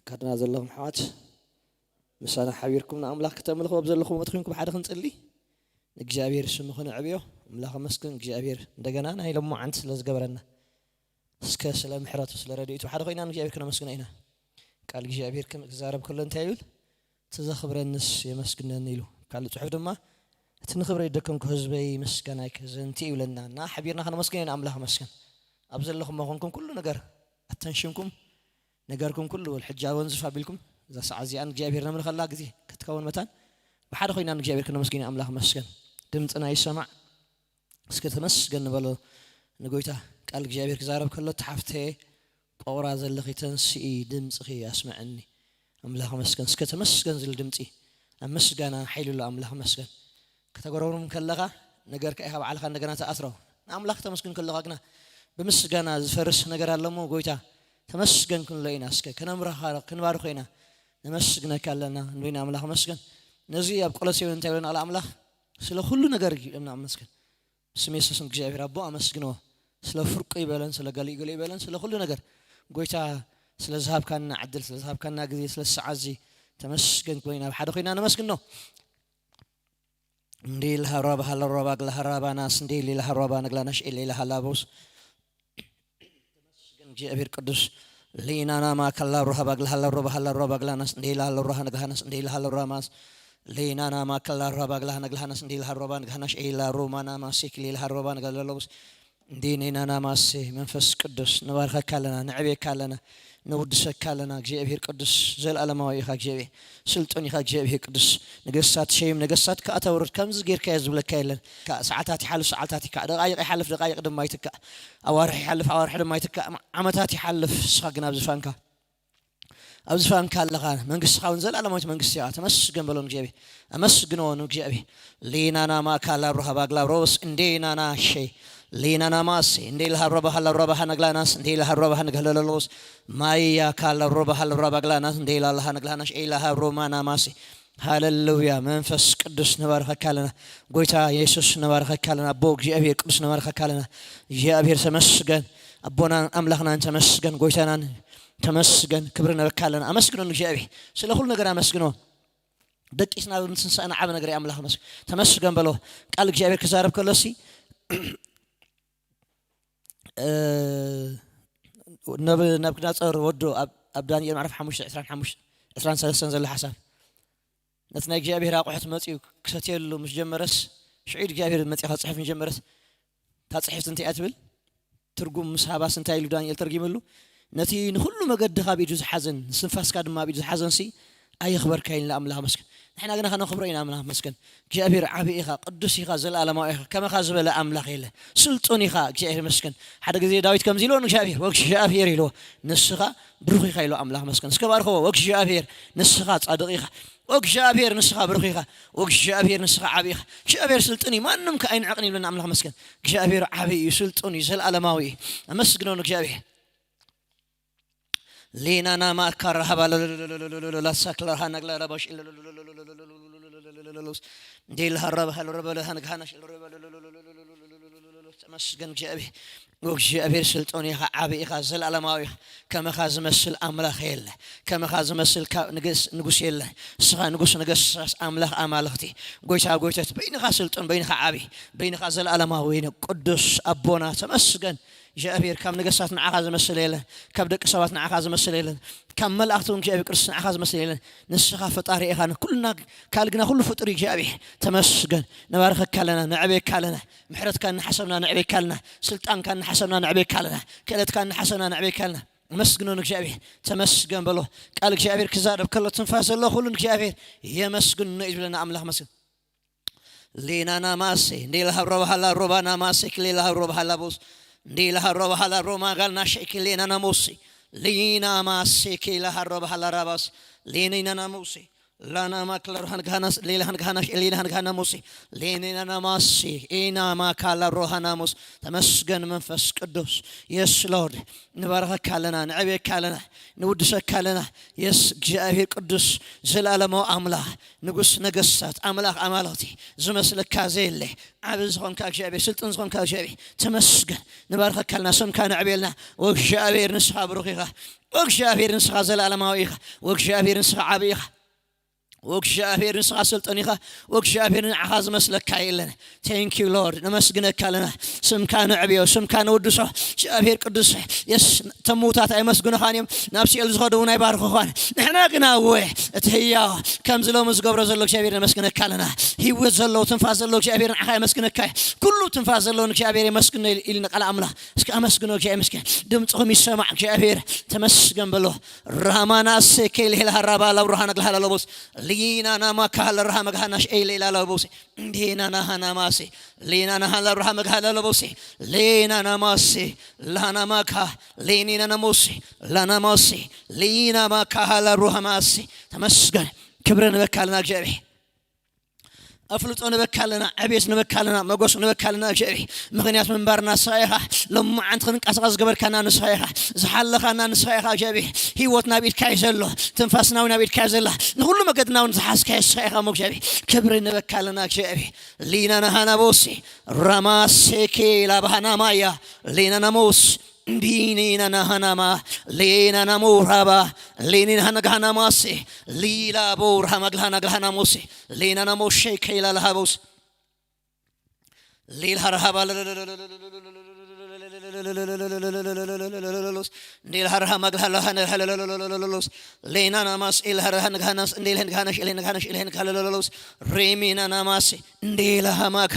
ካድና ዘለኹም ኣሕዋት፣ ምሳና ሓቢርኩም ንኣምላኽ ከተምልኹ ኣብ ዘለኹም ቦታ ኮይንኩም ሓደ ክንጽሊ። ንእግዚኣብሔር ስሙ ክነዕብዮ። ኣምላኽ ኣመስግን። እግዚኣብሔር እንደገና ናይ ሎማዓንቲ ስለ ዝገበረና፣ እስከ ስለ ምሕረቱ፣ ስለ ረድኤቱ ሓደ ኮይና ንእግዚኣብሔር ክነመስግኖ ኢና። ቃል እግዚኣብሔር ከም ክዛረብ ከሎ እንታይ ይብል? "እቲ ዘኽብረንስ የመስግነኒ" ኢሉ። ካልእ ጽሑፍ ድማ፣ "እቲ ንኽብረይ ዝደከምኩ ህዝበይ ምስጋናይ ከዘንቲ" ይብለና። እና ሓቢርና ከነመስግን ኢና። ኣምላኽ ኣመስግን። ኣብ ዘለኹም መኾንኩም ኩሉ ነገር ኣተንሽንኩም ነገርኩም ኩሉ በል፣ ሕጂ ኣወንዝፍ ኣቢልኩም እዛ ሰዓት እዚኣ ንእግዚኣብሔር ነምልኸላ ግዜ ክትከውን መታን ብሓደ ኮይና ንእግዚኣብሔር ክነመስግን ኣምላኽ መስገን። ድምፅና ይሰማዕ። እስከ ተመስገን ንበሎ ንጎይታ። ቃል እግዚኣብሔር ክዛረብ ከሎ፣ "ተሓፍተ ቆቕራ ዘለኺ ተንስኢ ድምፅኺ ኣስምዐኒ ኣምላኽ መስገን። እስከ ተመስገን ዝብል ድምፂ ኣብ ምስጋና ሓይሊ ኣሎ ኣምላኽ መስገን። ከተጎረብርም ከለኻ ነገርካ ኢኻ ባዕልኻ እንደገና ትኣትሮ። ንኣምላኽ ተመስግን ከለኻ ግና ብምስጋና ዝፈርስ ነገር ኣለሞ ጎይታ ተመስገን ክንሎ ኢና። እስከ ከነምራኻ ክንባርኾ ኢና። ነመስግነካ ኣለና ንበይና ኣምላኽ መስገን። ነዚ ኣብ ቆሎሴ እንታይ ብለና ቃል ኣምላኽ? ስለ ኩሉ ነገር ኢልና ኣመስግን። ስም የሱስ እግዚኣብሔር ኣቦ ኣመስግንዎ። ስለ ፍርቁ ይበለን፣ ስለ ገሊኡ ገሊኡ ይበለን፣ ስለ ኩሉ ነገር ጎይታ ስለ ዝሃብካና ዕድል፣ ስለ ዝሃብካና ግዜ፣ ስለ ሰዓት እዚ ተመስገን ኮይና ኣብ ሓደ ኮይና ነመስግኖ። እንዲ ለሃራባ ሃለሮባ ግለሃራባናስ እንዲ ሊለሃሮባ ነግላናሽ ኢሊ ለሃላቦስ ተመስገን እግዚኣብሔር ቅዱስ። ሊናና ማከላ ሮሃባ ግለሃላ ሮባ ሃላ ሮባ ግላናስ እንዲ ለሃላ ሮሃ ነግላናስ እንዲ ለሃላ ሮማስ ሊናና ማከላ ሮባ ግላሃ ነግላናስ እንዲ ለሃሮባ ነግላናሽ ኢላ ሮማና ማሲክ ሊለሃሮባ ነግላሎስ እንዲ ኔናና ማሴ መንፈስ ቅዱስ ንባርኸካ ኣለና፣ ንዕቤካ ኣለና፣ ነውድሰካ ኣለና። እግዚኣብሔር ቅዱስ ዘለዓለማዊ ኢኻ። እግዚኣብሔር ስልጡን ኢኻ። እግዚኣብሔር ቅዱስ ነገስታት ሸይም ነገስታት ከኣ ተውርድ። ከምዚ ጌርካዮ ዝብለካ የለን። ከኣ ሰዓታት ይሓልፍ ሰዓታት ይካእ፣ ደቃይቕ ይሓልፍ ደቃይቕ ድማ ይትካእ፣ ኣዋርሕ ይሓልፍ ኣዋርሕ ድማ ይትካእ፣ ዓመታት ይሓልፍ፣ ንስኻ ግን ኣብ ዝፋንካ ኣብ ዝፋንካ ኣለኻ። መንግስትኻ እውን ዘለዓለማዊት መንግስቲ እያ። ተመስገን በሎ ንእግዚኣብሔር። ኣመስግንዎ ንእግዚኣብሔር። ሊናና ማእካላ ሩሃባ ግላብሮስ እንዴ ናና ሸ ሊናና ማሴ እንዴ ለሃብ ረባሃ ለረባሃ ነግላናስ እንዴ ለሃብ ረባሃ ነግለለሎስ ማያ ካላ ረባሃ ለረባ ግላናስ እንዴ ላላሃ ነግላናሽ ኤ ለሃብ ሮማና ማሴ። ሃሌሉያ። መንፈስ ቅዱስ ንባርኸካ ኣለና። ጎይታ የሱስ ንባርኸካ ኣለና። ኣቦ እግዚኣብሔር ቅዱስ ንባርኸካ ኣለና። እግዚኣብሔር ተመስገን። ኣቦናን ኣምላኽናን ተመስገን። ጎይታናን ተመስገን። ክብሪ ነበካ ኣለና። ኣመስግኖ ንእግዚኣብሔር። ስለ ኩሉ ነገር ኣመስግኖ። ደቂስና ብምትንሳእና ዓቢ ነገር እዩ ኣምላኽ መስገን። ተመስገን በሎ። ቃል እግዚኣብሔር ክዛረብ ከሎሲ፣ እ፣ ነብ-፣ ናቡከደነፆር ወዱ ኣብ፣ ኣብ ዳንኤል ምዕራፍ ሓሙሽተ ዕስራን ሓሙሽተ፣ ዕስራን ሰለስተን ዘሎ ሓሳብ። ነቲ ናይ እግዚኣብሔር ኣቑሑት መጺኡ ክሰትየሉ ምስ ጀመረስ፣ ሽዑ እግዚኣብሔር መጺኻ ጽሑፍ ምስ ጀመረስ፣ እታ ጽሕፍቲ እንታይ እያ ትብል? ትርጉም ምስ ሃባስ እንታይ ኢሉ ዳንኤል ተርጊምሉ? ነቲ ንኹሉ መገድኻ ኣብ ኢዱ ዝሓዘን፣ ንስንፋስካ ድማ ኣብ ኢዱ ዝሓዘንሲ፣ ኣየኽበርካዮን ኢላ ኣምላኽ መስገን። ንሕና ግና ከነኽብሮ ኢና ኣምላኽ መስገን። እግዚኣብሔር ዓቢ ኢኻ፣ ቅዱስ ኢኻ፣ ዘለኣለማዊ ኢኻ። ከመኻ ዝበለ ኣምላኽ የለ። ስልጡን ኢኻ፣ እግዚኣብሔር መስገን። ሓደ ግዜ ዳዊት ከምዚ ኢልዎ ንእግዚኣብሔር፣ "ወእግዚኣብሔር" ኢልዎ፣ "ንስኻ ብሩኽ ኢኻ" ኢልዎ ኣምላኽ መስገን። እስከ ባርኽዎ፣ "ወእግዚኣብሔር ንስኻ ጻድቕ ኢኻ፣ ወእግዚኣብሔር ንስኻ ብሩኽ ኢኻ፣ ወእግዚኣብሔር ንስኻ ዓቢ ኢኻ። እግዚኣብሔር ስልጡን እዩ፣ ማንም ከ ኣይንዕቕን" ይብለና ኣምላኽ መስገን። እግዚኣብሔር ዓቢ እዩ፣ ስልጡን እዩ፣ ዘለኣለማዊ እዩ። ኣመስግኖ ንእግዚኣብሔር። ሌናና ማካራ ሃባ ላሳክላ ሃናግላ ራባሽ እንዴ ለሃራባ ሃለረበ ለሃንግሃናሽ ተመስገን እግዚኣብሔር። እግዚኣብሔር ስልጡን ኢኻ፣ ዓቢ ኢኻ፣ ዘለኣለማዊ ኢኻ። ከመኻ ዝመስል ኣምላኽ የለ። ከመኻ ዝመስል ካ-፣ ንግስ-፣ ንጉስ የለ። ንስኻ ንጉስ ነገስታት፣ ኣምላኽ ኣማልኽቲ፣ ጎይታ ጎይታት፣ በይንኻ ስልጡን፣ በይንኻ ዓቢ፣ በይንኻ ዘለኣለማዊ፣ ቅዱስ ኣቦና ተመስገን። እግዚኣብሔር ካብ ነገስታት ንዓኻ ዝመስል የለን፣ ካብ ደቂ ሰባት ንዓኻ ዝመስል የለን፣ ካብ መላእኽቲ እውን እግዚኣብሔር ቅዱስ ንዓኻ ዝመስል የለን። ንስኻ ፈጣሪ ኢኻ፣ ንኩልና ካልግና ኩሉ ፍጡር እግዚኣብሔር ተመስገን። ንባርኸካ ኣለና፣ ነዕብየካ ኣለና፣ ምሕረትካ እናሓሰብና ነዕብየካ ኣለና፣ ስልጣንካ እናሓሰብና ነዕብየካ ኣለና፣ ክእለትካ እናሓሰብና ነዕብየካ ኣለና። ኣመስግኖ ንእግዚኣብሔር፣ ተመስገን በሎ። ቃል እግዚኣብሔር ክዛረብ ከሎ ትንፋስ ዘሎ ኩሉ ንእግዚኣብሔር የመስግኖ እዩ ዝብለና ኣምላኽ መስገን። ሌናና ማሴ እንዴ ለሃብ ረባሃላ ሮባና ማሴ ክሌ ለሃብ ረባሃላ ቦስ እንዴ ለሃብ ረባሃላ ሮማ ጋልና ሸኪ ሌናና ሞሴ ሊና ማሴ ኬ ለሃብ ረባሃላ ራባስ ሌኔናና ሞሴ ላና ማክላ ሮሃን ጋናስ ሌላ ሃን ጋናሽ ኤሌና ሃን ጋና ሙሲ ሌኔና ናማሲ ኢና ማካላ ሮሃና ሙስ። ተመስገን መንፈስ ቅዱስ። የስ ሎርድ፣ ንባረኸካ ኣለና፣ ንዕብየካ ኣለና፣ ንውድሰካ ኣለና። የስ እግዚኣብሔር ቅዱስ፣ ዘላለማዊ ኣምላኽ፣ ንጉስ ነገስታት፣ ኣምላኽ ኣማልኽቲ፣ ዝመስለካ ዘየለ፣ ዓቢ ዝኾንካ እግዚኣብሔር፣ ስልጥን ዝኾንካ እግዚኣብሔር፣ ተመስገን። ንባረኸካ ኣለና፣ ስምካ ነዕብየልና። ወእግዚኣብሔር ንስኻ ብሩኽ ኢኻ። ወእግዚኣብሔር ንስኻ ዘላለማዊ ኢኻ። ወእግዚኣብሔር ንስኻ ዓቢ ኢኻ። ወእግዚኣብሔር ንስኻ ስልጥን ኢኻ። ወእግዚኣብሔር ንዓኻ ዝመስለካ የለን። Thank you Lord፣ ነመስግነካ ኣለና። ስምካ ነዕብዮ፣ ስምካ ነውድሶ። እግዚኣብሔር ቅዱስ፣ የስ ተምውታት ኣይመስግኑኻን እዮም፣ ናብ ሲኦል ዝኸዱ እውን ኣይባርኹኻን። ንሕና ግና እወ እቲ ህያው ከምዚ ሎሚ ዝገብሮ ዘሎ እግዚኣብሔር ነመስግነካ ኣለና። ህይወት ዘለዎ ትንፋስ ዘለዎ እግዚኣብሔር ንዓኻ የመስግነካ እዩ። ኩሉ ትንፋስ ዘለዎ ንእግዚኣብሔር የመስግኖ ኢል- ኢልና ቃል ኣምላኽ። እስኪ ኣመስግኖ እግዚኣብሔር፣ መስገን ድምፅኹም ይሰማዕ እግዚኣብሔር። ተመስገን በሎ። ራማናሴ ኬልሄል ሃራባ ላብሩሃና ግልሃላለቦስ ሊና ናማ ካለ ራሃ መግሃናሽ ኤሌላ ለቦሴ እንዴና ናሃ ናማሴ ሌና ናሃ ላብሩሃ መግሃላለቦሴ ሌና ናማሴ ላናማካ ሌኔና ናሞሴ ላናማሴ ሌና ማካሃ ላብሩሃ ማሴ። ተመስገን። ክብረ ንበካ ኣለና እግዚኣብሔር። ኣፍልጦ ንበካ ኣለና፣ ዕቤት ንበካ ኣለና፣ መጎስ ንበካ ኣለና እግዚኣብሔር። ምኽንያት ምንባርና ንስኻ ኢኻ። ሎማዓንቲ ክንቀሳቐስ ዝገበርካና ንስኻ ኢኻ። ዝሓለኻና ንስኻ ኢኻ እግዚኣብሔር። ህይወት ናብ ኢድካ እዩ ዘሎ። ትንፋስና እውን ናብ ኢድካ እዩ ዘላ። ንኹሉ መገድና እውን ዝሓዝካዮ ንስኻ ኢኻ እሞ እግዚኣብሔር። ክብሪ ንበካ ኣለና እግዚኣብሔር። ሊና ናሃና ቦሴ ራማሴኬ ላባሃና ማያ ሊና ናሞስ ዲኒና ናሃናማ ሌና ናሞ ራባ ሌኒን ሃነግሃና ማሴ ሊላ ቦ ራሃ መግልሃና ግልሃና ሞሴ ሌና ናሞ ሼከ ኢላ ለሃቦስ ሌል ሃረሃባ ሌል ሃረሃ መግልሃ ለሃነ ሌና ናማስ ኤል ሃረሃ ንግሃናስ እንዴል ንግሃናሽ ኤል ንግሃናሽ ኤል ንግሃለሎስ ሬሚና ናማሴ እንዴ ለሃማካ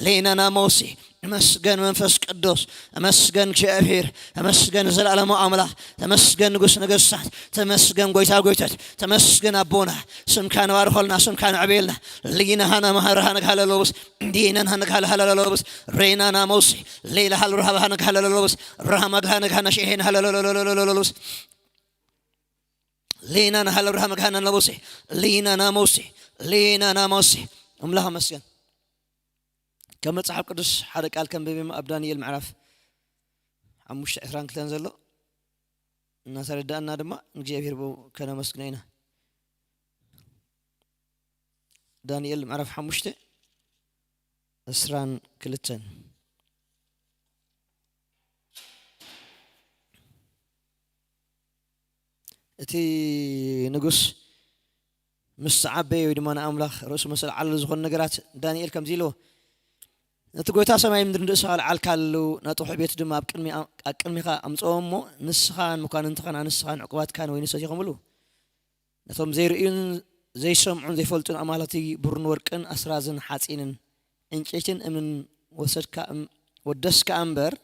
ሌና ናሞሴ። ተመስገን መንፈስ ቅዱስ፣ ተመስገን እግዚኣብሔር፣ ተመስገን ዘላለማዊ ኣምላኽ፣ ተመስገን ንጉስ ነገስታት፣ ተመስገን ጎይታ ጎይታት፣ ተመስገን ኣቦና። ስምካ ንባርኸልና፣ ስምካ ንዕብየልና። ሊና ሃና ማሃራ ሃነግ ሃለሎስ፣ እንዲነን ሃነግ ሃለ ሃለሎስ፣ ሬና ናሞሴ፣ ሌላ ሃል ራሃብ ሃነግ ሃለሎስ፣ ራሃ መግ ሃነግ ሃነሽ ኤሄን ሃለሎሎሎሎሎስ፣ ሌና ናሃለ ራሃ መግ ሃና ናቦሴ፣ ሊና ናሞሴ፣ ሊና ናሞሴ። ኣምላኽ ኣመስገን። ካብ መጽሓፍ ቅዱስ ሓደ ቃል ከንብብ እሞ ኣብ ዳንኤል ምዕራፍ ሓሙሽተ ዕስራን ክልተን ዘሎ እናተረዳእና ድማ ንእግዚኣብሔር ብኡ ከነመስግኖ ኢና። ዳንኤል ምዕራፍ ሓሙሽተ ዕስራን ክልተን። እቲ ንጉስ ምስ ተዓበየ ወይ ድማ ንኣምላኽ ርእሱ ምስ ኣልዓለሉ ዝኾኑ ነገራት ዳንኤል ከምዚ ኢልዎ፣ ነቲ ጐይታ ሰማይ ምድሪ ንርእስኻ ኣልዓልካሉ፣ ነጥሑ ቤት ድማ ኣብ ቅድሚ-፣ ኣብ ቅድሚኻ ኣምጽኦ እሞ ንስኻን መኳንንትኻን ኣንስትኻን ዕቁባትካን ወይኒ ሰቲኹምሉ። ነቶም ዘይርእዩን ዘይሰምዑን ዘይፈልጡን ኣማልኽቲ ብሩርን ወርቅን ኣስራዝን ሓጺንን ዕንጨይትን እምንን ወሰድካ እም-፣ ወደስካ እምበር፣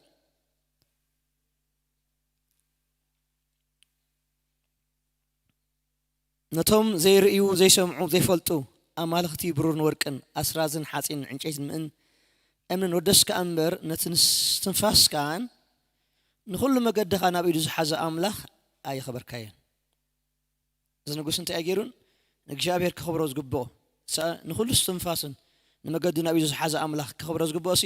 ነቶም ዘይርእዩ ዘይሰምዑ ዘይፈልጡ ኣማልኽቲ ብሩርን ወርቅን ኣስራዝን ሓጺንን ዕንጨይትን ምእን እምንን ወደስካ እምበር፣ ነቲ ንስ-፣ ትንፋስካን ንኹሉ መገድኻ ናብ ኢዱ ዝሓዘ ኣምላኽ ኣየኸበርካዮን። እዚ ንጉስ እንታይ እዩ ገይሩን ንእግዚኣብሔር ከኽብሮ ዝግብኦ? ሰ-፣ ንኹሉ እስትንፋስን ንመገዲ ናብ ኢዱ ዝሓዘ ኣምላኽ ከኽብሮ ዝግብኦ ሲ፣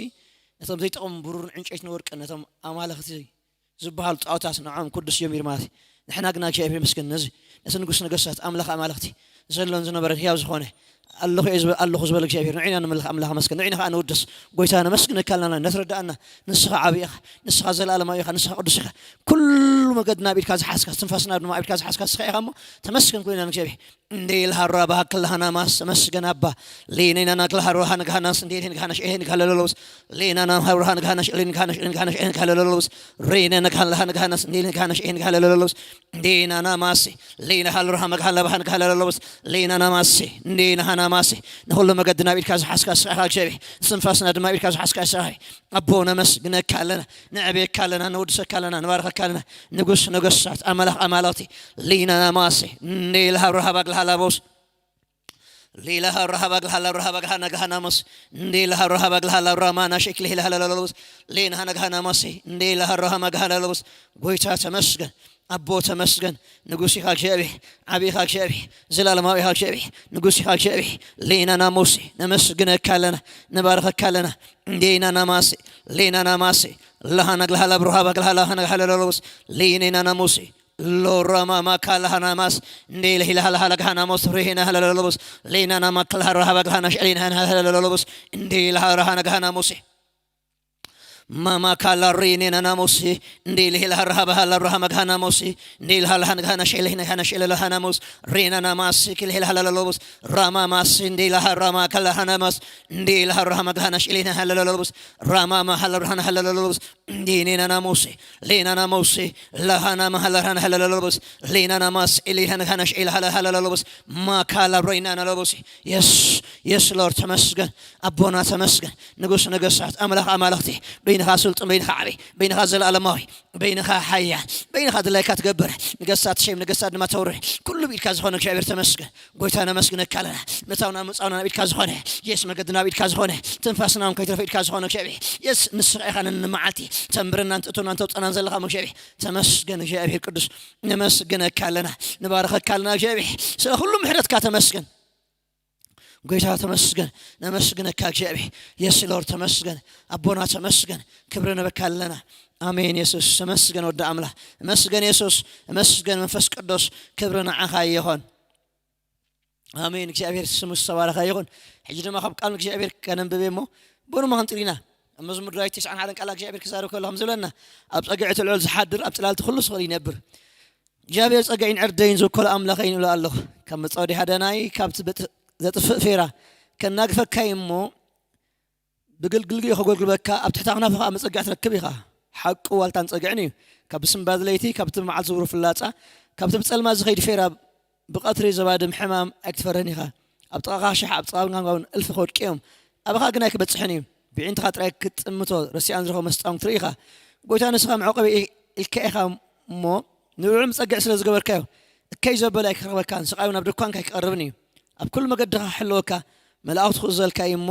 ነቶም ዘይጠቕሙ ብሩርን ዕንጨይትን ወርቅን፣ ነቶም ኣማልኽቲ ዝበሃሉ ጣዖታት ንዖም ቅዱስ እዮም ኢሉ ማለት እዩ። ንሕና ግና እግዚኣብሔር ይመስገን ነዚ፣ ነቲ ንጉስ ነገስታት ኣምላኽ ኣማልኽቲ ዘሎን ዝነበረን ህያው ዝኾነ ኣለኹ እየ ዝበ-፣ ኣለኹ ዝበለ እግዚኣብሔር ንዑ ኢና ንምልኽ ኣምላኽ ኣመስገን። ንዑ ኢና ከኣ ንውድስ። ጎይታ ነመስግነካ ኣለና፣ ነትረዳእና። ንስኻ ዓቢ ኢኻ፣ ንስኻ ዘለኣለማዊ ኢኻ፣ ንስኻ ቅዱስ ኢኻ። ኩሉ መገዲ ናብ ኢድካ ዝሓዝካ፣ ትንፋስና ድማ ኣብ ኢድካ ዝሓዝካ ንስኻ ኢኻ እሞ ተመስገን ኮይና ንእግዚኣብሔር። እንዴ ኢልሃራ ባሃክልሃና ማስ ተመስገን ኣባ። ሌኔና ናክልሃሮ ሃንግሃናስ እንዴ ኢልሄን ግሃናሽ ኤሄን ግሃለሎሎስ። ሌና ናም ሃሮ ሃንግሃናሽ ኤሌን ግሃናሽ ኤሌን ግሃናሽ ኤሄን ግሃለሎሎስ። ሬነ ነግሃን ለሃንግሃናስ እንዴ ኢልሄን ግሃናሽ ኤሄን ግሃለሎሎስ። ሌና ናማሴ ሌና ሃልሮ ሃመግሃን ለባሃን ግሃለሎሎስ። ሌና ናማሴ እንዴ ናሃናማሴ። ንኹሉ መገዲ ናብ ኢድካ ዝሓዝካ ንስኻ ኢኻ እግዚኣብሔር። ትንፋስና ድማ ኣብ ኢድካ ዝሓዝካ ንስኻ ኢኻ። ኣቦ ነመስግነካ ኣለና፣ ነዕብየካ ኣለና፣ ነወድሰካ ኣለና፣ ንባርኸካ ኣለና። ንጉስ ነገስታት፣ ኣምላኽ ኣማልኽቲ፣ ሊና ናማሴ፣ እንዴ ለሃብሮ ሃባግ ለሃላቦስ፣ ሌላ ሃብሮ ሃባግ ለሃላብሮ ሃባግ ሃና ገሃናሞስ፣ እንዴ ለሃብሮ ሃባግ ለሃላብሮ ሃማና ሸክ ሌላ ሃላላሎስ፣ ሌና ሃና ገሃናማሴ፣ እንዴ ለሃብሮ ሃማ ገሃላሎስ። ጎይታ ተመስገን። ኣቦ ተመስገን። ንጉስ ኢኻ እግዚኣብሔር፣ ዓቢ ኢኻ እግዚኣብሔር፣ ዘላለማዊ ኢኻ እግዚኣብሔር፣ ንጉስ ኢኻ እግዚኣብሔር። ሌና ናሞሲ ነመስግነካ ኣለና፣ ንባርኸካ ኣለና። ሌና ናማሲ፣ ሌና ናማሲ፣ ለሃና ግልሃላ ብሩሃባ ግልሃላ ሃና ግሃላ ለሎስ፣ ሌኔና ናሞሲ፣ ሎራማ ማካ ለሃና ማስ፣ እንዴ ለሂ ለሃ ለሃ ለግሃና ሞስ፣ ሬሄና ሃላ ለሎስ፣ ሌና ናማ ክልሃ ረሃባ ግሃና ሽዕሌና ሃና ሃላ ለሎስ፣ እንዴ ለሃ ረሃና ግሃና ሞሲ። ማማ ካላ ሬኔ ናናሞሲ፣ እንዴ ለሄላ ረሃባ ሃላ ረሃማ ጋናሞሲ፣ እንዴ ለሃ ለሃ ጋና ሼሌ ና ሃና ሼሌ ለሃናሞስ፣ ሬና ናማሲ ክልሄላ ሃላ ለሎቦስ፣ ራማ ማሲ፣ እንዴ ለሃ ራማ ካላ ሃናማስ፣ እንዴ ለሃ ረሃማ ጋና ሼሌ ና ሃላ ለሎቦስ፣ ራማ ማሃላ ረሃና ሃላ ለሎቦስ፣ እንዴ ኔና ናሞሲ፣ ሌና ናሞሲ፣ ለሃና ማሃላ ረሃና ሃላ ለሎቦስ፣ ሌና ናማስ፣ ኤሌ ሃና ሃና ሼሌ ሃላ ሃላ ለሎቦስ፣ ማካላ ሬና ናሎቦሲ። የስ፣ የስ ሎርድ ተመስገን። ኣቦና ተመስገን፣ ንጉስ ነገስታት፣ ኣምላኽ ኣማልኽቲ፣ በይንኻ ስልጡን፣ በይንኻ ዓቢ፣ በይንኻ ዘለኣለማዊ፣ በይንኻ ሓያል፣ በይንኻ ድላይካ ትገብር፣ ነገስታት ትሸይም፣ ነገስታት ድማ ተውርድ። ኩሉ ብኢድካ ዝኾነ እግዚኣብሔር ተመስገን። ጎይታ ነመስግነካ ኣለና። ምእታውና ምጻውና ናብ ኢድካ ዝኾነ፣ የስ መገድና ኣብ ኢድካ ዝኾነ፣ ትንፋስና እውን ከይትረፈ ኢድካ ዝኾነ እግዚኣብሔር፣ የስ ንስኻ ኢኻ ነንመዓልቲ ተንብረናን ትእትናን ተውፀናን ዘለኻ እግዚኣብሔር። ተመስገን እግዚኣብሔር ቅዱስ፣ ነመስግነካ ኣለና፣ ንባረኸካ ኣለና እግዚኣብሔር። ስለ ኩሉ ምሕረትካ ተመስገን። ጎይታ ተመስገን፣ ነመስግነካ እግዚኣብሔር። የስ ሎርድ ተመስገን፣ ኣቦና ተመስገን፣ ክብሪ ነበካ ኣለና። ኣሜን። የሱስ ተመስገን፣ ወዲ ኣምላኽ ተመስገን። የሱስ ተመስገን፣ መንፈስ ቅዱስ ክብሪ ንዓኻ ይኹን። ኣሜን። እግዚኣብሔር ስሙ ዝተባረኸ ይኹን። ሕጂ ድማ ካብ ቃል እግዚኣብሔር ከነንብብ እሞ፣ ብኡ ድማ ክንጥል ኢና። ኣብ መዝሙር ዳዊት ተስዓን ሓደን ቃል እግዚኣብሔር ክዛረብ ከሎ ከም ዝብለና፣ ኣብ ጸግዒ እቲ ልዑል ዝሓድር፣ ኣብ ጽላልቲ ኩሉ ስቕል ይነብር። እግዚኣብሔር ጸጋይን ዕርደይን ዝውከሎ ኣምላኸይን እብሎ ኣለኹ። ካብ መጻወዲ ሃደናይ፣ ካብቲ በጥ-፣ ዘጥፍእ ፌራ ከናግፈካ እዩ እሞ፣ ብግልግልጊኡ ከጎልግበካ፣ ኣብ ትሕቲ ኣኽናፉ ኸኣ መጸግዒ ትረክብ ኢኻ። ሓቁ ዋልታን ጸግዕን እዩ። ካብ ብስንባድ ለይቲ፣ ካብቲ መዓልቲ ዝውሩ ፍላጻ፣ ካብቲ ብጸልማት ዝኸይድ ፌራ፣ ብቐትሪ ዘባድም ሕማም ኣይክትፈርህን ኢኻ። ኣብ ጥቓኻ ሽሕ፣ ኣብ ጥቓ ጋንጋውን እልፊ ክወድቁ እዮም። ኣባኻ ግን ኣይክበጽሕን እዩ። ብዒንትኻ ጥራይ ክትጥምቶ፣ ረሲኣን ዝረኸቡ መስጣን ክትርኢ ኢኻ። ጎይታ ንስኻ መዕቆቢ ኢልካ ኢኻ እሞ፣ ንብዑ መጸግዒ ስለ ዝገበርካዮ፣ እከይ ዘበለ ኣይክረኽበካን፣ ስቓይ እውን ኣብ ድኳንካ ኣይክቐርብን እዩ። ኣብ ኩሉ መገድኻ ክሕልወካ፣ መላእኽቱ ክእዘልካ እዩ እሞ፣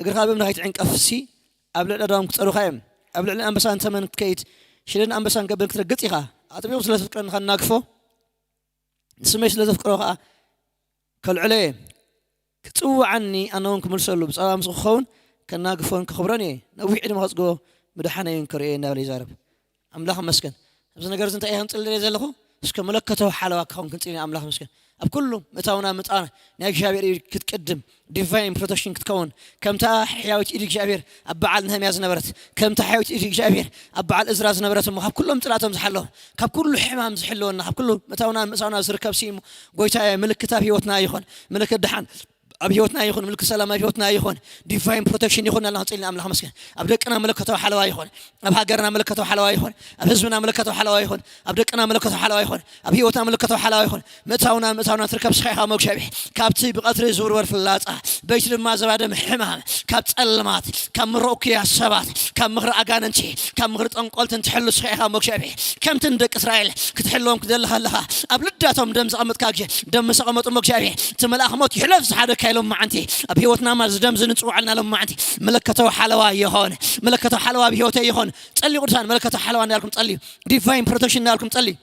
እግርኻ ብእምኒ ከይትዕንቀፍሲ፣ ኣብ ልዕሊ ኣእዳዎም ክጸሩኻ እዮም። ኣብ ልዕሊ ኣንበሳን ተመን ክትከይድ፣ ሽልን ኣንበሳን ገብን ክትረግጽ ኢኻ። ኣጥቢቑ ስለ ዘፍቅረኒ ከናግፎ፣ ንስመይ ስለ ዘፍቅሮ ኸኣ ከልዕሎ እየ። ክጽውዓኒ፣ ኣነ እውን ክምልሰሉ፣ ብጸባ ምስ ክኸውን ከናግፎን ከኽብሮን እየ። ነዊሕ ዕድመ ከጽግቦ፣ ምድሓነይ እውን ክርእዮ እንዳበለ ይዛረብ። ኣምላኽ ይመስገን። ኣብዚ ነገር እዚ እንታይ እየ ክንጽሊ ዘለኹ? እስከ መለኮታዊ ሓለዋ ክኸውን ክንጽሊ ኢና። ኣምላኽ ይመስገን። ኣብ ኩሉ ምእታውና ምጻና ናይ እግዚኣብሔር ኢድ ክትቅድም፣ ዲቫይን ፕሮቴክሽን ክትከውን፣ ከምታ ሕያዊት ኢድ እግዚኣብሔር ኣብ በዓል ነህምያ ዝነበረት፣ ከምታ ሕያዊት ኢድ እግዚኣብሔር ኣብ በዓል እዝራ ዝነበረት እሞ፣ ካብ ኩሎም ጽላእቶም ዝሓለዎም፣ ካብ ኩሉ ሕማም ዝሕልወና፣ ካብ ኩሉ ምእታውና ምእሳውና ዝርከብ ስሙ ጎይታ ምልክት ኣብ ህይወትና ይኹን፣ ምልክት ደሓን ኣብ ህይወትና ይኹን፣ ምልክት ሰላም ኣብ ህይወትና ይኹን፣ ዲቫይን ፕሮቴክሽን ይኹን። ኣላ ጸሊና ኣምላኽ መስገን። ኣብ ደቅና መለኮታዊ ሓለዋ ይኹን፣ ኣብ ሃገርና መለኮታዊ ሓለዋ ይኹን፣ ኣብ ህዝብና መለኮታዊ ሓለዋ ይኹን፣ ኣብ ደቅና መለኮታዊ ሓለዋ ይኹን፣ ኣብ ህይወትና መለኮታዊ ሓለዋ ይኹን። ምእታውና ምእታውና ትርከብ ስኻ ኢኻ እሞ እግዚኣብሔር። ካብቲ ብቐትሪ ዝውርወር ፍላጻ፣ በይቲ ድማ ዘባደም ሕማም፣ ካብ ጸልማት፣ ካብ ምርኡክያ ሰባት፣ ካብ ምኽሪ ኣጋንንቲ፣ ካብ ምኽሪ ጠንቆልትን ትሕሉ ስኻ ኢኻ እሞ እግዚኣብሔር። ከምቲ ንደቂ እስራኤል ክትሕልዎም ክደሊ ከለኻ፣ ኣብ ልዳቶም ደም ዘቐመጥካ ግዜ፣ ደም ምስ ኣቐመጡ እሞ እግዚኣብሔር፣ እቲ መልኣኽ ሞት ይሕለፍ ዝሓደካ ኢሎም መዓንቲ፣ ኣብ ህይወትና ድማ ዝደም ዝንጽውዓልና ኢሎም መዓንቲ፣ መለኮታዊ ሓለዋ ይኹን፣ መለኮታዊ ሓለዋ ኣብ ህይወተይ ይኹን። ጸልዩ ቅዱሳን፣ መለኮታዊ ሓለዋ እንዳልኩም ጸልዩ፣ ዲቫይን ፕሮቴክሽን እንዳልኩም ጸልዩ።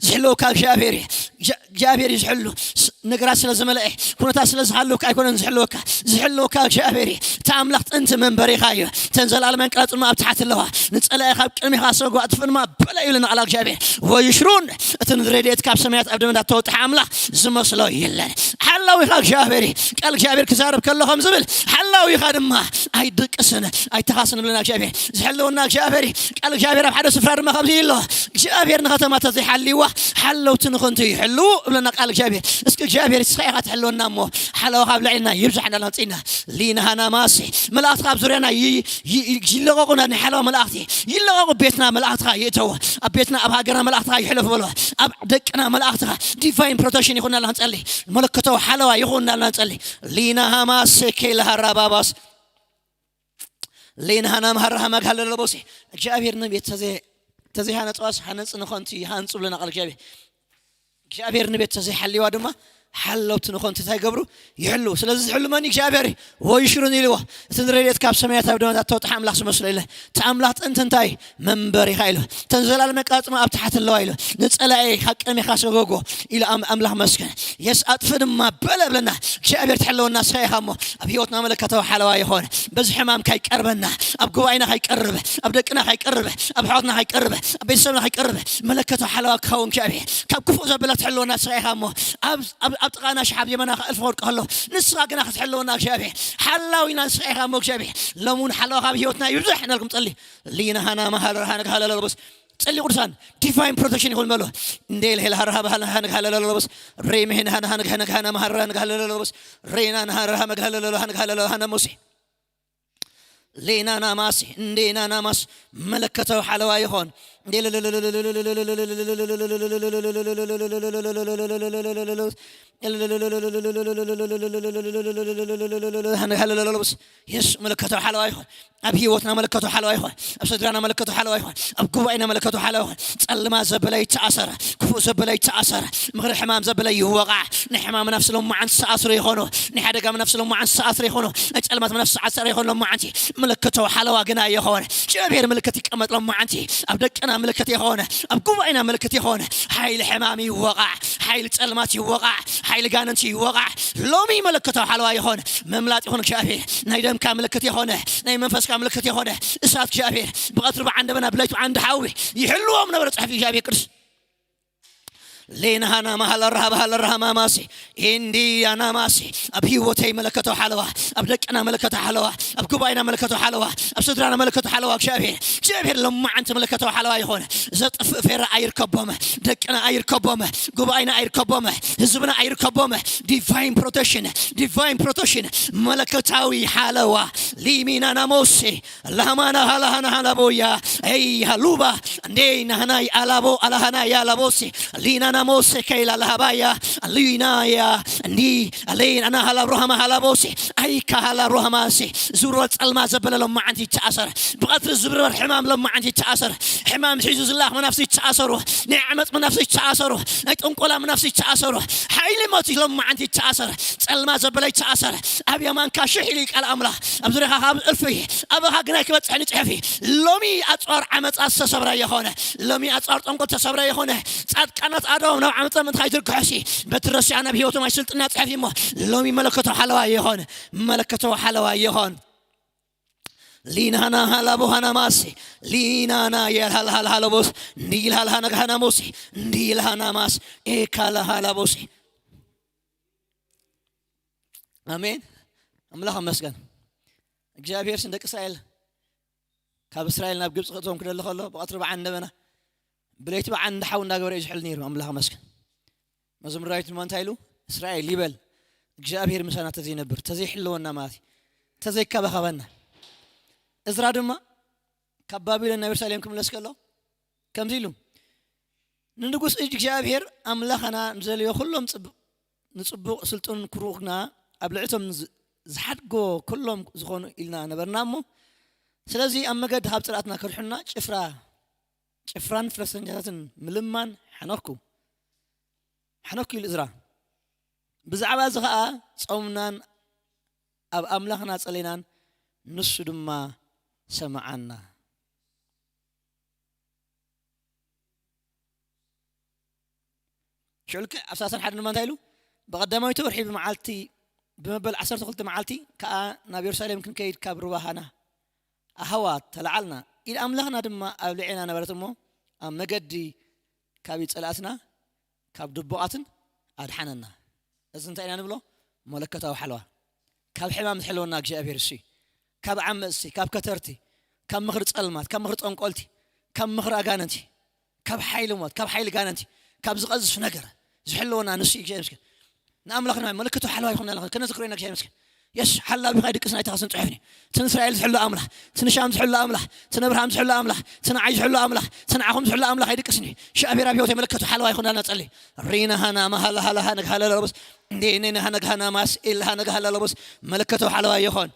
ዝሕልወካ እግዚኣብሔር እዩ። እግዚኣብ-፣ እግዚኣብሔር እዩ ዝሕሉ። ስ-፣ ነገራት ስለ ዝመልአ፣ ኩነታት ስለ ዝሃለወካ ኣይኮነን ዝሕልወካ። ዝሕልወካ እግዚኣብሔር እዩ። እቲ ኣምላኽ ጥንቲ መንበሪኻ እዩ። እተን ዘለኣለማውያን ቃላት ድማ ኣብ ታሕቲ ኣለዋ። ንጸላኢ ካብ ቅድሚኻ ሰጓ ኣጥፍእ ድማ በለ እዩ ኢሉና ቃል እግዚኣብሔር። ወይሽሩን፣ እቲ ንረድኤት ካብ ሰማያት ኣብ ደመና እተወጥሐ ኣምላኽ ዝመስሎ የለን። ሓላዊኻ እግዚኣብሔር እዩ። ቃል እግዚኣብሔር ክዛረብ ከሎ ከም ዝብል፣ ሓላዊኻ ድማ ኣይድቅስን፣ ኣይተኻስን ብለና እግዚኣብሔር። ዝሕልወና እግዚኣብሔር እዩ። ቃል እግዚኣብሔር ኣብ ሓደ ስፍራ ድማ ከምዚ ኢሎ፣ እግዚኣብሔር ንኸተማ ተዘይሓልይዋ ሓለውቲ ንኽንቱ ይሕልዉ እብለና ቃል እግዚኣብሔር። እስኪ እግዚኣብሔር እስኻ ኢኻ ትሕልወና እሞ ሓለዋኻ ኣብ ልዕልና ይብዛሕ እንዳልና ጽና። ሊና ሃና ማሲ መላእኽትኻ ኣብ ዙርያና ይ-፣ ይ-፣ ይ-፣ ይለቐቑና፣ ናይ ሓለዋ መላእኽቲ ይለቐቑ። ቤትና መላእኽትኻ ይእተዎ። ኣብ ቤትና ኣብ ሃገርና መላእኽትኻ ይሕለፉ በልዋ። ኣብ ደቅና መላእኽትኻ ዲቫይን ፕሮቴክሽን ይኹን እንዳልና ንጸሊ። መለኮታዊ ሓለዋ ይኹን እንዳልና ንጸሊ። ሊና ሃማሴ ኬላ ሃራባባስ ሌን ሃናም ሃራሃማ ጋለለቦሴ። እግዚኣብሔር ንቤት ተዘይ-፣ ተዘይሃነፅዋስ ሃነፂ ንኸንቱ ይሃንፁ ብለና ቃል እግዚኣብሔር። እግዚኣብሔር ንቤት ተዘይሓልይዋ ድማ ሓለውቲ ንኾን እንታይ ገብሩ? ይሕልዉ። ስለዚ ዝሕሉ መን? እግዚኣብሔር እዩ። "ወይሽሩን" ኢልዎ። "እቲ ንረድኤት ካብ ሰማያት ኣብ ደመናት ተወጥሐ ኣምላኽ ዝመስሎ የለን። እቲ ኣምላኽ ጥንቲ እንታይ? መንበር ኢኻ" ኢሉ። "እተን ዘላለም ኣቃጽማ ኣብ ታሕቲ ኣለዋ" ኢሉ። "ንጸላኤ ካብ ቅድሜኻ ሰጎጎ" ኢሉ ኣም-፣ ኣምላኽ መስገን። "የስ ኣጥፍ ድማ በለ" ብለና። እግዚኣብሔር ትሕልወና ንስኻ ኢኻ እሞ ኣብ ህይወትና መለከታዊ ሓለዋ ይኾን። በዚ ሕማም ካይቀርበና፣ ኣብ ጉባኤና ካይቀርብ፣ ኣብ ደቅና ካይቀርብ፣ ኣብ ኣሕዋትና ካይቀርብ፣ ኣብ ቤተሰብና ካይቀርብ፣ መለከታዊ ሓለዋ ክኸውን እግዚኣብሔር። ካብ ክፉእ ዘበለ ትሕልወና ንስኻ ኢኻ እሞ ኣብ፣ ኣብ፣ ኣብ ጥቓና ሽሓብ የመና ከእልፍ ወርቂ ከሎ ንስኻ ግና ክትሕልወና እግዚኣብሔር። ሓላዊና ንስኻ ኢኻ እሞ እግዚኣብሔር። ሎሚ እውን ሓለዋ ካብ ህይወትና ይብዛሕ እናልኩም ጸሊ። ሊና ሃና ማሃለር ሃነግ ሃለለለቦስ። ጸሊ ቅዱሳን ዲቫይን ፕሮቴክሽን ይኹን በሎ። እንዴ ለሄል ሃረሃ ባህል ሃነግ ሃለለለቦስ። ሬ መሄን ሃነ ሃነግ ሃነግ ሃነ ማሃራ ሃነግ ሃለለለቦስ። ሬና ሃረሃ መግ ሃለለሎ ሃነግ ሃለለሎ ሃነ ሙሴ። ሌና ናማስ፣ እንዴ ናናማስ፣ መለከተው ሓለዋ ይኾን። የስ መለከተው ሓለዋ ይኾን። ኣብ ህይወትና መለከተው ሓለዋ ይኾን። ኣብ ስድራና መለከተው ሓለዋ ይኾን። ኣብ ጉባኤና መለከተው ሓለዋ ይኾን። ጸልማ ዘበለ ይተኣሰር። ክፉእ ዘበለ ይተኣሰር። ምኽሪ ሕማም ዘበለ ይወቓዕ። ናይ ሕማም መናፍስ ሎማዓንቲ ዝተኣስሩ ይኾኑ። ናይ ሓደጋ መናፍስ ሎማዓንቲ ዝተኣስሩ ይኾኑ። ናይ ጸልማት መናፍስ ዝተኣሰሩ ይኾኑ። ሎማዓንቲ ምልክተው ሓለዋ ግና ይኾን። እግዚኣብሔር ምልክት ይቀመጥ። ሎማዓንቲ ኣብ ደቅና ምልክት ይኾን። ኣብ ጉባኤና ምልክት ይኾን። ሓይሊ ሕማም ይወቓዕ። ሓይሊ ጸልማት ይወቓዕ። ሓይሊ ጋንንቲ ይወቓዕ። ሎሚ ምልክተው ሓለዋ ይኾን። ምምላጥ ይኹን እግዚኣብሔር። ናይ ደምካ ምልክት ይኾን። ናይ መንፈስካ ምልክት ይኾን። እሳት እግዚኣብሔር ብቐትሪ ብዓንደበና ብለይቲ ብዓንዲ ሓዊ ይሕልዎም ነበረ ጽሑፍ እግዚኣብሔር ቅዱስ። ሌናሃና ማሃላ ራሃ ባሃላ ራሃ ማማሲ ኢንዲ ኣናማሲ ኣብ ህይወተይ መለከተው ሓለዋ፣ ኣብ ደቅና መለከተው ሓለዋ፣ ኣብ ጉባኤና መለከተው ሓለዋ፣ ኣብ ስድራና መለከተው ሓለዋ። እግዚኣብሔር እግዚኣብሔር ሎማዓንቲ መለከተው ሓለዋ ይኾነ። ዘጥፍእ ፌራ ኣይርከቦመ፣ ደቅና ኣይርከቦመ፣ ጉባኤና ኣይርከቦመ፣ ህዝብና ኣይርከቦመ። ዲቫይን ፕሮቴክሽን፣ ዲቫይን ፕሮቴክሽን፣ መለከታዊ ሓለዋ ሊሚና ናሞሴ ላሃማና ሃላሃና ሃላቦያ ኤይ ሃሉባ እንዴ ናህናይ ኣላቦ ኣላሃና ያላቦሴ ሊናና ሞሴ ከይላ ላሃባያ ሊናያ እንዲ ሌናና ሃላ ሮሃማ ሃላቦሴ ኣይካ ሃላ ሮሃማሴ ዙሮ ጸልማ ዘበለ ሎማዓንቲ ይተኣሰር። ብቐትሪ ዝብርበር ሕማም ሎማዓንቲ ይተኣሰር። ሕማም ሒዙ ዝላኽ መናፍሲ ይተኣሰሩ። ናይ ዓመፅ መናፍሲ ይተኣሰሩ። ናይ ጥንቆላ መናፍሲ ይተኣሰሩ። ሓይሊ ሞት ሎማዓንቲ ይተኣሰር። ጸልማ ዘበለ ይተኣሰር። ኣብ የማንካ ሽሕ ኢሉ ቃል ኣምላኽ ኣብ ዙሪያኻ ካብ እልፊ ኣባኻ ግናይ ክበጽሕ ንጽሕፊ። ሎሚ ኣጽዋር ዓመጻ ዝተሰብረ የኾነ። ሎሚ ኣጽዋር ጠንቆል ተሰብረ የኾነ። ጻድቃናት ኣዶም ናብ ዓመጻ ምእንቲ ካይትርግሖሲ በቲ ረሲዓ ናብ ህይወቶም ኣይስልጥና ጽሕፊ እሞ ሎሚ መለከቶ ሓለዋ የኾነ። መለከቶ ሓለዋ የኾን። ሊናና ሃላቦ ሃናማሲ ሊናና የልሃልሃልሃለቦስ እንዲልሃልሃነግሃናሞሲ እንዲልሃናማስ ኤካላሃላቦሲ። ኣሜን። ኣምላኽ ኣመስገን። እግዚኣብሔር ስን ደቂ እስራኤል ካብ እስራኤል ናብ ግብፂ ክእትዎም ክደሊ ከሎ ብቐትሪ በዓል እንደበና ብለይቲ በዓል እንዳሓው እንዳገበረ እዩ ዝሕል ነይሩ። ኣምላኽ ኣመስገን። መዝሙር ዳዊት ድማ እንታይ ኢሉ? እስራኤል ይበል እግዚኣብሔር ምሳና ተዘይነብር ተዘይሕልወና ማለት እዩ። ተዘይከባኸበና። እዝራ ድማ ካብ ባቢሎን ናብ የሩሳሌም ክምለስ ከሎ ከምዚ ኢሉ ንንጉስ እጅ እግዚኣብሔር ኣምላኽና ንዘልዮ ኩሎም ጽቡቕ ንጽቡቕ ስልጡን ክሩኽና ኣብ ልዕቶም ዝሓድጎ ኩሎም ዝኾኑ ኢልና ነበርና እሞ ስለዚ ኣብ መገዲ ካብ ጽላእትና ከድሕኑና ጭፍራ ጭፍራን ፍረሰኛታትን ምልማን ሓነኩ ሓነኩ ኢሉ እዝራ። ብዛዕባ እዚ ኸኣ ጾምናን ኣብ ኣምላኽና ጸሌናን ንሱ ድማ ሰምዓና። ሽዑ ልክዕ ኣብ ሰላሳን ሓደን ድማ እንታይ ኢሉ? ብቐዳማይቲ ወርሒ ብመዓልቲ ብመበል ዓሰርተ ክልተ መዓልቲ ከኣ ናብ የሩሳሌም ክንከይድ ካብ ሩባ ሃና ኣህዋ ተለዓልና። ኢድ ኣምላኽና ድማ ኣብ ልዕና ነበረት እሞ ኣብ መገዲ ካብ ጸላእትና ካብ ድቡቓትን ኣድሓነና። እዚ እንታይ ኢና ንብሎ? መለከታዊ ሓለዋ። ካብ ሕማም ዝሕልወና እግዚኣብሔር እሱ እዩ። ካብ ዓመፅቲ፣ ካብ ከተርቲ፣ ካብ ምኽሪ ጸልማት፣ ካብ ምኽሪ ጠንቆልቲ፣ ካብ ምኽሪ ኣጋንንቲ፣ ካብ ሓይሊ ሞት፣ ካብ ሓይሊ ጋንንቲ፣ ካብ ዝቐዝፍ ነገር ዝሕልወና ንሱ እዩ እግዚኣብሔር ይመስገን። ንኣምላኽና መለከቱ ሓለዋ ይኹን ኣለኹ ከነዝክሮ ኢና እግዚኣብሔር ይመስገን። የስ ሓላዊ ኻይ ድቅስ ናይ ተኻስን ጽሑፍኒ እቲ ንእስራኤል ዝሕሉ ኣምላኽ እቲ ንሻም ዝሕሉ ኣምላኽ እቲ ንኣብርሃም ዝሕሉ ኣምላኽ እቲ ንዓይ ዝሕሉ ኣምላኽ እቲ ንዓኹም ዝሕሉ ኣምላኽ ኣይድቅስኒ። እግዚኣብሔር ኣብ ህይወት የመለከቱ ሓለዋ ይኹን ኣልና ጸሊ ሪና ሃና ማሃላ ሃላ ሃነግ ሃለለበስ እንዴ ነና ሃነግ ሃና ማስ ኢል ሃነግ ሃለለበስ መለከቱ ሓለዋ ይኹን።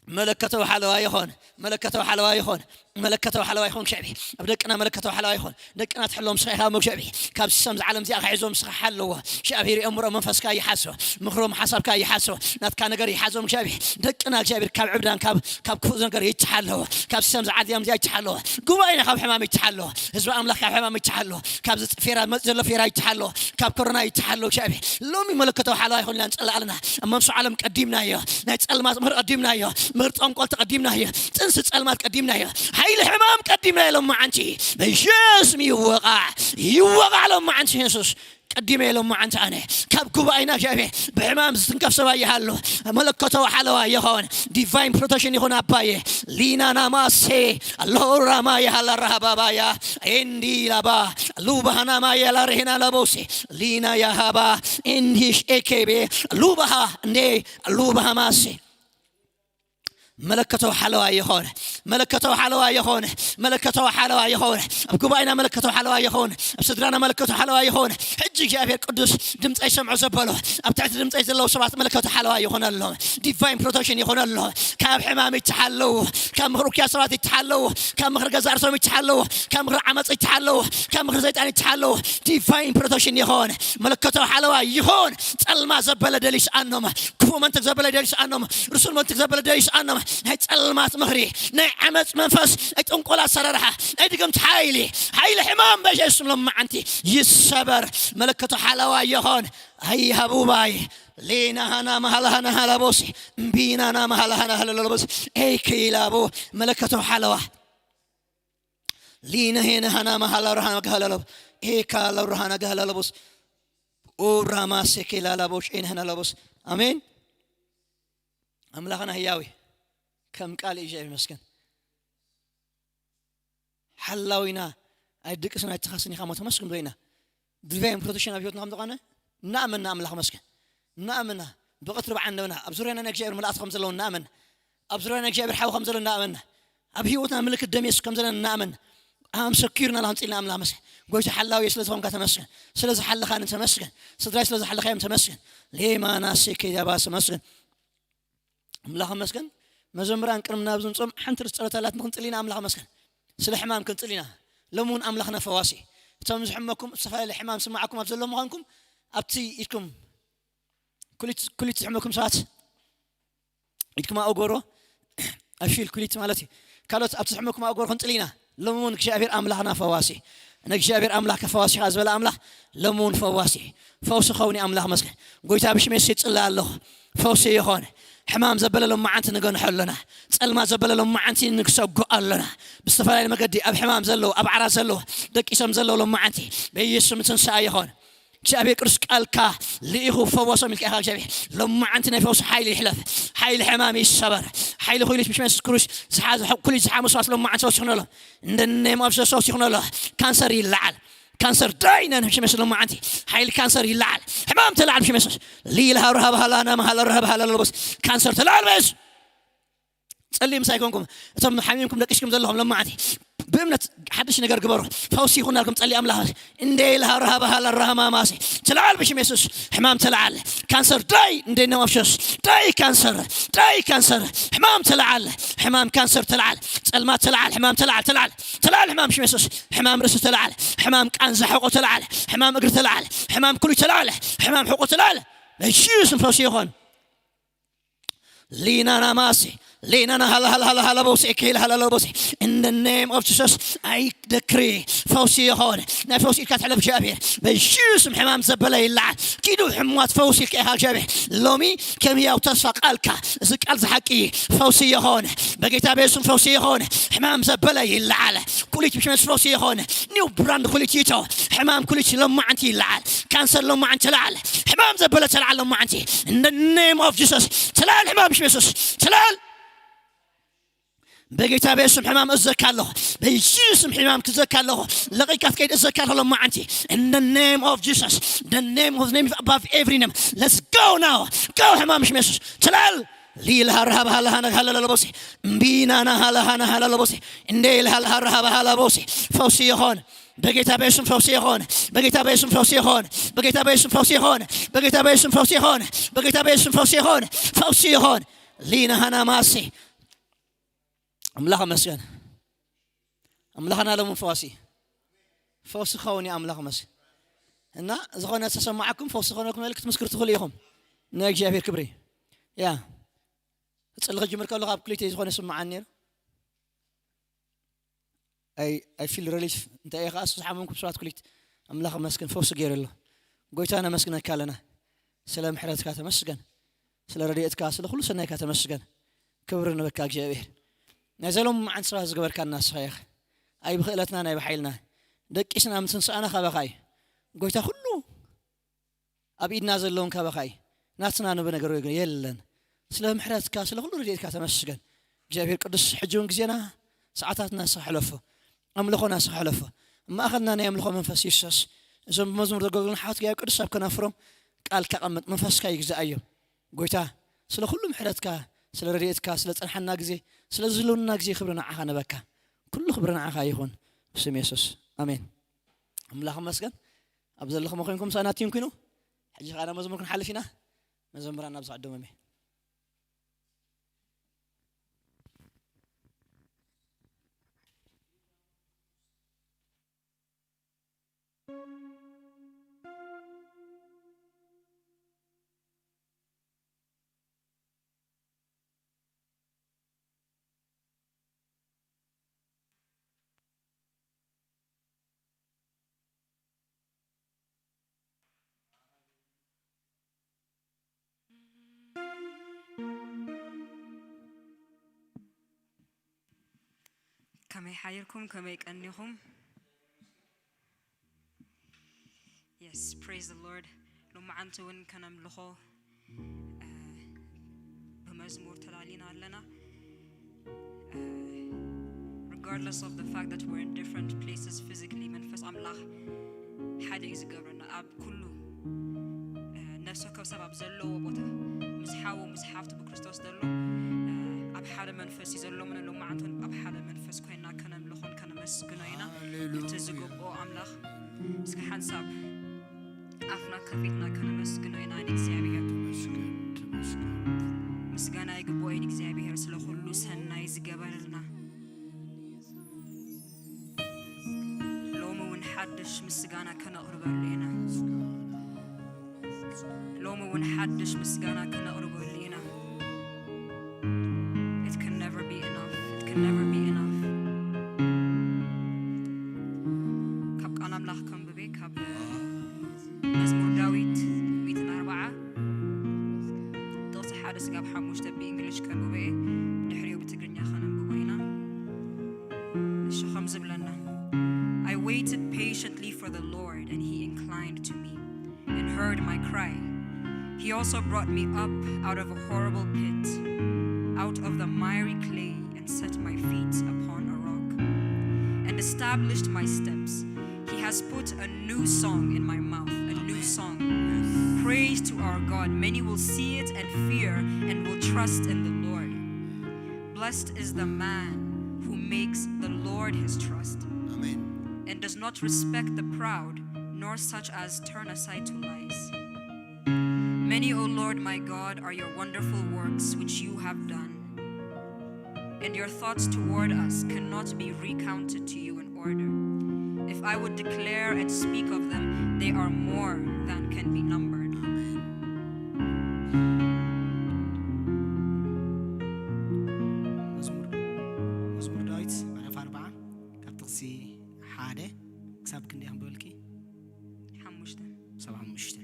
መለከተው ሓለዋ ይኾን። መለከተው ሓለዋ ይኾን። መለከታዊ ሓለዋ ይኹን ሸዕቢ። ኣብ ደቅና መለከታዊ ሓለዋ ይኹን። ደቅና ትሕሎም ስኻ ኢኻ እሞ ሸዕቢ። ካብ ሲስተም ዝዓለም እዚኣ ክሕዞም ስኻ ሓለዎ። ሸዕቢ ሪኦም ምሮ መንፈስካ ይሓስቦ። ምኽሮም ሓሳብካ ይሓስቦ። ናትካ ነገር ይሓዞም ሸዕቢ። ደቅና ሸዕቢ ካብ ዕብዳን ካብ ካብ ክፉእ ነገር ይተሓለዎ። ካብ ሲስተም ዝዓለም እዚኣ ይተሓለዎ። ጉባኤና ካብ ሕማም ይተሓለዎ። ህዝቢ ኣምላኽ ካብ ሕማም ይተሓለዎ። ካብ ዝጽ- ፌራ መጽ- ዘሎ ፌራ ይተሓለዎ። ካብ ኮሮና ይተሓለዎ ሸዕቢ። ሎሚ መለከታዊ ሓለዋ ይኹን ኢልና ንጸልእ ኣለና። ኣብ መንሱ ዓለም ቀዲምናዮ። ናይ ጸልማት ምህር ቀዲምናዮ። ምህር ጠንቆልቲ ቀዲምናዮ። ጥንሲ ጸልማት ቀዲምናዮ። ሓይሊ ሕማም ቀዲምናዮ። ሎማዓንቲ በኢየሱስ ይወቓዕ። ይወቓዕ ሎማዓንቲ የሱስ። ቀዲመ ሎማዓንቲ ኣነ ካብ ጉባኤና እግዚኣብሔር ብሕማም ዝትንከፍ ሰብኣይ ይሃሉ። መለኮታዊ ሓለዋ ይኾን። ዲቫይን ፕሮቴክሽን ይኹን ኣባየ። ሊናና ማሴ ኣሎራማ የሃላ ረሃባባያ ኤንዲ ላባ ሉባሃናማ የላ ርሄና ለቦሴ ሊና ያሃባ ኤንዲሽ ኤኬቤ ሉባሃ እንዴ ሉባሃ ማሴ መለከተው ሓለዋ ይኾን። መለከተው ሓለዋ ይኾን። መለከተው ሓለዋ ይኾን። ኣብ ጉባኤና መለከተው ሓለዋ ይኾን። ኣብ ስድራና መለከተው ሓለዋ ይኾን። ሕጂ እግዚኣብሔር ቅዱስ ድምፀይ ሰምዑ ዘበሎ ኣብ ትሕቲ ድምፀይ ዘለዉ ሰባት መለከተው ሓለዋ ይኾነሎም። ዲቫይን ፕሮቴክሽን ይኾነሎም። ካብ ሕማም ይተሓለዉ። ካብ ምኽሪ ውክያ ሰባት ይተሓለዉ። ካብ ምኽሪ ገዛ ርሶም ይተሓለዉ። ካብ ምኽሪ ዓመፅ ይተሓለዉ። ካብ ምኽሪ ሰይጣን ይተሓለዉ። ዲቫይን ፕሮቴክሽን ይኾን። መለከተው ሓለዋ ይኾን። ጸልማ ዘበለ ደሊስ ኣኖም ክፉእ መንትግ ዘበለ ደሊስ ኣኖም ርሱን መንትግ ዘበለ ደሊስ ኣኖም ናይ ጸልማት ምኽሪ ናይ ዓመፅ መንፈስ ናይ ጥንቆላ ኣሰራርሓ ናይ ድግምት ሓይሊ ሓይሊ ሕማም በሸስም ሎማዓንቲ ይሰበር። መለከቱ ሓለዋ ይኾን። ኣይሃቡባይ ሌናሃና መሃላሃና ሃላቦሲ እምቢናና መሃላሃና ሃለሎቦስ ኤክይላቡ መለከቱ ሓለዋ ሊነሄነ ሃና መሃላ ረሃና ገሃለሎብ ኤካ ለረሃና ገሃለሎቦስ ኡራማ ሴኬላ ላቦሽ ኤን ሃና ላቦስ ኣሜን። ኣምላኽና ህያዊ ከም ቃል እግዚኣብሔር ይመስገን። ሓላዊና ኣይድቅስን ኣይተኻስን ኢኻ ሞ ተመስግን ዶ ኢና። ድልቫይን ፕሮቴክሽን ኣብ ህይወትና ከም ዝኾነ እናኣመና ኣምላኽ መስገን እናኣመና ብቐትሪ ብዓንደብና ኣብ ዙርያና ናይ እግዚኣብሔር መላእክቲ ከም ዘለዉ እናኣመና ኣብ ዙርያና እግዚኣብሔር ሓዊ ከም ዘሎ እናኣመና ኣብ ህይወትና ምልክት ደም የሱስ ከም ዘለና እናኣመና ኣም ሰኪርና ንኸምፅልና ኣምላኽ መስገን። ጎይታ ሓላዊ ስለ ዝኾንካ ተመስገን። ስለ ዝሓለኻኒ ተመስገን። ስድራይ ስለ ዝሓለኻዮም ተመስገን። ሌማና ሴኬ ያባስ ተመስገን። ኣምላኽ መስገን። መዘምራን ቅድሚ ናብ ዝምፅኦም ሓንቲ ርስ ፀሎት ኣላት ንክንፅል ኢና ኣምላኽ መስገን። ስለ ሕማም ክንፅል ኢና። ሎሚ እውን ኣምላኽና ፈዋሲ እቶም ዝሕመኩም ዝተፈላለየ ሕማም ስማዓኩም ኣብ ዘሎ ምዃንኩም ኣብቲ ኢድኩም ኩሊት ኩሊት ዝሕመኩም ሰባት ኢድኩም ኣእጎሮ ኣፊል ኩሊት ማለት እዩ። ካልኦት ኣብቲ ዝሕመኩም ኣእጎሮ ክንፅል ኢና። ሎሚ እውን እግዚኣብሔር ኣምላኽና ፈዋሲ ንእግዚኣብሔር ኣምላኽ ከፈዋሲኻ ዝበለ ኣምላኽ ሎሚ እውን ፈዋሲ እዩ። ፈውሲ ኸውን ኣምላኽ መስገን። ጎይታ ብሽሜስ ይፅላ ኣለኹ። ፈውሲ ይኾን። ሕማም ዘበለ ሎማዓንቲ ንገንሖ ኣለና። ጸልማ ዘበለ ሎማዓንቲ ንክሰጉ ኣለና። ብዝተፈላለየ መገዲ ኣብ ሕማም ዘለዉ ኣብ ዓራት ዘለዉ ደቂሶም ዘለዉ ሎማዓንቲ በኢየሱስ ትንሳኤ ይኾን። እግዚኣብሔር ቅዱስ ቃልካ ልኢኹ ፈወሶም ኢልካ ኢኻ እግዚኣብሔር። ሎማዓንቲ ናይ ፈውሲ ሓይሊ ይሕለፍ። ሓይሊ ሕማም ይሰበር። ሓይሊ ኩሊት ብሽም የሱስ ክርስቶስ ዝሓዘ ኩሊት ዝሓሙ ሰባት ሎማዓንቲ ፈውሲ ይኹነሎም። እንደ ኔም ኦፍ ሶስ ይኹነሎ። ካንሰር ይለዓል። ካንሰር ዳይ ነን ብሽም የሱስ ሎማዓንቲ ሓይሊ ካንሰር ይለዓል። ሕማም ተለዓል ብሽም የሱስ። ሊላ ሃብረ ሃብሃላ ናመሃላ ረሃብሃላ ለቦስ ካንሰር ተለዓል በየሱስ። ጸሊም ሳይኮንኩም እቶም ሓሚምኩም ደቂስኩም ዘለኹም ሎማዓንቲ ብእምነት ሓድሽ ነገር ግበሩ። ፈውሲ ይኹናልኩም ጸሊ ኣምላኽ እንደ ኢልሃ ረሃባሃላ ረሃማማሲ ተለዓል ብሽም የሱስ። ሕማም ተለዓል። ካንሰር ዳይ እንደ ነዋፍሸስ ዳይ ካንሰር ዳይ ካንሰር ሕማም ተለዓል። ሕማም ካንሰር ተለዓል። ጸልማት ተለዓል። ሕማም ተለዓል ተለዓል ተለዓል ሕማም ሽም የሱስ። ሕማም ርእሲ ተለዓል። ሕማም ቃንዛ ሕቆ ተለዓል። ሕማም እግሪ ተለዓል። ሕማም ኩሉ ተለዓል። ሕማም ሕቆ ተለዓል። በኢየሱስ ፈውሲ ይኹን። ሊናና ማሲ ሊናና ሃላ ሃላ ሃላ ሃላ ቦሲ ኤኬል ሃላ ሃላ ቦሲ in the name of Jesus I decree ፈውሲ ይኾን። ናይ ፈውሲ ኢልካ ትሕለፍ እግዚኣብሔር በኢየሱስም ሕማም ዘበለ ይለዓል። ኪዱ ሕማት ፈውሲ ኢልካ ኢኻ እግዚኣብሔር ሎሚ ከም ያው ተስፋ ቃልካ እዚ ቃል ዝሓቂ ፈውሲ ይኾን። በጌታ በኢየሱስም ፈውሲ ይኾን። ሕማም ዘበለ ይለዓል። ኩሊት ብሽመስ ፈውሲ ይኾን። ኒው ብራንድ ኩሊት ይቶ ሕማም ኩሊት ሎማዓንቲ ይለዓል። ካንሰር ሎማዓንቲ ተለዓል። ሕማም ዘበለ ተለዓል ሎማዓንቲ in the name of Jesus ተለዓል። ሕማም ብሽም የሱስ ተለዓል። በጌታ በኢየሱስም ሕማም እዘካ ኣለኹ። በኢየሱስም ሕማም ክዘካ ኣለኹ። ለቂካ ትከይድ እዘካ ኣለኹ ሎማዓንቲ in the name of Jesus the name of name above every name let's go now go ሕማም ብሽም የሱስ ተለዓል። ሊልሃ ረሃብ ሃላሃና ሃላላ ለቦሴ እምቢናና ሃላሃና ሃላላ ቦሴ እንዴ ልሃልሃ ረሃብ ሃላ ቦሴ ፈውሲ ይኾን። በጌታ በኢየሱስም ፈውሲ ይኾን። በጌታ በኢየሱስም ፈውሲ ይኾን። በጌታ በኢየሱስም ፈውሲ ይኾን። በጌታ በኢየሱስም ፈውሲ ይኾን። በጌታ በኢየሱስም ፈውሲ ይኾን። ፈውሲ ይኾን። ሊና ሃና ማሴ ኣምላኽ መስገን። ኣምላኽና ሎም ፈዋሲ፣ ፈውሲ ክኸውን እዩ ኣምላኽ መሲ። እና ዝኾነ ዝተሰማዓኩም ፈውሲ ዝኾነኩም መልክት ምስክር ትኽእሉ ኢኹም። ንእግዚኣብሔር ክብሪ። ያ፣ ክጽሊ ክጅምር ከለኹ ኣብ ክሊተይ ዝኾነ ይስምዓኒ ነይሩ። ኣይ ኣይ ፊል ሪሊፍ እንታይ እየ ከኣ ዝሓመምኩም ሰባት ክሊት ኣምላኽ መስገን ፈውሲ ገይሩ ኣሎ። ጎይታ ነመስግነካ ኣለና። ስለ ምሕረትካ ተመስገን። ስለ ረድኤትካ፣ ስለ ኩሉ ሰናይካ ተመስገን። ክብሪ ንበካ እግዚኣብሔር። ናይ ዘሎም መዓን ስራ ዝገበርካና ንስኻ ኢኻ። ኣይ ብኽእለትና ናይ ብሓይልና ደቂስና ምስ ንስኣና ካባኻ እዩ። ጎይታ ኩሉ ኣብ ኢድና ዘለውን ካባኻ እዩ። ናትና ንብነገር የለን። ስለ ምሕረትካ፣ ስለ ኩሉ ረድኤትካ ተመስገን። እግዚኣብሔር ቅዱስ፣ ሕጂ እውን ግዜና፣ ሰዓታትና ንስኻ ሕለፎ። ኣምልኾና ንስኻ ሕለፎ። ኣብ ማእኸልና ናይ ኣምልኾ መንፈስ ይፍሰስ። እዞም ብመዝሙር ዘገልግሉና ሓወት እግዚኣብሔር ቅዱስ ኣብ ከናፍሮም ቃል ከቐምጥ መንፈስካ ይግዛኣዮም። ጎይታ፣ ስለ ኩሉ ምሕረትካ፣ ስለ ረድኤትካ፣ ስለ ጸንሓና ግዜ፣ ስለ ዝህልውና ግዜ ክብሪ ንዓኻ ነበካ። ኩሉ ክብሪ ንዓኻ ይኹን። ብስም የሱስ። ኣሜን። ኣምላኽ ይመስገን። ኣብ ዘለኹም ኮይንኩም ምሳና ትንኩኑ። ሕጂ ኸኣ ናብ መዝሙር ክንሓልፍ ኢና። መዘምራን ናብ ዝዓደሞም እየ። ከመይ ሓይርኩም፣ ከመይ ቀኒኹም? Yes, praise the Lord። ሎማዓንቲ እውን ከነምልኾ፣ እ፣ ብመዝሙር ተላሊና ኣለና። እ፣ regardless of the fact that we're in different places physically፣ መንፈስ ኣምላኽ ሓደ እዩ ዝገብረና። ኣብ ኩሉ፣ እ፣ ነፍሲ ወከፍ ሰብ ኣብ ዘለዎ ቦታ ምስ ሓዉ ምስ ሓፍቱ ብክርስቶስ ዘሎ፣ እ፣ ኣብ ሓደ መንፈስ እዩ ዘሎ። ምነ ሎማዓንቲ እውን ኣብ ሓደ መንፈስ ኮይና ከነምልኾን ከነመስግኖ ኢና። ሃሌሉያ። እቲ ዝግብኦ ኣምላኽ እስከ ሓንሳብ ኣፍና ከፊትና ከነመስግኖ ኢና ንእግዚኣብሔር። ተመስገን፣ ተመስገን። ምስጋና ይግብኦ እዩ ንእግዚኣብሔር ስለ ኩሉ ሰናይ ዝገበረልና። ሎሚ እውን ሓድሽ ምስጋና ከነቕርበሉ ኢና። ሎሚ እውን ሓድሽ ምስጋና ከነቕርበሉ ኢና። It can never be enough. It can never be enough. ካብ ቃል ኣምላኽ ከንብቤ፣ ካብ መዝሙር ዳዊት ሚእትን ኣርባዓ ጥቕሲ ሓደ ስጋብ ሓሙሽተ ብእንግሊሽ ከንብቦ እየ። ድሕሪኡ ብትግርኛ ከነንብቦ ኢና። እሺ፣ ከም ዝብለና፣ I waited patiently for the Lord, and he inclined to me and heard my cry. He also brought me up out of a horrible pit, out of the miry clay, and set my feet upon a rock, and established my steps. He has put a new song in my mouth, a new song. Praise to our God. Many will see it and fear and will trust in the Lord. Blessed is the man who makes the Lord his trust, Amen. And does not respect the proud, nor such as turn aside to lies. Many, O Lord my God, are your wonderful works which you have done, and your thoughts toward us cannot be recounted to you in order. If I would declare and speak of them, they are more than can be numbered. መዝሙር፣ መዝሙር ዳዊት ምዕራፍ ኣርብዓ ካብ ጥቕሲ ሓደ ክሳብ ክንደይ ኣንብበልኪ? ሓሙሽተ። ክሳብ ሓሙሽተ።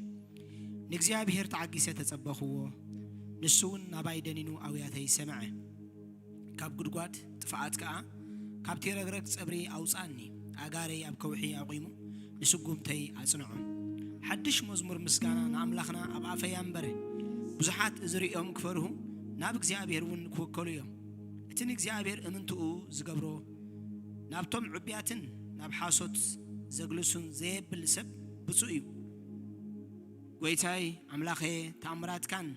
ንእግዚኣብሔር ተዓጊሰ ተጸበኽዎ፣ ንሱ እውን ናባይ ደኒኑ ኣውያተይ ሰምዐ። ካብ ጉድጓድ ጥፍኣት ከኣ፣ ካብቲ ረግረግ ጸብሪ ኣውጽኣኒ። ኣእጋረይ ኣብ ከውሒ ኣቑሙ፣ ንስጉምተይ ኣጽንዖ። ሓድሽ መዝሙር ምስጋና ንኣምላኽና ኣብ ኣፈይ ኣንበረ። ብዙሓት እዚ ርእዮም ክፈርሁ፣ ናብ እግዚኣብሔር እውን ክውከሉ እዮም። እቲ ንእግዚኣብሔር እምንትኡ ዝገብሮ፣ ናብቶም ዕቡያትን ናብ ሓሶት ዘግልሱን ዘየብል ሰብ ብፁዕ እዩ። ጐይታይ ኣምላኸ፣ ተኣምራትካን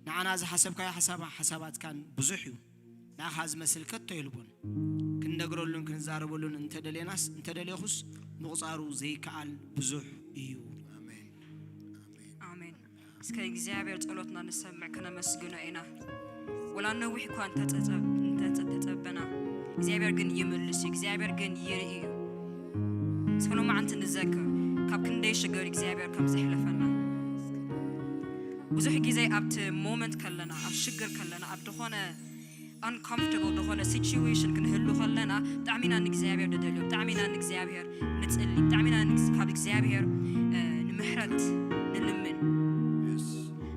ንዓና ዝሓሰብካዮ ሓሳባ-፣ ሓሳባትካን ብዙሕ እዩ። ንኣኻ ዝመስል ከቶ የልቦን። ክንነግረሉን ክንዛረበሉን እንተደሌናስ፣ እንተደሌኹስ ምቑጻሩ ዘይከኣል ብዙሕ እዩ። ኣሜን። ኣሜን። እስከ እግዚኣብሔር ጸሎትና ንሰምዕ፣ ከነመስግኖ ኢና። ወላ ነዊሕ እኳ እንተጸጸብ-፣ እንተጸ-፣ ተጸበና፣ እግዚኣብሔር ግን ይምልስ እዩ። እግዚኣብሔር ግን ይርኢ እዩ። እስከ ሎማዓንቲ ንዘክር ካብ ክንደይ ሽግር እግዚኣብሔር ከም ዘሕለፈና። ብዙሕ ግዜ ኣብቲ ሞመንት ከለና፣ ኣብ ሽግር ከለና፣ ኣብ ዝኾነ uncomfortable ዝኾነ ሲቹዌሽን ክንህሉ ከለና ብጣዕሚ ኢና ንእግዚኣብሔር ንደልዮ፣ ብጣዕሚ ኢና ንእግዚኣብሔር ንጽሊ፣ ብጣዕሚ ኢና ንግስ- ካብ እግዚኣብሔር እ፣ ንምሕረት ንልምን።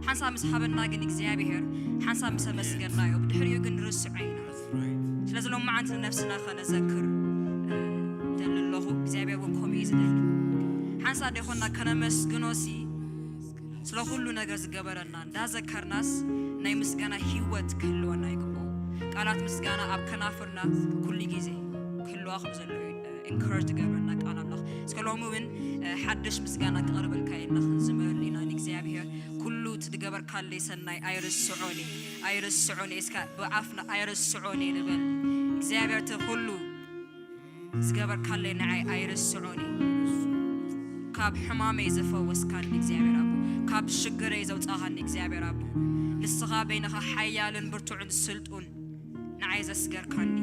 ሓንሳብ ምስ ሃበና ግን እግዚኣብሔር ሓንሳብ ምስ ኣመስገናዮ ብድሕሪኡ ግን ንርስዖ ኢና። ስለዚ ሎማዓንቲ ንነፍስና ከነዘክር እ፣ ደሊ ኣለኹ። እግዚኣብሔር እውን ከምኡ እዩ ዝደሊ። ሓንሳብ ደይኮንና ከነመስግኖ ሲ ስለ ኩሉ ነገር ዝገበረልና እንዳዘከርናስ ናይ ምስጋና ህይወት ክህልወና ይግብኦ። ቃላት ምስጋና ኣብ ከናፍርና ኩሉ ግዜ ክህልዋ ከም ዘለዎ ኢንከረጅ ትገብረና ቃል ኣምላኽ። እስከ ሎሚ እውን እ፣ ሓድሽ ምስጋና ክቐርበልካ ኢልና ክንዝምረሉ ኢና ንእግዚኣብሔር። ኩሉ እቲ ዝገበርካለይ ሰናይ ኣይርስዖን እየ፣ ኣይርስዖን እየ። እስከ ብኣፍና ኣይርስዖን እየ ንበል። እግዚኣብሔር እቲ ኩሉ ዝገበርካለይ ንዓይ ኣይርስዖን እየ። ካብ ሕማመይ ዘፈወስካኒ እግዚኣብሔር ኣቦ፣ ካብ ሽግረይ ዘውጻኻኒ እግዚኣብሔር ኣቦ፣ ንስኻ በይንኻ ሓያልን ብርቱዕን ስልጡን ንዓይ ዘስገርካኒ፣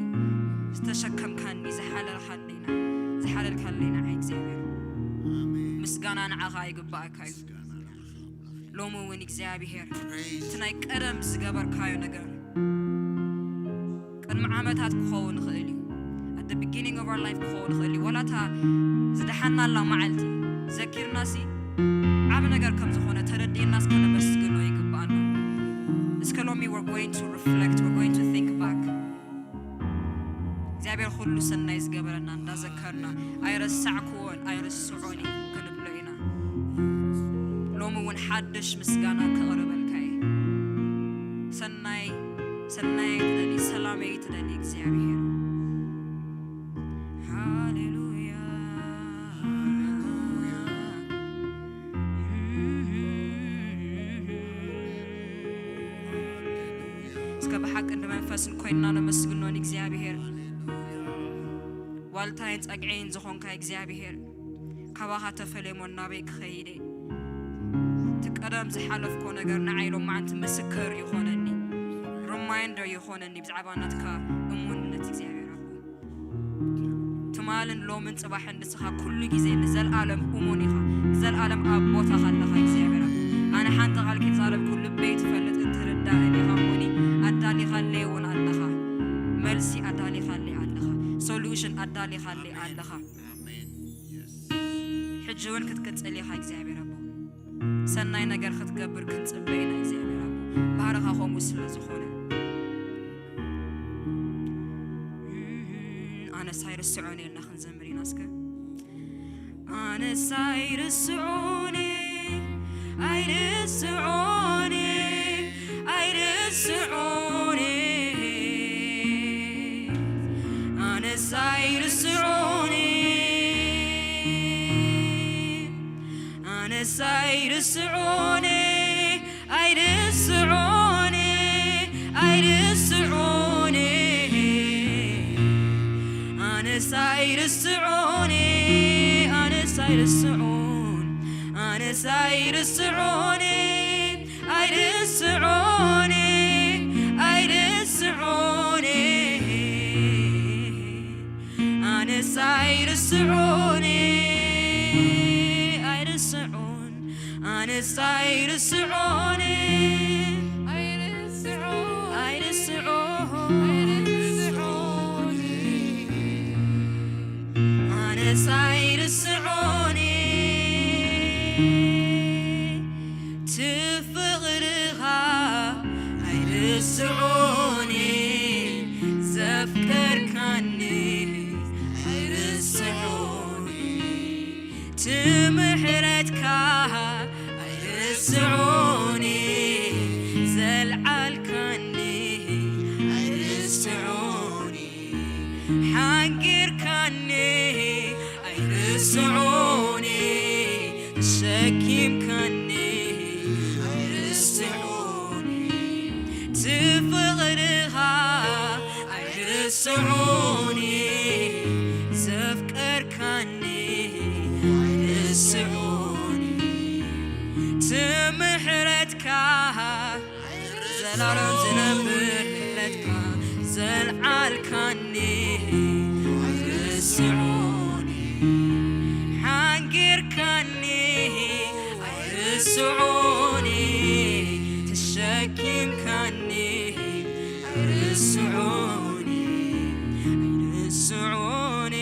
ዝተሸከምካኒ፣ ዝሓለልካለይ ንዓይ፣ ዝሓለልካለይ ንዓይ እግዚኣብሔር ምስጋና ንዓኻ ይግባኣካ እዩ። ሎሚ እውን እግዚኣብሔር እቲ ናይ ቀደም ዝገበርካዮ ነገር ቅድሚ ዓመታት ክኸውን ይኽእል እዩ። At the beginning of our life ክኸውን ይኽእል እዩ። ዋላ እታ ዝደሓናላ መዓልቲ ዘኪርናሲ ዓብ ነገር ከም ዝኾነ ተረዲእናስ ከነመስግኖ ይግባኣና። እስከ ሎሚ we're going to reflect, we're going to think back። እግዚኣብሔር ኩሉ ሰናይ ዝገበረና እንዳዘከርና ኣይረሳዕክዎን ኣይርስዖን እዩ ክንብሎ ኢና። ሎሚ እውን ሓድሽ ምስጋና ከቕርበልካ እየ። ሰናይ ሰናይ ትደሊ፣ ሰላመይ ትደሊ እግዚኣብሔር። ሃሌሉያ። እስከ ብሓቅን ብመንፈስን ኮይንና ነመስግኖ ንእግዚኣብሔር። ዋልታይን ጸግዐይን ዝኾንካ እግዚኣብሔር፣ ካባኻ ተፈልየ እሞ ናበይ ክኸይድ እየ? እቲ ቀደም ዝሓለፍኮ ነገር ንዓይ ሎማዓንቲ ምስክር ይኾነኒ፣ ሪማይንደር ይኾነኒ ብዛዕባ ናትካ እሙንነት እግዚኣብሔር ኣቦ። ትማልን ሎምን ጽባሕን ንስኻ ኩሉ ግዜ ንዘልኣለም እሙን ኢኻ። ንዘልኣለም ኣብ ቦታኻ ኣለኻ እግዚኣብሔር ኣቦ። ኣነ ሓንቲ ቃል ከይተዛረብኩ ልበይ ትፈልጥ፣ እትርዳእን ኢኻ እሞኒ። ኣዳሊኻለይ እውን ኣለኻ። መልሲ ኣዳሊኻለይ ኣለኻ። ሶሉሽን ኣዳሊኻለይ ኣለኻ። ሕጂ እውን ክትቅጽል ኢኻ እግዚኣብሔር ኣቦ። ሰናይ ነገር ክትገብር ክንጽበ ኢና እግዚኣብሔር ኣቦ። ባህርኻ ከምኡ ስለ ዝኾነ። ኣነስ ኣይርስዖን እየ ኢልና ክንዘምር ኢና እስከ። ኣነስ ኣይርስዖን እየ፣ ኣይርስዖን እየ፣ ኣይርስዖን እየ። ኣነስ ኣይርስዖን እየ፣ ኣነስ ኣይርስዖን እየ፣ ኣይርስዖን እየ፣ ኣይርስዖን እየ። ኣነስ ኣይርስዖን እየ፣ ኣነስ ኣይርስዖን፣ ኣነስ ኣይርስዖን እየ፣ ኣይርስዖን እየ፣ ኣይርስዖን እየ። ኣነስ ኣይርስዖን እየ፣ ኣይርስዖን፣ ኣነስ ኣይርስዖን እየ፣ ኣይርስዖን፣ ኣይርስዖን፣ ኣይርስዖን እየ። ኣነስ ኣይርስዖን እየ፣ እቲ ፍቕርኻ ኣይርስዖን እየ፣ ዘፍቀርካኒ ኣይርስዖን እየ፣ እቲ ምሕረትካ ኣይርስዖን እየ፣ ዘልዓልካኒ ኣይርስዖን እየ፣ ሓንጊርካኒ ኣይርስዖን እየ፣ ተሸኪምካኒ ኣይርስዖን እየ፣ እቲ ፍቕርኻ ኣይርስዖን እየ፣ ዘፍቀርካኒ ኣይርስዖን እየ፣ እቲ ምሕረትካ ዘላለም ዝነብር ምሕረትካ ዘልዓልካኒ ኣይርስዑኒ፣ ሓንጊርካኒ ኣይርስዑኒ፣ ተሸኪምካኒ ኣይርስዑኒ፣ ኣይርስዑኒ፣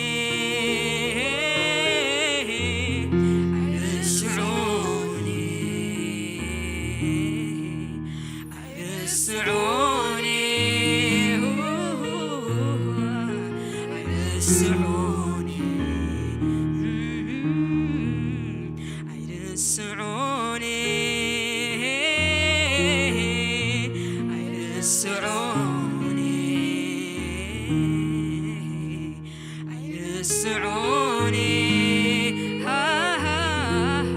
ኣይርስዑኒ። ኣይርስዑኒ፣ ኣይርስዑኒ፣ ኣይርስዑኒ፣ ኣይርስዑኒ። ኣይርስዑኒ፣ ሃ፣ ሃ፣ ሃ፣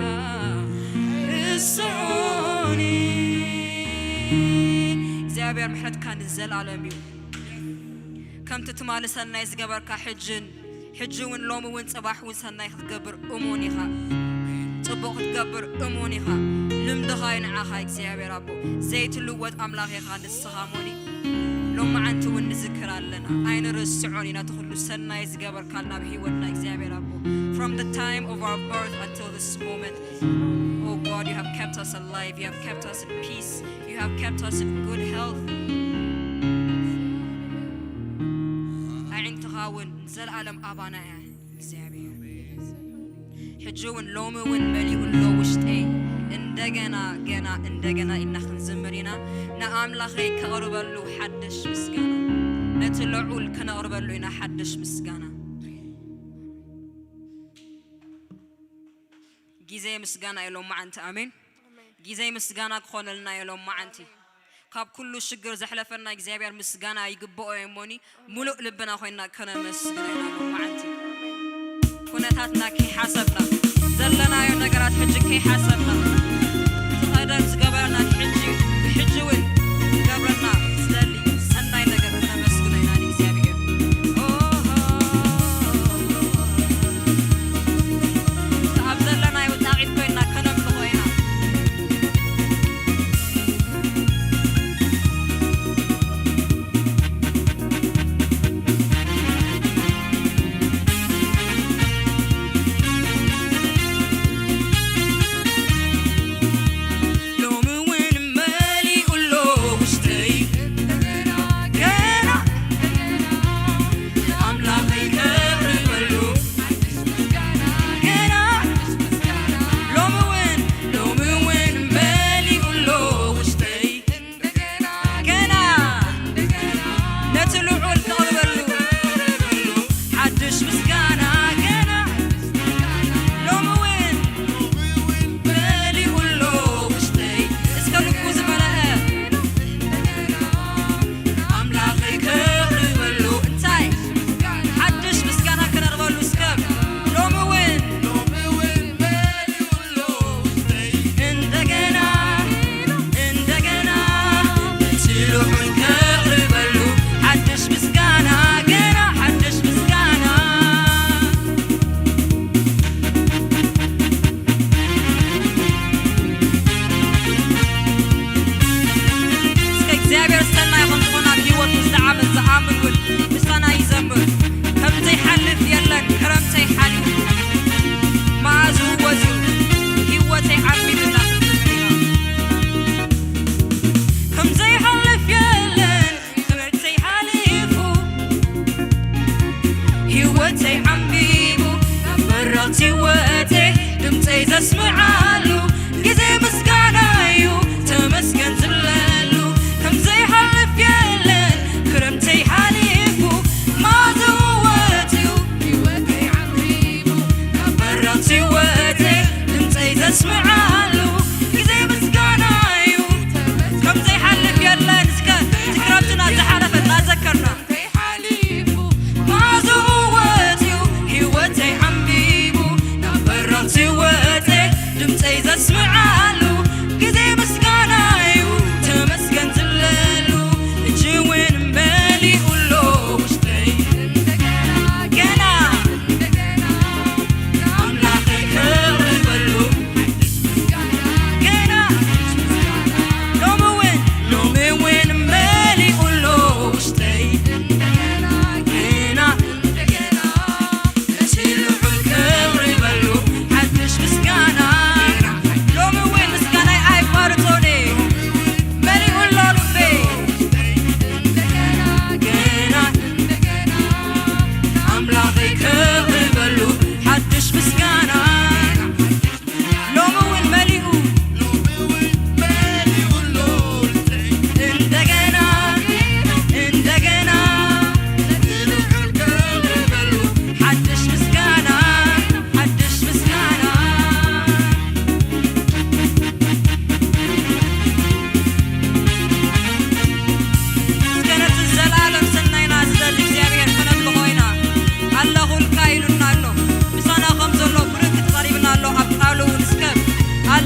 ኣይርስዑኒ። እግዚኣብሔር ምሕረትካ ንዘለኣለም እዩ። ከምቲ ትማሊ ሰናይ ዝገበርካ ሕጅን፣ ሕጂ እውን፣ ሎሚ እውን፣ ጽባሕ እውን ሰናይ ክትገብር እሙን ኢኻ። ጽቡቕ ክትገብር እሙን ኢኻ። ልምድኻ እዩ ንዓኻ እግዚኣብሔር ኣቦ። ዘይትልወጥ ኣምላኽ ኢኻ ንስኻ እሙን። ሎማዓንቲ እውን ንዝክር ኣለና። ኣይንርስዖን ኢና እቲ ኩሉ ሰናይ ዝገበርካልና ኣብ ህይወትና እግዚኣብሔር ኣቦ። From the time of our birth until this moment, oh God, you have kept us alive. You have kept us in peace. You have kept us in good health. ኣዒንትኻ እውን ንዘለኣለም ኣባና እያ እግዚኣብሔር። ሕጂ እውን ሎሚ እውን መሊኡ ኣሎ ውሽጠይ። እንደገና ገና እንደገና ኢልና ክንዝምር ኢና። ንኣምላኸይ ከቕርበሉ ሓድሽ ምስጋና፣ ነቲ ልዑል ከነቕርበሉ ኢና ሓድሽ ምስጋና። ግዜ ምስጋና እዩ ሎማዓንቲ። ኣሜን። ግዜ ምስጋና ክኾነልና እዩ ሎማዓንቲ። ካብ ኩሉ ሽግር ዘሕለፈና እግዚኣብሔር ምስጋና ይግብኦ እዩ እሞኒ፣ ሙሉእ ልብና ኮይና ከነመስግኖ ኢና ሎማዓንቲ። ኩነታትና ከይሓሰብና፣ ዘለናዮ ነገራት ሕጂ ከይሓሰብና፣ እቲ ቀደም ዝገበረና ሕጂ፣ ብሕጂ እውን ዝገብረና ዝደሊ ሰናይ ነገር ከነመስግኖ ኢና ንእግዚኣብሔር። ኦሆ። ኣብ ዘለናዮ ጣቒት ኮይና ከነምልኾ ኢና። ሎሚ እውን መሊኡ ኣሎ ውሽጠይ፣ ገና ንኣምላኸይ ከቕርበሉ። ገና ሎሚ እውን፣ ሎሚ እውን መሊኡ ኣሎ ውሽጠይ፣ ገና ነቲ ልዑል ከቕርበሉ ሓድሽ ምስጋና። ገና ሎሚ እውን መሊኡ ኣሎ ውሽጠይ፣ እስከ ልቡ ዝመልአ ኣምላኸይ ከቕርበሉ። እንታይ ሓድሽ ምስጋና ከነቕርበሉ እስከ ሎሚ እውን እንደገና፣ እንደገና እቲ ልዑል ከቕርበሉ ሓድሽ ምስጋና፣ ገና ሓድሽ ምስጋና። እስከ እግዚኣብሔር ሰናይ ከም ዝኾነ ኣብ ህይወቱ ዝዓመት ዝኣምን እውን ምስጋና ይዘምር። ከም ዘይሓልፍ የለን፣ ክረምተይ ሓሊፉ፣ መዓዝኡ ወፂኡ፣ ህይወተይ ዓሚቱ እናኽብር ኢና። ከም ዘይሓልፍ የለን፣ ክረምተይ ሓሊፉ፣ ህይወተይ ዓምቢቡ፣ ናብ በረኽቲ ወጤ ድምፀይ ዘስምዓሉ ግዜ ምስጋና እዩ፣ ተመስገን ዝብለሉ። ከም ዘይሓልፍ የለን፣ ክረምተይ ሓሊፉ፣ መዓዝኡ ወፂኡ፣ ህይወተይ ዓምቢቡ፣ ናብ በረኽቲ ወጤ ድምፀይ ዘስምዓሉ ግዜ ምስጋና እዩ። ከም ዘይሓልፍ የለን። እስከ እቲ ክረምትና ዝሓለፈ እናዘከርና፣ መዓዝኡ ወፂኡ፣ ህይወተይ ዓምቢቡ፣ ናብ በረኽቲ ወጤ ድምፀይ ዘ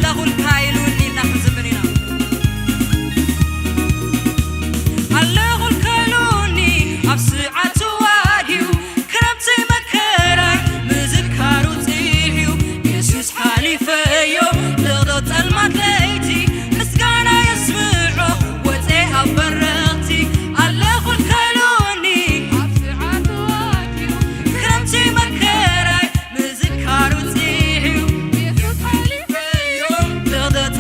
ኣለኹልካ ኢሉኒ ኢልና ክንዝምር ኢና። ኣለኹልካ ኢሉኒ ኣብ ስዓቱ ኣድዩ፣ ክረምቲ መከራይ ምዝካሩ ጽሕዩ፣ የሱስ ሓሊፈዮ ድቕድቕ ጸልማት ለይቲ፣ ምስጋና የስምዖ ወጸ ኣብ በረኽቲ። ኣለኹልካ ኢሉኒ ኣብ ስዓቱ ኣድዩ፣ ክረምቲ መከራይ ምዝካሩ ጽሕዩ፣ የሱስ ሓሊፈዮ ድቕድቕ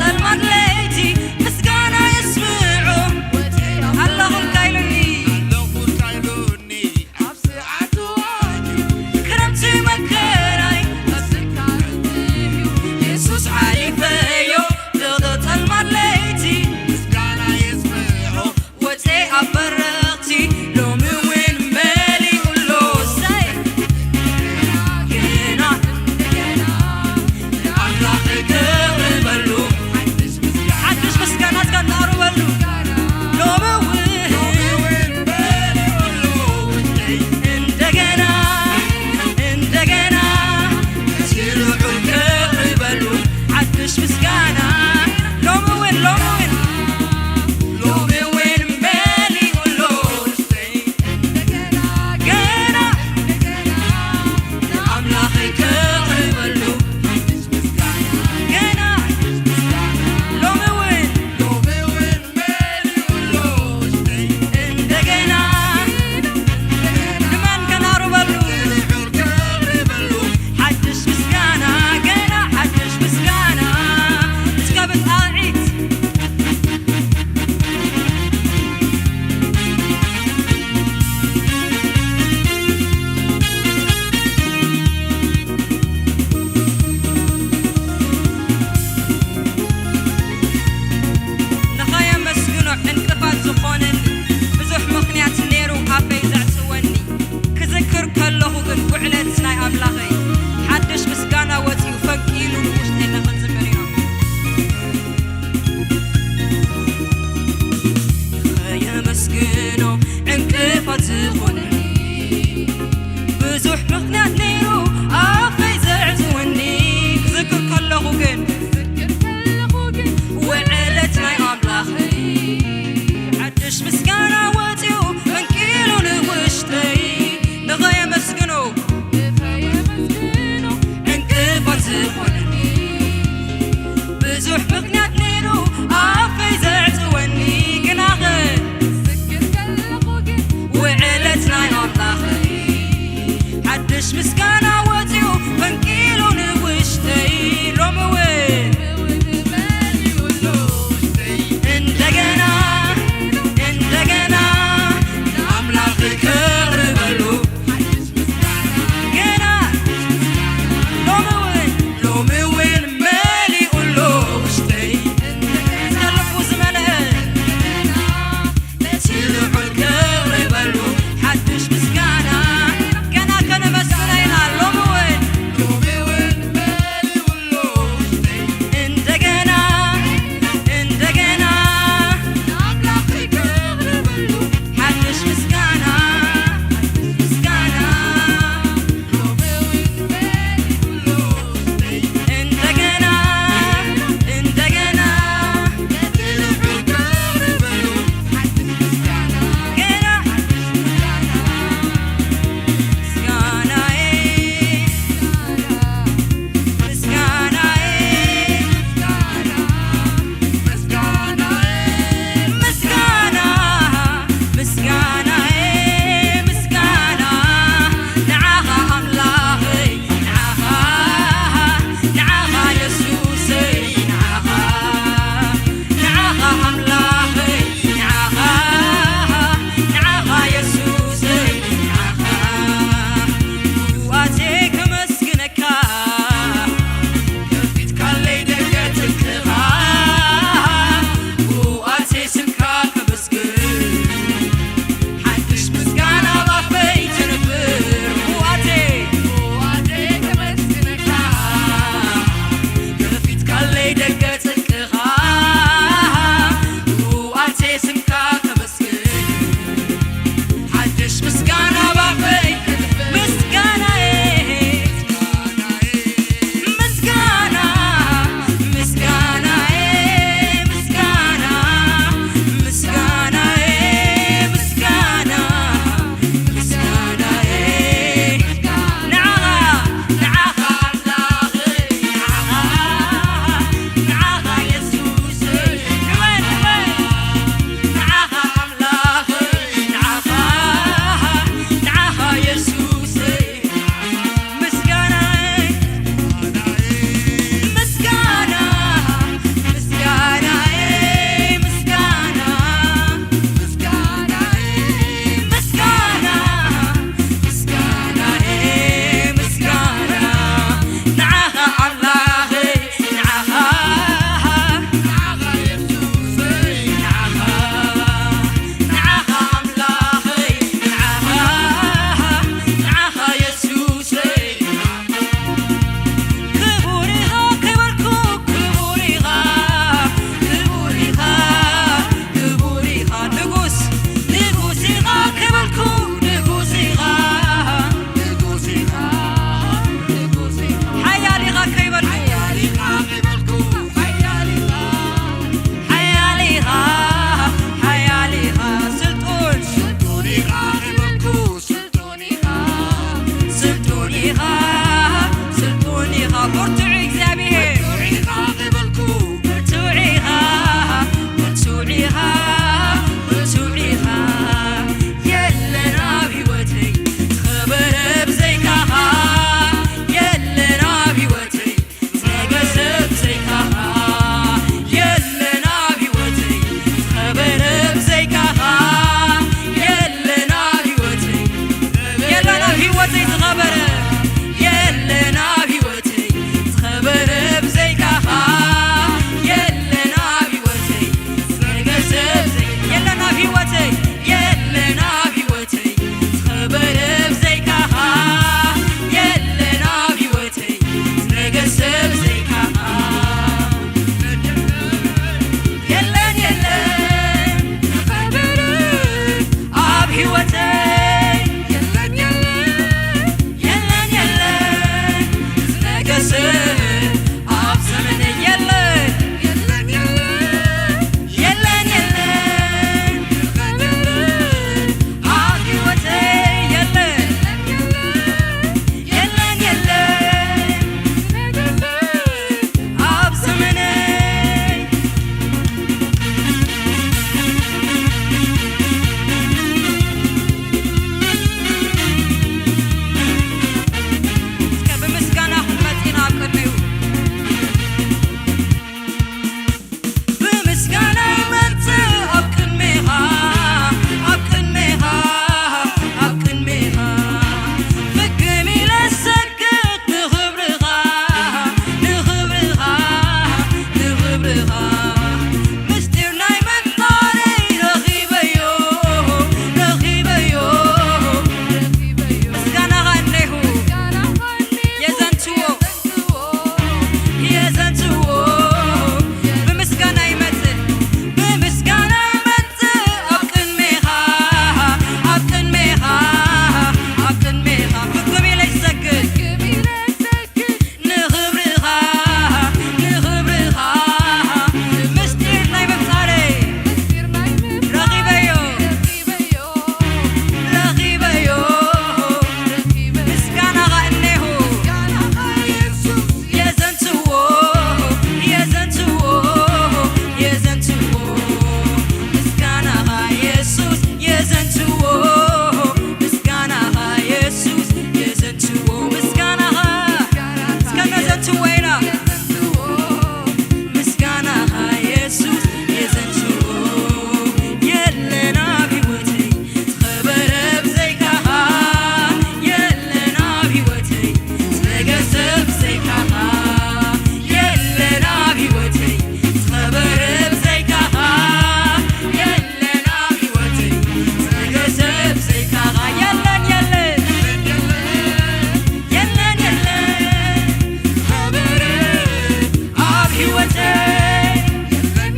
የለን፣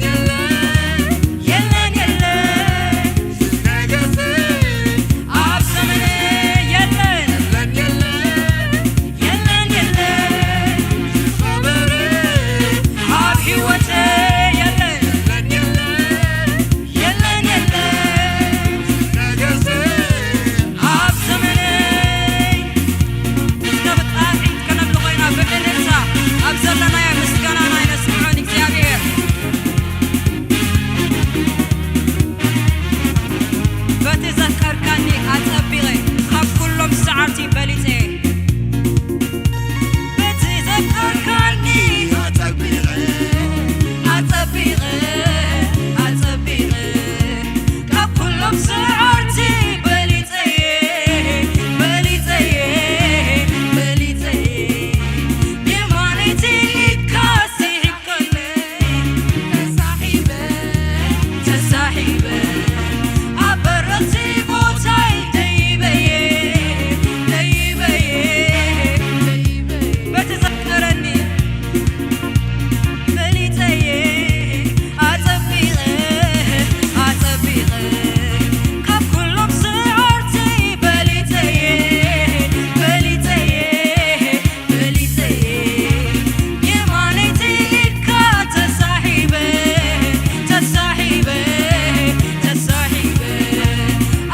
የለን፣ የለን፣ ዝነገሰ ኣብ ዘመነ የለን፣ የለን፣ የለን፣ ዝኸበረ ኣብ ህይወተ የለን፣ የለን፣ የለን፣ ዝነገሰ ኣብ ዘመነይ። እስከ ብጣዕሚ ከነምልኾ ኢና ብእልልታ ኣብ ዘለናዮ ምስጋናና ነስምዖ ንእግዚኣብሔር። በቲ ዘፍቀርካኒ ኣጸቢቐ፣ ካብ ኩሎም ሰዓርቲ በሊጸ። በቲ ዘፍቀርካኒ ኣጸቢቐ፣ ኣጸቢቐ፣ ኣጸቢቐ፣ ካብ ኩሎም ሰዓርቲ በሊጸ። በሊጸየ፣ በሊጸየ፣ የማነይቲ ኢድካ ስሒብካለይ። ተሳሒበ፣ ተሳሒበ፣ ኣብ በረኽቲ ቦታይ ደይበየ፣ ደይበየ፣ ደይበየ። በቲ ዘፍቀረኒ በሊጸየ ኣጸቢቐ ኣጸቢቐ ካብ ኩሎም ስዓርቲ በሊጸየ በሊጸየ በሊጸየ የማነይቲ ኢድካ ተሳሒበ ተሳሒበ ተሳሒበ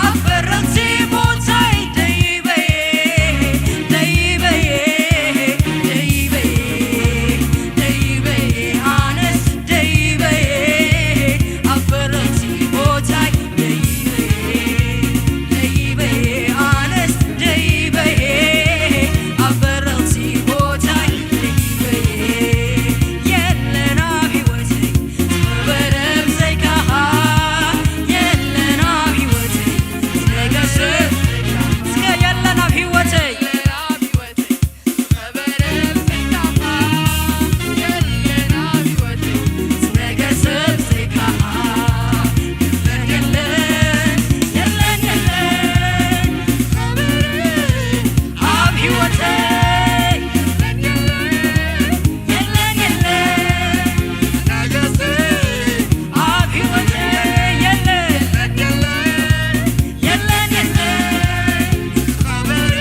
ኣብ በረኽቲ ቦታይ ደይበየ ደይበየ ደይበየ ደይበየ ኣነስ ደይበየ ኣብ በረኽቲ ቦታይ ደይበየ ደይበየ ኣነስ ደይበየ ኣብ በረኽቲ ቦታይ ደይበየ የለን ኣብ ህይወተይ ዝኸበረ ብዘይካኻ የለን ኣብ ህይወተይ ዝነገሰ እስከ የለን ኣብ ህይወተይ የለን የለን ዝኸበረ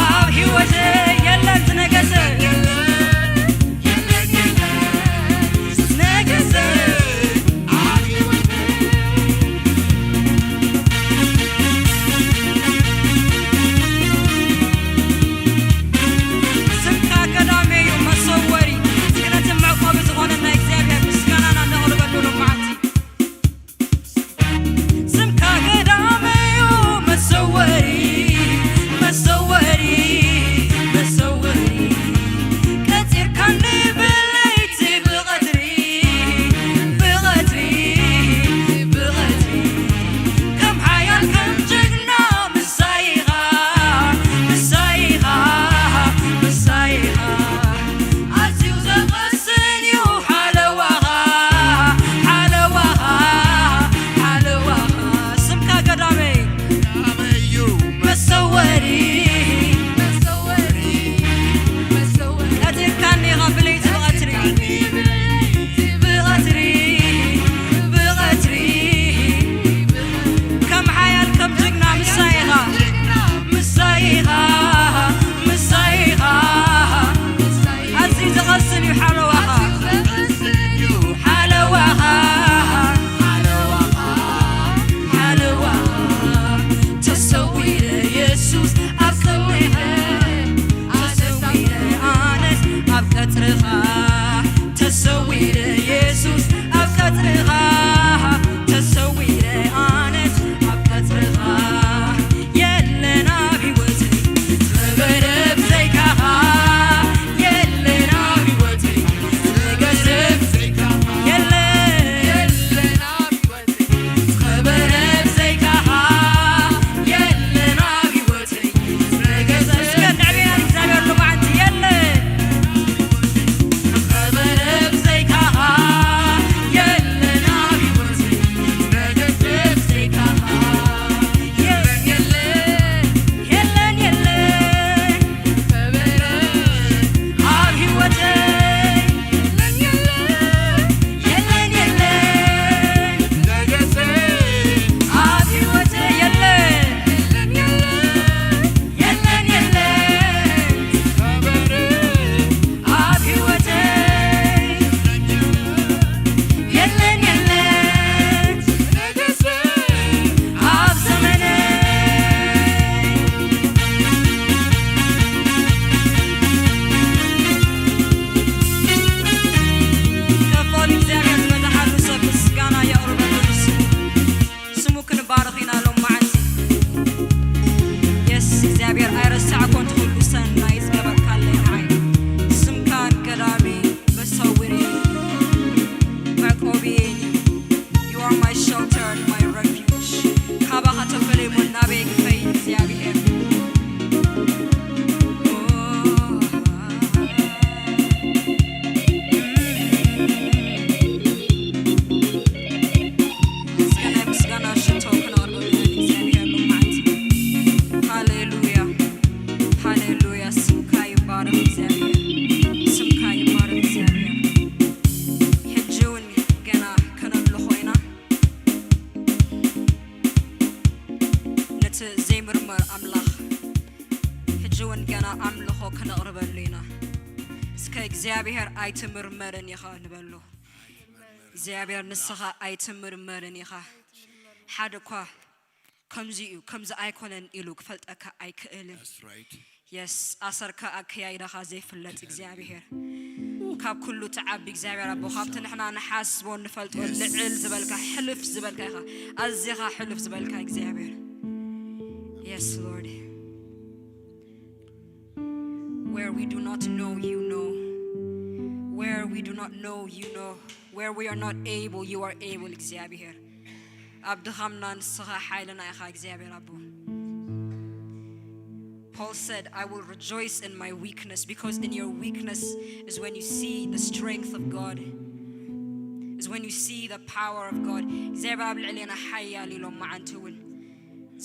ኣብ ህይወተይ የለን ዝነገሰ የለን የለን ዝነገሰ ኣብ ህይወተይ ስምካ ቀዳሚ እዩ መሰወሪ እስኪ ነቲ መዕቆቢ ዝኾነና እግዚኣብሔር ምስጋናና ነቕርበሉ ሎማዓንቲ ስምካ ገዳመዩ መሰወሪ መሰወሪ መሰወሪ ቀጺርካኒ ብለይቲ ብቐትሪ ብቐትሪ ብቐትሪ ከም ሓያል ከም ጅግና ምሳይኻ ምሳይኻ ምሳይኻ ኣዝዩ ዘቐስን እዩ ሓለዋኻ ሓለዋኻ ሓለዋኻ ስምካ ገዳመይ እዩ መሰወሪ መሰወሪ መሰወሪ ቀቲልካኒ ኢኻ ብለይቲ ብቐትሪ ብቐትሪ ብቐትሪ ከም ሓያል ከም ጅግና ምሳይ ኢኻ ምሳይ ኢኻ ምሳይ ኢኻ ኣዝዩ ዘቐስን እዩ ሓለዋኻ ሓለዋኻ ሓለዋኻ ተሰዊረ የሱስ ኣብ ቅድሜኻ ተሰዊረ ኣነስ ኣብ ቀጽርኻ ተሰዊረ የሱስ ኣብ ቀጽርኻ ተሰዊረ ኣነስ ኣብ ቀጽርኻ የለን ኣብ ህይወተይ ዝኸበረ ብዘይካኻ የለን ኣብ ህይወተይ ዝነገሰ ብዘይካኻ የለን የለን ኣብ ህይወተይ ዝኸበረ ብዘይካኻ የለን ኣብ ህይወተይ ዝነገሰ እስከ ንዕቤና እግዚኣብሔር ሎማዓንቲ የለን ዝኸበረ ብዘይካኻ የለን እግዚኣብሔር ኣይትምርመርን ኢኻ ንበሎ። እግዚኣብሔር ንስኻ ኣይትምርመርን ኢኻ። ሓደ እኳ ከምዚ እዩ፣ ከምዚ ኣይኮነን ኢሉ ክፈልጠካ ኣይክእልን። That's right. የስ ኣሰርካ ኣከያይዳኻ ዘይፍለጥ እግዚኣብሔር፣ ካብ ኩሉ ትዓቢ እግዚኣብሔር ኣቦ፣ ካብቲ ንሕና ንሓስቦ ንፈልጦ ልዕል ዝበልካ፣ ሕልፍ ዝበልካ ኢኻ። ኣዚኻ ሕልፍ ዝበልካ እግዚኣብሔር። Yes Lord. Where we do not know, you know. Where we do not know, you know. Where we are not able, you are able እግዚኣብሔር። ኣብ ድኻምና ንስኻ ሓይልና ኢኻ እግዚኣብሔር ኣቦ። Paul said, I will rejoice in my weakness, because in your weakness is when you see the strength of God, is when you see the power of God. እግዚኣብሔር ኣብ ልዕሌና ሓያል ኢሎም መዓንቲ እውን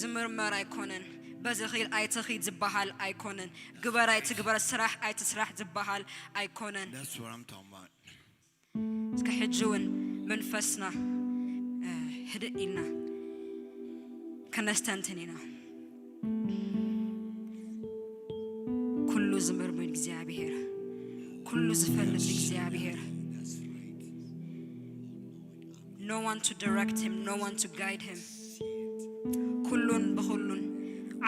ዝምርመር ኣይኮነን። በዚ ኺድ ኣይትኺድ ዝበሃል ኣይኮነን። ግበር ኣይትግበር፣ ስራሕ ኣይትስራሕ ዝበሃል ኣይኮነን። That's what I'm talking about. እስከ ሕጂ እውን መንፈስና ህድእ ኢልና ከነስተንትን ኢና። ኩሉ ዝምርምር እግዚኣብሔር፣ ኩሉ ዝፈልጥ እግዚኣብሔር። No one to direct him, no one to guide him. ኩሉን ብኹሉን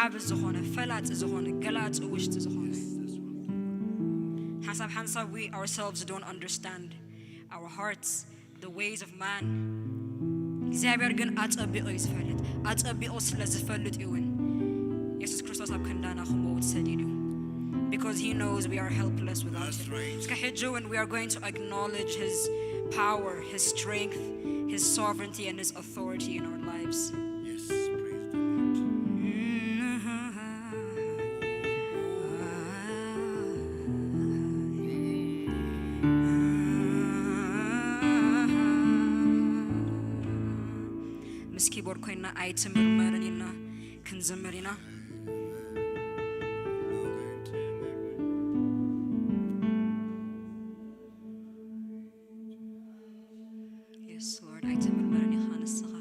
ዓቢ ዝኾነ፣ ፈላጢ ዝኾነ፣ ገላጺ ውሽጢ ዝኾነ ሓንሳብ ሓንሳብ we ourselves don't understand our hearts, the ways of man. እግዚኣብሔር ግን ኣጸቢቑ እዩ ዝፈልጥ። ኣጸቢቑ ስለ ዝፈልጥ እዩ እውን የሱስ ክርስቶስ ኣብ ክንዳና ክመውት ሰዲዱ። Because he knows we are helpless without him. That's right. እስከ ሕጂ እውን we are going to acknowledge his power, his strength, his sovereignty, and his authority in our lives. Yes, praise the Lord. ምስ ኪቦርድ ኮይና ኣይትምርመርን ኢልና ክንዘምር ኢና። Yes Lord, ኣይትምርመርን ኢኻ ንስኻ።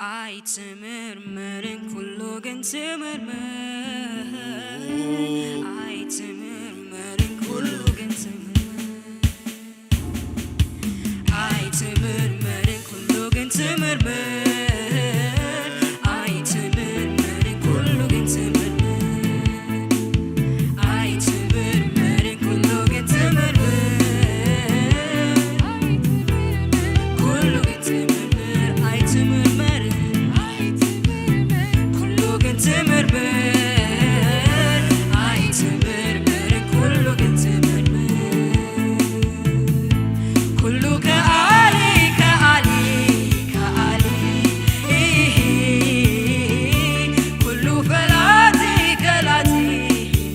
ኣይትምርመርን ኩሉ ግን ትምርምር። ኣይትምርመርን ኩሉ ግን ትምርምር። ኣይትምርመርን ኩሉ ግን ትምርምር። ኣይትምርመርን ኩሉ ግን ትምርምር። ኣይትምርመርን ኩሉ ግን ትምርምር። ኩሉ ግን ትምርምር። ኣይትምርመርን ኩሉ ግን ትምርምር። ኣይትምርመርን ኩሉ ግን ትምርምር። ኩሉ ከኣሊ ከኣሊ ከኣሊ ኩሉ ፈላጢ ገላጺ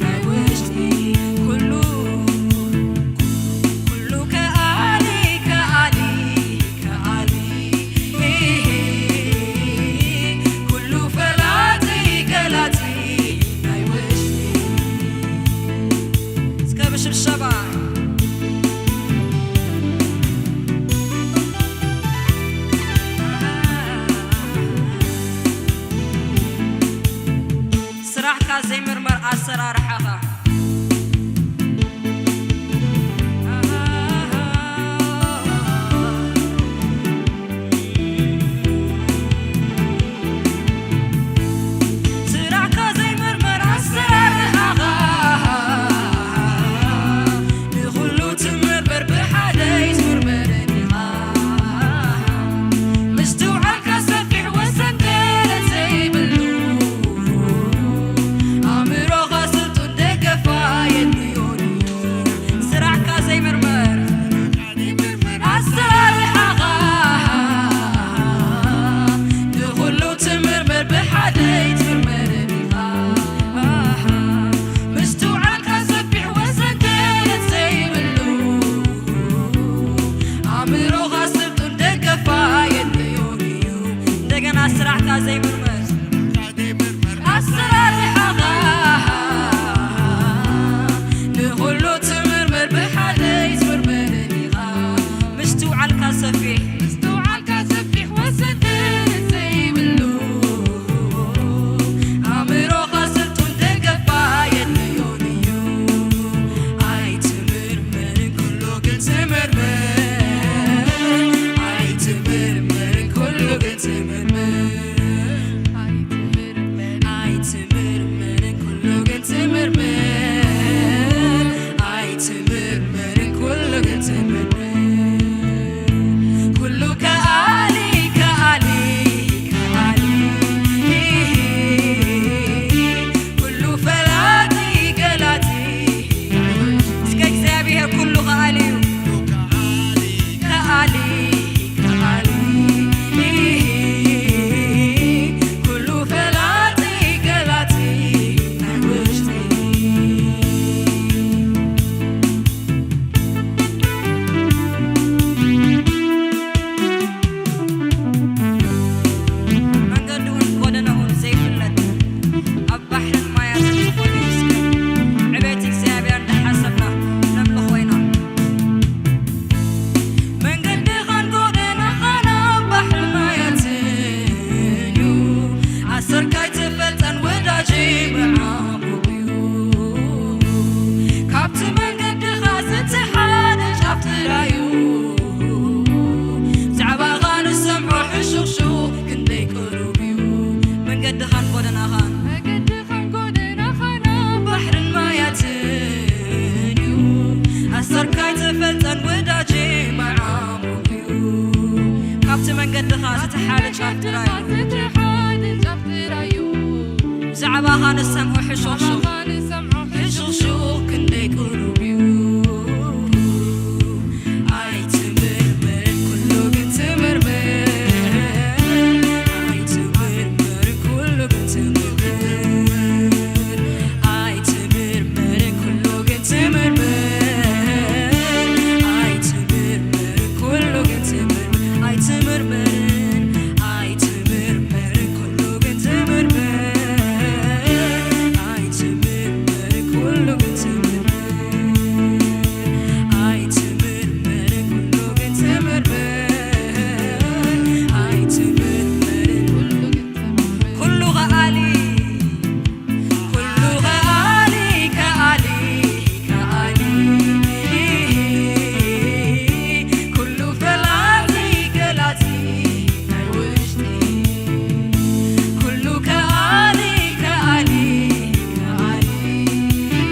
ናይ ውሽጢ ኩሉ ኩሉ ከኣሊ ከኣሊ ከኣሊ ኩሉ ፈላጢ ገላጺ ናይ ውሽጢ እስከ ብሽብሸባ ስራሕካ ዘይምርመር ኣሰራርሓኻ ስራሕካ ዘይምርመር ኣሰራርሓኻ ንኹሉ ትምርምር ብሓደ ኣይትምርመርን ኢኻ ምስትውዓልካ ሰፊሕ ወሰን ገደብ ዘይብሉ ኣእምሮኻ ስልጡን ደገፋ የድልዮን እዩ ስራሕካ ዘይምርመር ኣሰራርሓኻ ንኹሉ ትምርምር ብሓደ ኣይትምርመርን ኢኻ ምስትውዓልካ ሰፊሕ ወሰን ገደብ ዘይብሉ ኣእምሮኻ ስልጡን ደገፋ የድልዮን እዩ እንደገና ስራሕካ ዘይምርመር ኣሰራርሓኻ ንኹሉ ትምርምር ብሓደ ኣይትምርመርን ኢኻ ምስትውዓልካ ሰፊሕ ምስትውዓልካ ሰፊሕ ወሰን ገደብ ዘይብሉ ኣእምሮኻ ስልጡን ደገፋ የድልዮን እዩ ኣይ ትምርምር። ኩሉ ከኣሊ፣ ከኣሊ፣ ከኣሊ፣ ኩሉ ፈላጢ፣ ገላጺ። እስከ እግዚኣብሔር ኩሉ ከኣሊ እዩ። ከኣሊ፣ ከኣሊ፣ ኩሉ ፈላጢ፣ ገላጺ ናይ ውሽጢ። መንገድኡን ጎደናኡን ዘይፍለጥ፣ ኣብ ባሕርን ማያትን ዝኾነ እስከ ዕቤት እግዚኣብሔር እንዳሓሰብና ነምልኾ ኢና። መንገድኻን ጎደናኻን ኣብ ባሕርን ማያትን እዩ፣ ኣሰርካይ ትፈልጠን ወዳጅ መዓሙቕ እዩ። ካብቲ መንገድኻ ዝተሓደ ጫፍ ጥራዩ፣ ብዛዕባኻ ንሰምዖ ሕሹኽሹኽ ክንደይ ቅሩብ እዩ። መንገድኻን ጎደናኻን፣ መንገድኻን ጎደናኻን ኣብ ባሕርን ማያትን እዩ፣ ኣሰርካይ ዝፈልጠን ወዳጅ መዓሙቕ እዩ። ካብቲ መንገድኻ ዝተሓደ ጫፍ ጥራዩ፣ ብዛዕባኻ ንሰምዖ ሕሹኽሹኽ፣ ሕሹኽሹኽ ክንደይ ቅሩብ እዩ። ኣይትምርምርን ኩሉ ግን ትምርምር፣ ኣይትምርምርን ኩሉ ግን ትምርምር፣ ኣይትምርምርን ኩሉ ግን ትምርምር፣ ኣይትምርምርን ኩሉ ግን ትምርምር፣ ኣይትምርምርን፣ ኣይትምርምርን ኩሉ ግን ትምርምር፣ ኣይትምርምርን ኩሉ ግን ትምርምር፣ ኣይትምርምርን ኩሉ ግን ትምርምር፣ ኣይትምርምርን ኩሉ ግን ትምርምር። ኩሉ ከኣሊ፣ ኩሉ ከኣሊ፣ ከኣሊ፣ ከኣሊ፣ ኩሉ ፈላጢ፣ ገላጺ ናይ ውሽጢ። ኩሉ ከኣሊ፣ ከኣሊ፣ ከኣሊ።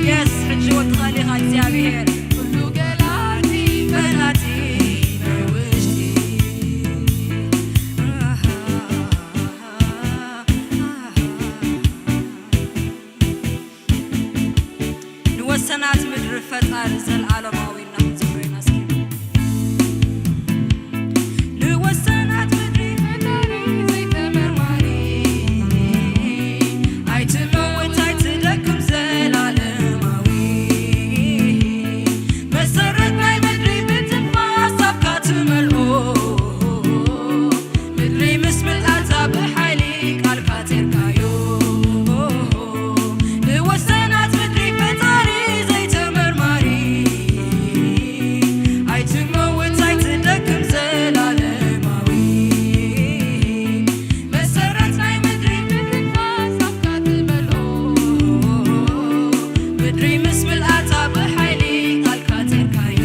የስ፣ ሕጂ እውን ትኽእል ኢኻ እግዚኣብሔር። ኩሉ ገላጺ፣ ፈላጢ ናይ ውሽጢ። ንወሰናት ምድሪ ፈጣሪ ዘልኣለማዊ እናኽብር ኢና እስኪ። ንወሰናት ምድሪ ፈጣሪ ዘይተመርማሪ፣ ኣይትመውት ኣይትደክም ዘላለማዊ፣ መሰረት ናይ ምድሪ ብትንፋስ ኣፍካ ትመልኦ፣ ምድሪ ምስ ምልኣታ ብሓይሊ ቃልካ ጼርካዮ። ንወሰናት ምድሪ ፈጣሪ ዘይተመርማሪ፣ ኣይትመውት ኣይትደክም ዘላለማዊ፣ መሰረት ናይ ምድሪ ብትንፋስ ኣፍካ ትመልኦ፣ ምድሪ ምስ ምልኣታ ብሓይሊ ቃልካ ጼርካዮ።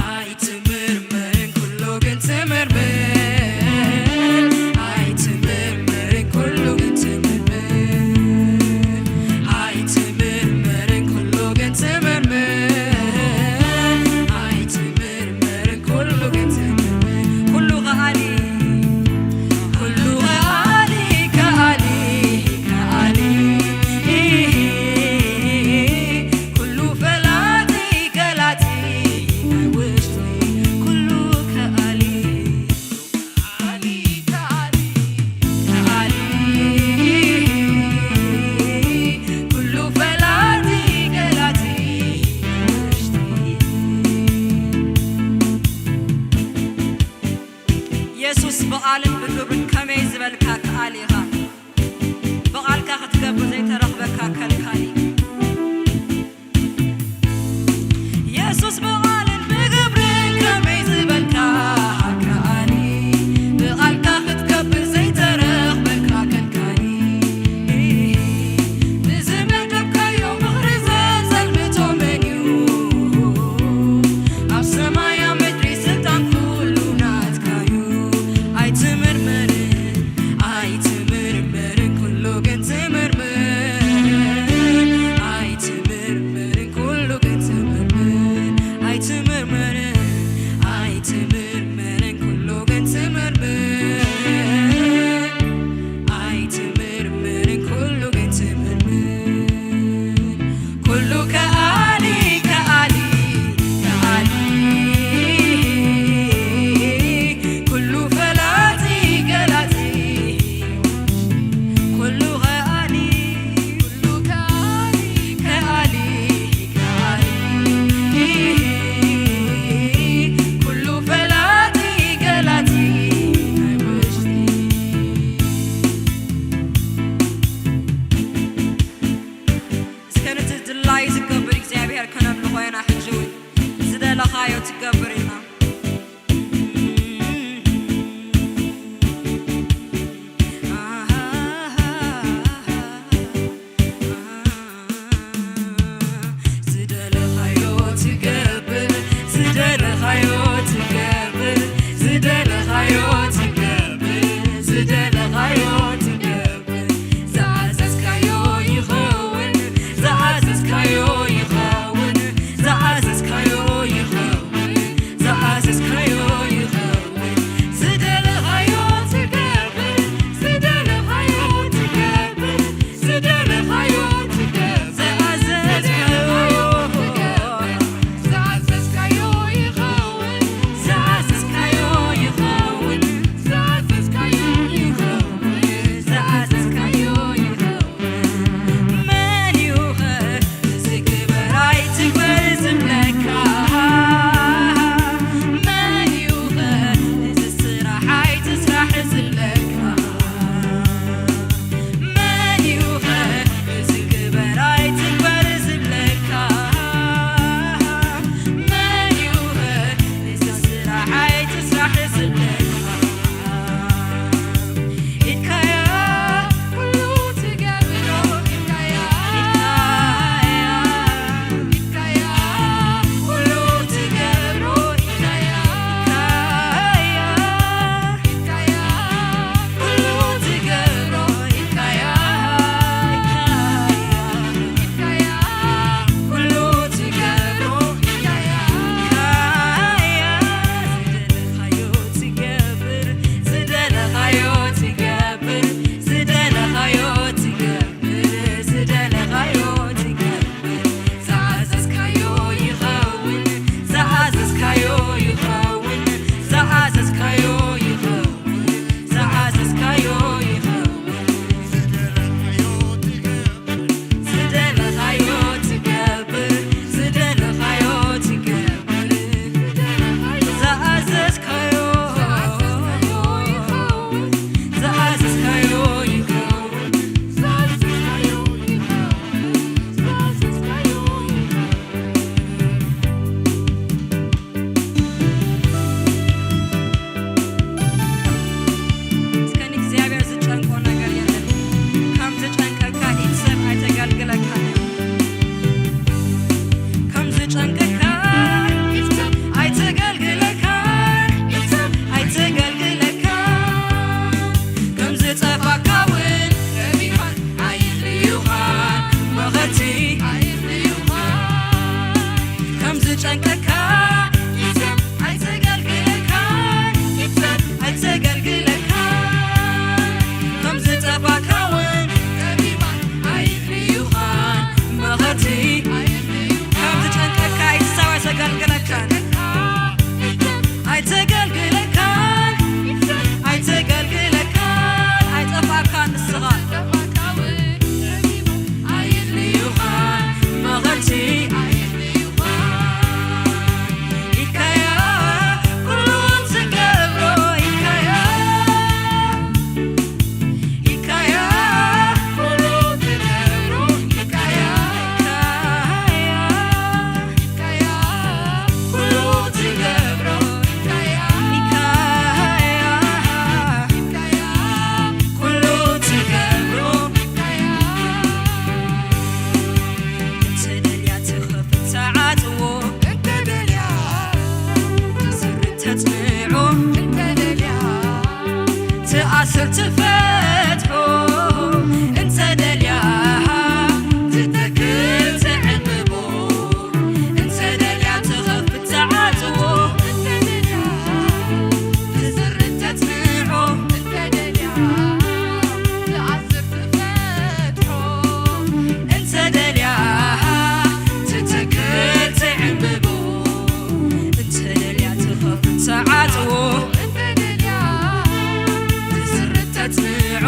ኣይትምርምርን ኩሉ ግን ትምርምር፣ ኣይትምርምርን ኩሉ ግን ትምርምር፣ ኣይትምርምርን ኩሉ ግን ትምርምር፣ ኣይትምርምርን ኩሉ ግን ትምርምር። ኩሉ ከኣሊ፣ ኩሉ ከኣሊ፣ ከኣሊ፣ ከኣሊ፣ ኩሉ ፈላጢ፣ ገላጺ ናይ ውሽጢ፣ ኩሉ ከኣሊ፣ ከኣሊ፣ ከኣሊ፣ ከኣሊ፣ ኩሉ ፈላጢ፣ ገላጺ ናይ ውሽጢ። የሱስ ብቓልን ብግብርን ከመይ ዝበልካ ከኣሊ ኢኻ። ብቓልካ ክትገብር ዘይተረኽበካ ከልካሊ። የሱስ ብቓልን ብግብርን ከመይ ዝበልካ ከኣሊ። ብቓልካ ክትገብር ዘይተረኽበካ ከልካሊ። ንዝመደብካዮ ምኽሪ ዘጸልምቶ መን እዩ? ኣብ ሰማይ ኣብ ምድሪ ስልጣን ኩሉ ናትካ እዩ። ኣይትምርምርን፣ ኣይትምርምርን ኩሉ ግን ትምርምር። ኣይትምርምርን ኩሉ ግን ትምርምር። ኮይና ሕጂ እውን ዝደለኻዮ ትገብር ኢና። ዝደለኻዮ ትገብር፣ ዝደለኻዮ ትገብር፣ ዝደለኻዮ ትገብር፣ ዝደለኻዮ ትገብር። ዝኣዘዝካዮ ይኸውን፣ ዝኣዘዝካዮ ይኸውን፣ ዝኣዘዝካዮ ይኸውን፣ ዝኣዘዝካዮ ይኸውን። ዝደለኻዮ ትገብር፣ ዝደለኻዮ ትገብር፣ ዝደለኻዮ ትገብር። ዝኣዘዝካዮ ትገብር። ዝኣዘዝካዮ ይኸውን፣ ዝኣዘዝካዮ ይኸውን፣ ዝኣዘዝካዮ ይኸውን፣ ዝኣዘዝካዮ ይኸውን። መን እዩ ኸ እዚ ግበር ኣይትግበር ዝብለካ? መን እዩ ኸ እዚ ስራሕ ኣይትስራሕ ዝብለካ? መን እዩ ኸ እዚ ግበር ኣይትግበር ዝብለካ? መን እዩ ኸ እዚ ስራሕ ኣይትስራሕ ዝብለካ? ኢድካያ ኩሉ ትገብሮ፣ ኢድካያ፣ ኢድካያ፣ ኢድካያ ኩሉ ትገብሮ፣ ኢድካያ፣ ኢድካያ፣ ኢድካያ ኩሉ ትገብሮ፣ ኢድካያ፣ ኢድካያ ኩሉ ትገብሮ፣ ኢድካያ፣ ኢድካያ ዝደለኻዮ ትገብር፣ ዝደለኻዮ ትገብር፣ ዝደለኻዮ ትገብር፣ ዝደለኻዮ ትገብር። ዝኣዘዝካዮ ይኸውን፣ ዝኣዘዝካዮ ይኸውን፣ ዝኣዘዝካዮ ይኸውን፣ ዝኣዘዝካዮ ይኸውን። ዝደለኻዮ ትገብር፣ ዝደለኻዮ ትገብር፣ ዝኣዘዝካዮ፣ ዝኣዘዝካዮ ይኸውን፣ ዝኣዘዝካዮ ይኸውን፣ ዝኣዘዝካዮ ይኸውን፣ ዝኣዘዝካዮ ይኸውን። እስከ ንእግዚኣብሔር ዝጨንቆ ነገር የለን። ከም ዝጨንቀካ ኢድ ሰብ ኣይተገልግለካን እዩ። ከም ዝጨንቀካ ኢድ ሰብ ኣይተገልግለካን፣ ኢድ ሰብ ኣይተገልግለካን። ከም ዝጠፋእካ እውን ረቢኻን ኣይርእዩኻን፣ መኸቲ ኣይርእዩኻን። ከም ዝጨንቀካ ኢድ ሰብ ኣይተገልግለካን፣ ኢድ ሰብ ኣይተገልግለካን። ከም ዝጠፋእካ እውን ጠቢባን ኣይርእዩኻን፣ መኸቲ ኣይርእዩኻን። ከም ዝጨንቀካ ኢድ ሰብ ኣይተገልግለካን፣ ኣይተገልግለካን፣ ኣይተገልግለካን። ኣይጠፋእካን ንስኻ። ኣይርእዩኻን፣ መኸቲ ኣይርእዩኻን። ኢድካያ ኩሉ ትገብሮ፣ ኢድካያ፣ ኢድካያ ኩሉ ትገብሮ፣ ኢድካያ፣ ኢድካያ ኩሉ ትገብሮ፣ ኢድካያ፣ ኢድካያ ኩሉ ትገብሮ። እንተ ደልያ ትኸፍት ትዓጽዎ፣ እንተ ደልያ ትስርት ተጽንዖ፣ እንተ ደልያ ትኣስር ትፈትሖ፣ እንተ ደልያ ትተክል ትዕምቦ፣ እንተ ደልያ ትኸፍት ትዓጽዎ፣ እንተ ደልያ ትስርት ተጽንዖ፣ እንተ ደልያ ትኣስር ትፈትሖ፣ እንተ ደልያ ትተክል ትዕምቦ፣ እንተ ደልያ ትኸፍት ትዓጽዎ፣ እንተ ደልያ ትስርት ተጽንዖ፣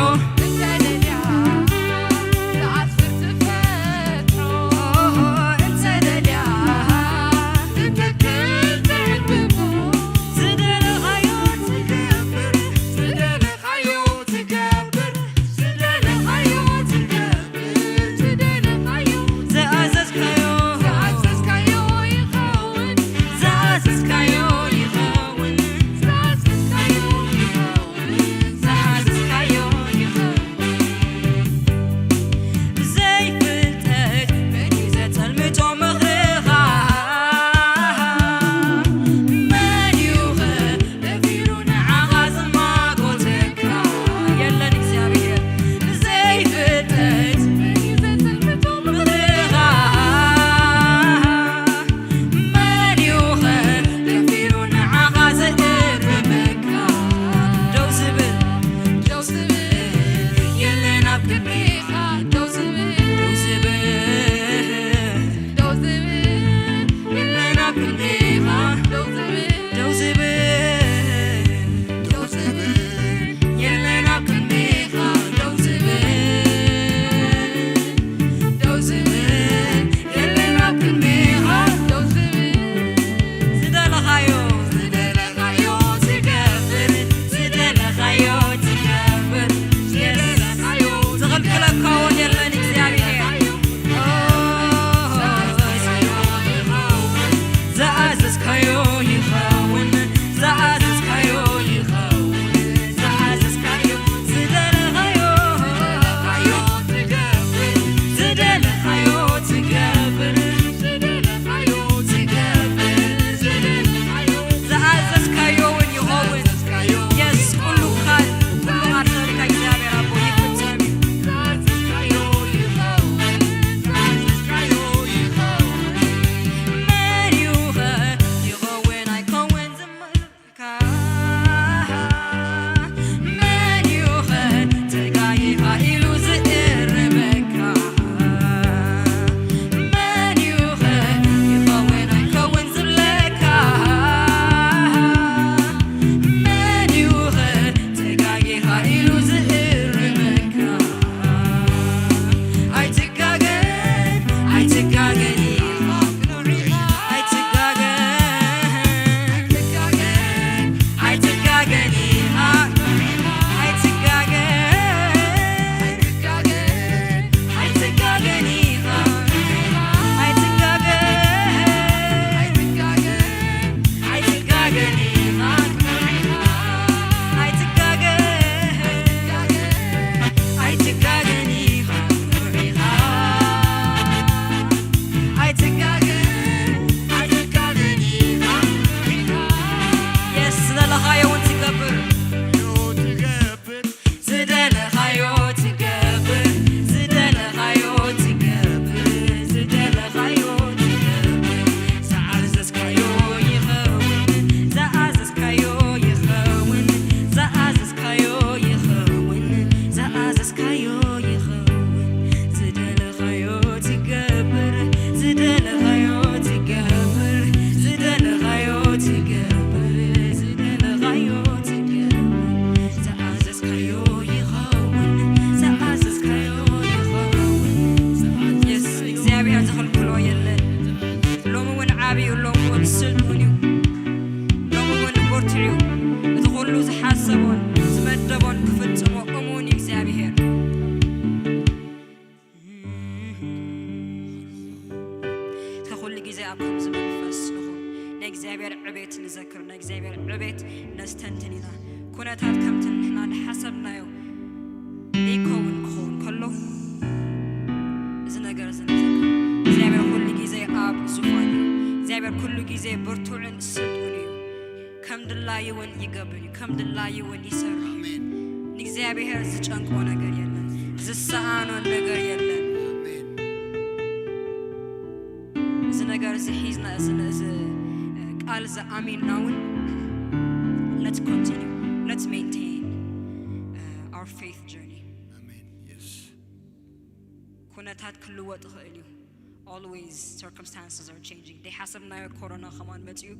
ደው ዝብል፣ ደው ዝብል፣ ደው ዝብል፣ የለን ኣብ ክንዲኻ ደው ዝብል፣ ደው ዝብል፣ የለን ኣብ ክንዲኻ ደው ዝብል። ዝደለኻዮ፣ ዝደለኻዮ ዝገብር፣ ዝደለኻዮ ትገብር፣ ዝደለኻዮ ዝኽልክለካ እውን የለን እግዚኣብሔር። ዝኣዘዝካዮ ይኸውን፣ ዝኣዘዝካዮ ይኸውን፣ ዝኣዘዝካዮ፣ ዝደለኻዮ፣ ዝደለኻዮ ትገብር፣ ዝኣዘዝካዮ እውን ይኸውን። የስ፣ ኩሉ ቃል፣ ኩሉ ቃል ሰሪካ እግዚኣብሔር ኣቦ ይፍጸም እዩ። መን እዩ ኸ ይኸውን ኣይከውን ዝምልካ? መን እዩ ኸ ተጋጊኻ ኢሉ ዝእርመካ? መን እዩ ኸ ይኸውን ኣይከውን ዝብለካ? መን እዩ ኸ ተጋጊኻ ኢሉ ዝእርመካ? ኣይትጋገ፣ ኣይትጋገ ኢኻ፣ ኣይትጋገ፣ ኣይትጋገ ኢኻ፣ ኣይትጋገ፣ ኣይትጋገ ኢኻ፣ ኣይትጋገ፣ ኣይትጋገ፣ ኣይትጋገ ኢኻ፣ ኣይትጋገ፣ ኣይትጋገ ኢኻ፣ ኣይትጋገ፣ ኣይትጋገ ኢኻ። የስ፣ ዝደለኻዮ እውን ትገብር። ዝደለኻዮ ትገብር፣ ዝደለኻዮ ትገብር፣ ዝደለኻዮ ትገብር። ዝኣዘዝካዮ ይኸውን፣ ዝኣዘዝካዮ ይኸውን፣ ዝኣዘዝካዮ ይኸውን፣ ዝኣዘዝካዮ ይኸውን። ዝደለኻዮ ትገብር፣ ዝደለኻዮ ትገብር፣ ዝደለኻዮ ትገብር፣ ዝደለኻዮ ትገብር። ዝኣዘዝካዮ ይኸውን፣ ዝኣዘዝካዮ ይኸውን። የስ፣ እግዚኣብሔር ዝኽልክሎ የለን። ሎሚ እውን ዓብዩ፣ ሎሚ እውን ስልጡን እዩ። ሎሚ እውን ብርቱዕ እዩ። እቲ ኩሉ ዝሓሰቦን ዝመደቦን ክፍጽሞ እሙን እዩ እግዚኣብሔር። እስከ ኩሉ ግዜ ኣብ ከምዚ መንፈስ ንኹን። ናይ እግዚኣብሔር ዕቤት ንዘክር፣ ናይ እግዚኣብሔር ዕቤት ነስተንትን ኢና። ኩነታት ከምቲ ንሕና ዝሓሰብናዮ ዘይከውን ክኸውን ከሎ፣ እዚ ነገር እዚ ንዘክር። እግዚኣብሔር ኩሉ ግዜ ኣብ ዙፋን እዩ። እግዚኣብሔር ኩሉ ግዜ ብርቱዕን ስልጡን እዩ። ከም ድላዩ እውን ይገብር እዩ፣ ከም ድላዩ እውን ይሰርሕ እዩ። ኣሜን። ንእግዚኣብሔር ዝጨንቆ ነገር የለን፣ ዝሰኣኖ ነገር የለን። ኣሜን። እዚ ነገር እዚ ሒዝና፣ እዚ፣ እዚ ቃል እዚ ኣሚንና እውን፣ let's continue, let's maintain, uh, our faith journey. ኣሜን። የስ። ኩነታት ክልወጥ ይኽእል እዩ። Always circumstances are changing. ደይ ሓሰብናዮ ኮሮና ከማን መፅዩ፣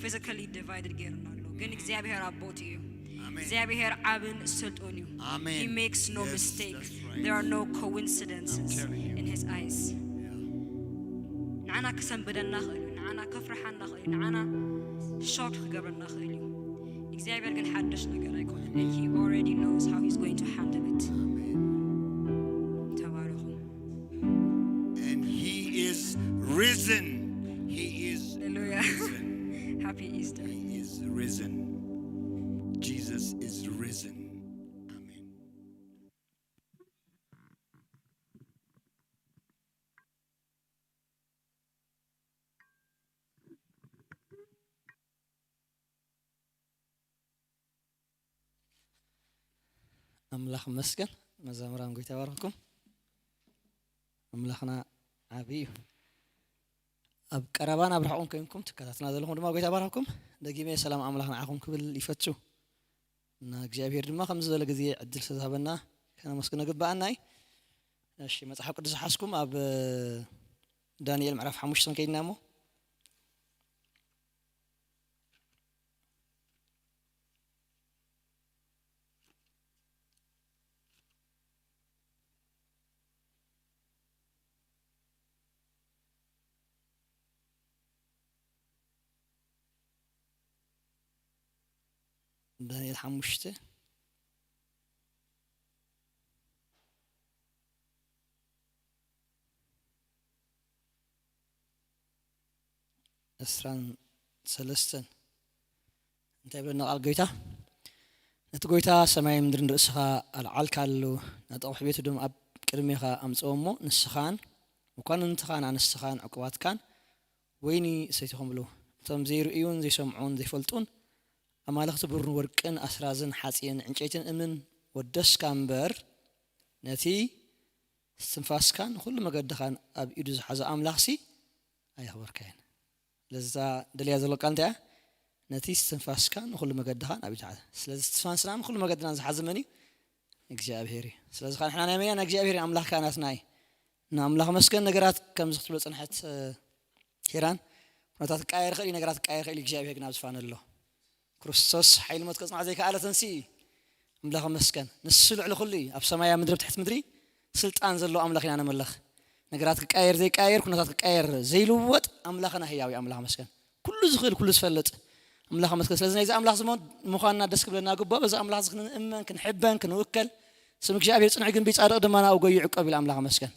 physically divided ገይሩና ኣሎ። ግን እግዚኣብሔር ኣብ ቦትኡ እዩ። ኣሜን። እግዚኣብሔር ዓብን ስልጡን እዩ። ኣሜን። He makes no Yes, mistake. That's right. There are no coincidences I'm telling you. In his eyes. Yeah. ንዓና ክሰንብደና ይኽእል እዩ። ንዓና ከፍርሓና ይኽእል እዩ። ንዓና ሾክ ክገብረና ይኽእል እዩ። እግዚኣብሔር ግን ሓድሽ ነገር ኣይኮነን። And he already knows how he's going to handle it. ኣሜን። ተባረኹ። And he is risen. He is Hallelujah. Risen. Happy Easter. He is risen. Jesus is risen. ኣሜን። ኣምላኽ ይመስገን። መዘምራን፣ ጎይታ ይባርኽኩም። ኣምላኽና ዓቢ እዩ። ኣብ ቀረባን ኣብ ርሑቕን ኮይንኩም ትከታተሉና ዘለኹም ድማ ጎይታ ይባርኽኩም። ደጊመ ሰላም ኣምላኽ ንዓኹም ክብል ይፈቱ። እና እግዚኣብሔር ድማ ከምዚ ዝበለ ግዜ ዕድል ስለዝሃበና ከነመስግኖ ግባኣና እዩ። እሺ፣ መጽሓፍ ቅዱስ ዝሓዝኩም ኣብ ዳንኤል ምዕራፍ ሓሙሽተ ከይድና እሞ፣ ዳንኤል ሓሙሽተ፣ ዕስራን ሰለስተን። እንታይ ይብለና ቃል ጎይታ? ነቲ ጎይታ ሰማይ ምድሪ ንርእስኻ ኣልዓልካሉ፣ ነቲ ኣቑሑ ቤቱ ድማ ኣብ ቅድሜኻ ኣምጽኦ እሞ፣ ንስኻን መኳንንትኻን ኣንስትኻን ዕቁባትካን ወይኒ ሰቲኹምሉ። እቶም ዘይርእዩን ዘይሰምዑን ዘይፈልጡን ኣማልኽቲ ብሩርን ወርቅን ኣስራዝን ሓጺንን ዕንጨይትን እምንን ወደስካ እምበር፣ ነቲ እስትንፋስካን ንኹሉ መገድኻን ኣብ ኢዱ ዝሓዘ ኣምላኽሲ ኣየኽበርካዮን። ስለዚ እዛ ደልያ ዘሎ ቃል እንታይ እያ? ነቲ እስትንፋስካን ንኹሉ መገድኻን ኣብ ኢዱ ዝሓዘ። ስለዚ እስትንፋስናን ንኹሉ መገድናን ዝሓዘ መን እዩ? እግዚኣብሄር እዩ። ስለዚ ኸዓ ንሕና ናይ መን ኢና? ናይ እግዚኣብሄር ኢና። ኣምላኽ ከኣ ናትና እዩ። ንኣምላኽ መስገን። ነገራት ከምዚ ክትብሎ ጸንሐት፣ እ፣ ሄራን፣ ኩነታት ክቀያየር ይኽእል እዩ፣ ነገራት ክቀያየር ይኽእል እዩ፣ እግዚኣብሄር ግን ኣብ ዝፋን ኣሎ። ክርስቶስ ሓይሊ ሞት ከጽንዖ ዘይከኣለ ተንስኡ እዩ። ኣምላኽ መስገን። ንሱ ልዕሊ ኩሉ እዩ። ኣብ ሰማይ፣ ኣብ ምድሪ፣ ኣብ ትሕቲ ምድሪ ስልጣን ዘለዎ ኣምላኽ ኢና ነመልኽ። ነገራት ክቀያየር ዘይቀያየር፣ ኩነታት ክቀያየር ዘይልወጥ ኣምላኽና ህያው እዩ። ኣምላኽ መስገን። ኩሉ ዝኽእል፣ ኩሉ ዝፈልጥ ኣምላኽ መስገን። ስለዚ ናይዚ ኣምላኽ ዝሞ-፣ ምዃንና ደስ ክብለና ግቡእ። በዚ ኣምላኽ እዚ ክንእመን፣ ክንሕበን፣ ክንውከል፣ ስም እግዚኣብሔር ጽኑዕ ግንቢ ጻድቕ ድማ ናብኡ ጎዩ ይዕቀብ ኢሉ ኣምላኽ መስገን።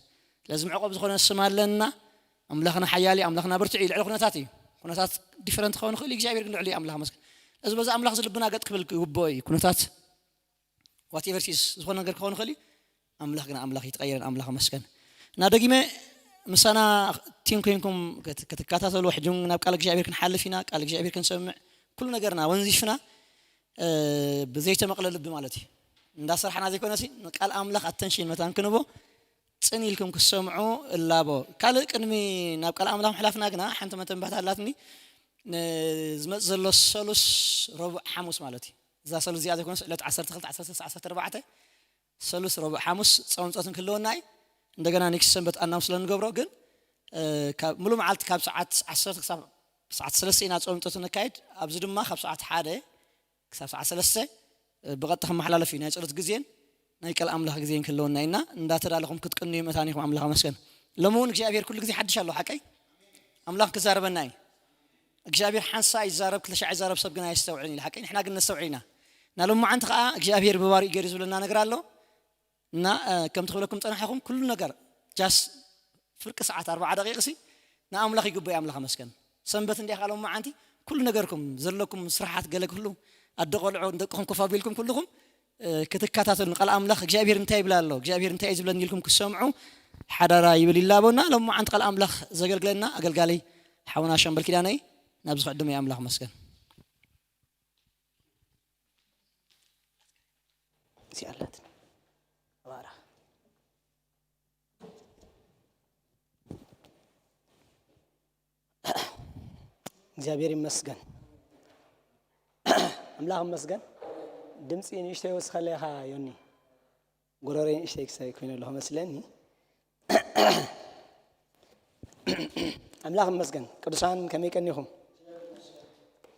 ስለዚ መዕቆብ ዝኾነ ስም ኣለና። ኣምላኽና ሓያል እዩ፣ ኣምላኽና ብርቱዕ እዩ፣ ልዕሊ ኩነታት እዩ። ኩነታት ዲፈረንት ክኸውን ይኽእል እዩ፣ እግዚኣብሔር ግን ልዕሊ እዩ፣ ኣምላኽ መስገን። ስለዚ በዚ ኣምላኽ እዚ ልብና ገጥ ክብል ግቡእ እዩ። ኩነታት ዋቴቨር ሲስ ዝኾነ ነገር ክኸውን ይኽእል እዩ። ኣምላኽ ግን ኣምላኽ ይትቐየርን ኣምላኽ መስገን። እና ደጊመ ምሳና ቲም ኮይንኩም ክት-፣ ክትከታተሉ፣ ሕጂ እውን ናብ ቃል እግዚኣብሔር ክንሓልፍ ኢና፣ ቃል እግዚኣብሔር ክንሰምዕ፣ ኩሉ ነገርና ወንዚፍና፣ እ፣ ብዘይተመቕለ ልቢ ማለት እዩ። እንዳሰርሓና ዘይኮነሲ፣ ንቃል ኣምላኽ ኣተንሽን መታን ክንቦ፣ ጽን ኢልኩም ክትሰምዑ እላቦ። ካልእ ቅድሚ ናብ ቃል ኣምላኽ ምሕላፍና ግና፣ ሓንቲ መተንባህታ ኣላትኒ፣ ን-፣ ዝመጽእ ዘሎ ሰሉስ፣ ረቡዕ፣ ሓሙስ ማለት እዩ። እዛ ሰሉስ እዚኣ ዘይኮነስ፣ ዕለት ዓሰርተ ክልተ፣ ዓሰርተ ሰለስተ፣ ዓሰርተ ኣርባዕተ፣ ሰሉስ፣ ረቡዕ፣ ሓሙስ ጾም ጸሎትን ክህልወና እዩ። እንደገና ኔክስት ሰንበት ኣናውንስ ስለ ንገብሮ ግን፣ እ፣ ካብ፣ ሙሉ መዓልቲ ካብ ሰዓት ዓሰርተ ክሳብ ሰዓት ሰለስተ ኢና ጾም ጸሎት ነካይድ። ኣብዚ ድማ ካብ ሰዓት ሓደ ክሳብ ሰዓት ሰለስተ፣ እ፣ ብቐጥታ ክመሓላለፍ እዩ። ናይ ጸሎት ግዜን ናይ ቃል ኣምላኽ ግዜን ክህልወና ኢና። እንዳተዳለኹም ክትቅንዩ መታን ኢኹም። ኣምላኽ ኣመስገን። ሎሚ እውን እግዚኣብሔር ኩሉ ግዜ ሓድሽ ኣሎ፣ ሓቀይ? ኣምላኽ ክዛረበና እዩ። እግዚኣብሔር ሓንሳእ ይዛረብ፣ ክልተ ሻዕ ይዛረብ፣ ሰብ ግን ኣየስተውዕልን ኢሉ፣ ሓቀይ? ንሕና ግን ነስተውዕል ኢና። እና ሎማዓንቲ ኸዓ እግዚኣብሔር ብባሪኡ ገይሩ ዝብለና ነገር ኣሎ። እና፣ እ፣ ከምቲ ክብለኩም ጸናሕኹም፣ ኩሉ ነገር ጃስ ፍርቂ ሰዓት ኣርብዓ ደቂቕሲ ንኣምላኽ ይግብኦ እዩ፣ ኣምላኽ ኣመስገን። ሰንበት እንዲያ ኻሎም መዓንቲ ኩሉ ነገርኩም፣ ዘለኩም ስራሓት፣ ገለ ኩሉ፣ ኣደ ቆልዑ፣ ንደቅኹም ኮፍ ኣቢልኩም ኩልኹም፣ እ፣ ክትከታተሉ ንቃል ኣምላኽ፣ እግዚኣብሔር እንታይ ይብል ኣሎ፣ እግዚኣብሔር እንታይ እዩ ዝብለኒ ኢልኩም ክትሰምዑ ሓዳራ ይብል ይላበና። ሎም መዓንቲ ቃል ኣምላኽ ዘገልግለና ኣገልጋሊ ሓውና ሻምበል ኪዳነይ፣ ናብዚ ክዕድም እዩ፣ ኣምላኽ ኣመስገን። እዚኣ ኣላትኒ። ኣባራ። እግዚኣብሔር ይመስገን። ኣምላኽ ይመስገን። ድምፂ ንእሽተይ ወስኸለይ ኢኻ ዮኒ። ጎረሮይ ንእሽተይ ክሳይ ኮይኑ ኣለኹ መስለኒ። ኣምላኽ ይመስገን። ቅዱሳን ከመይ ቀኒኹም?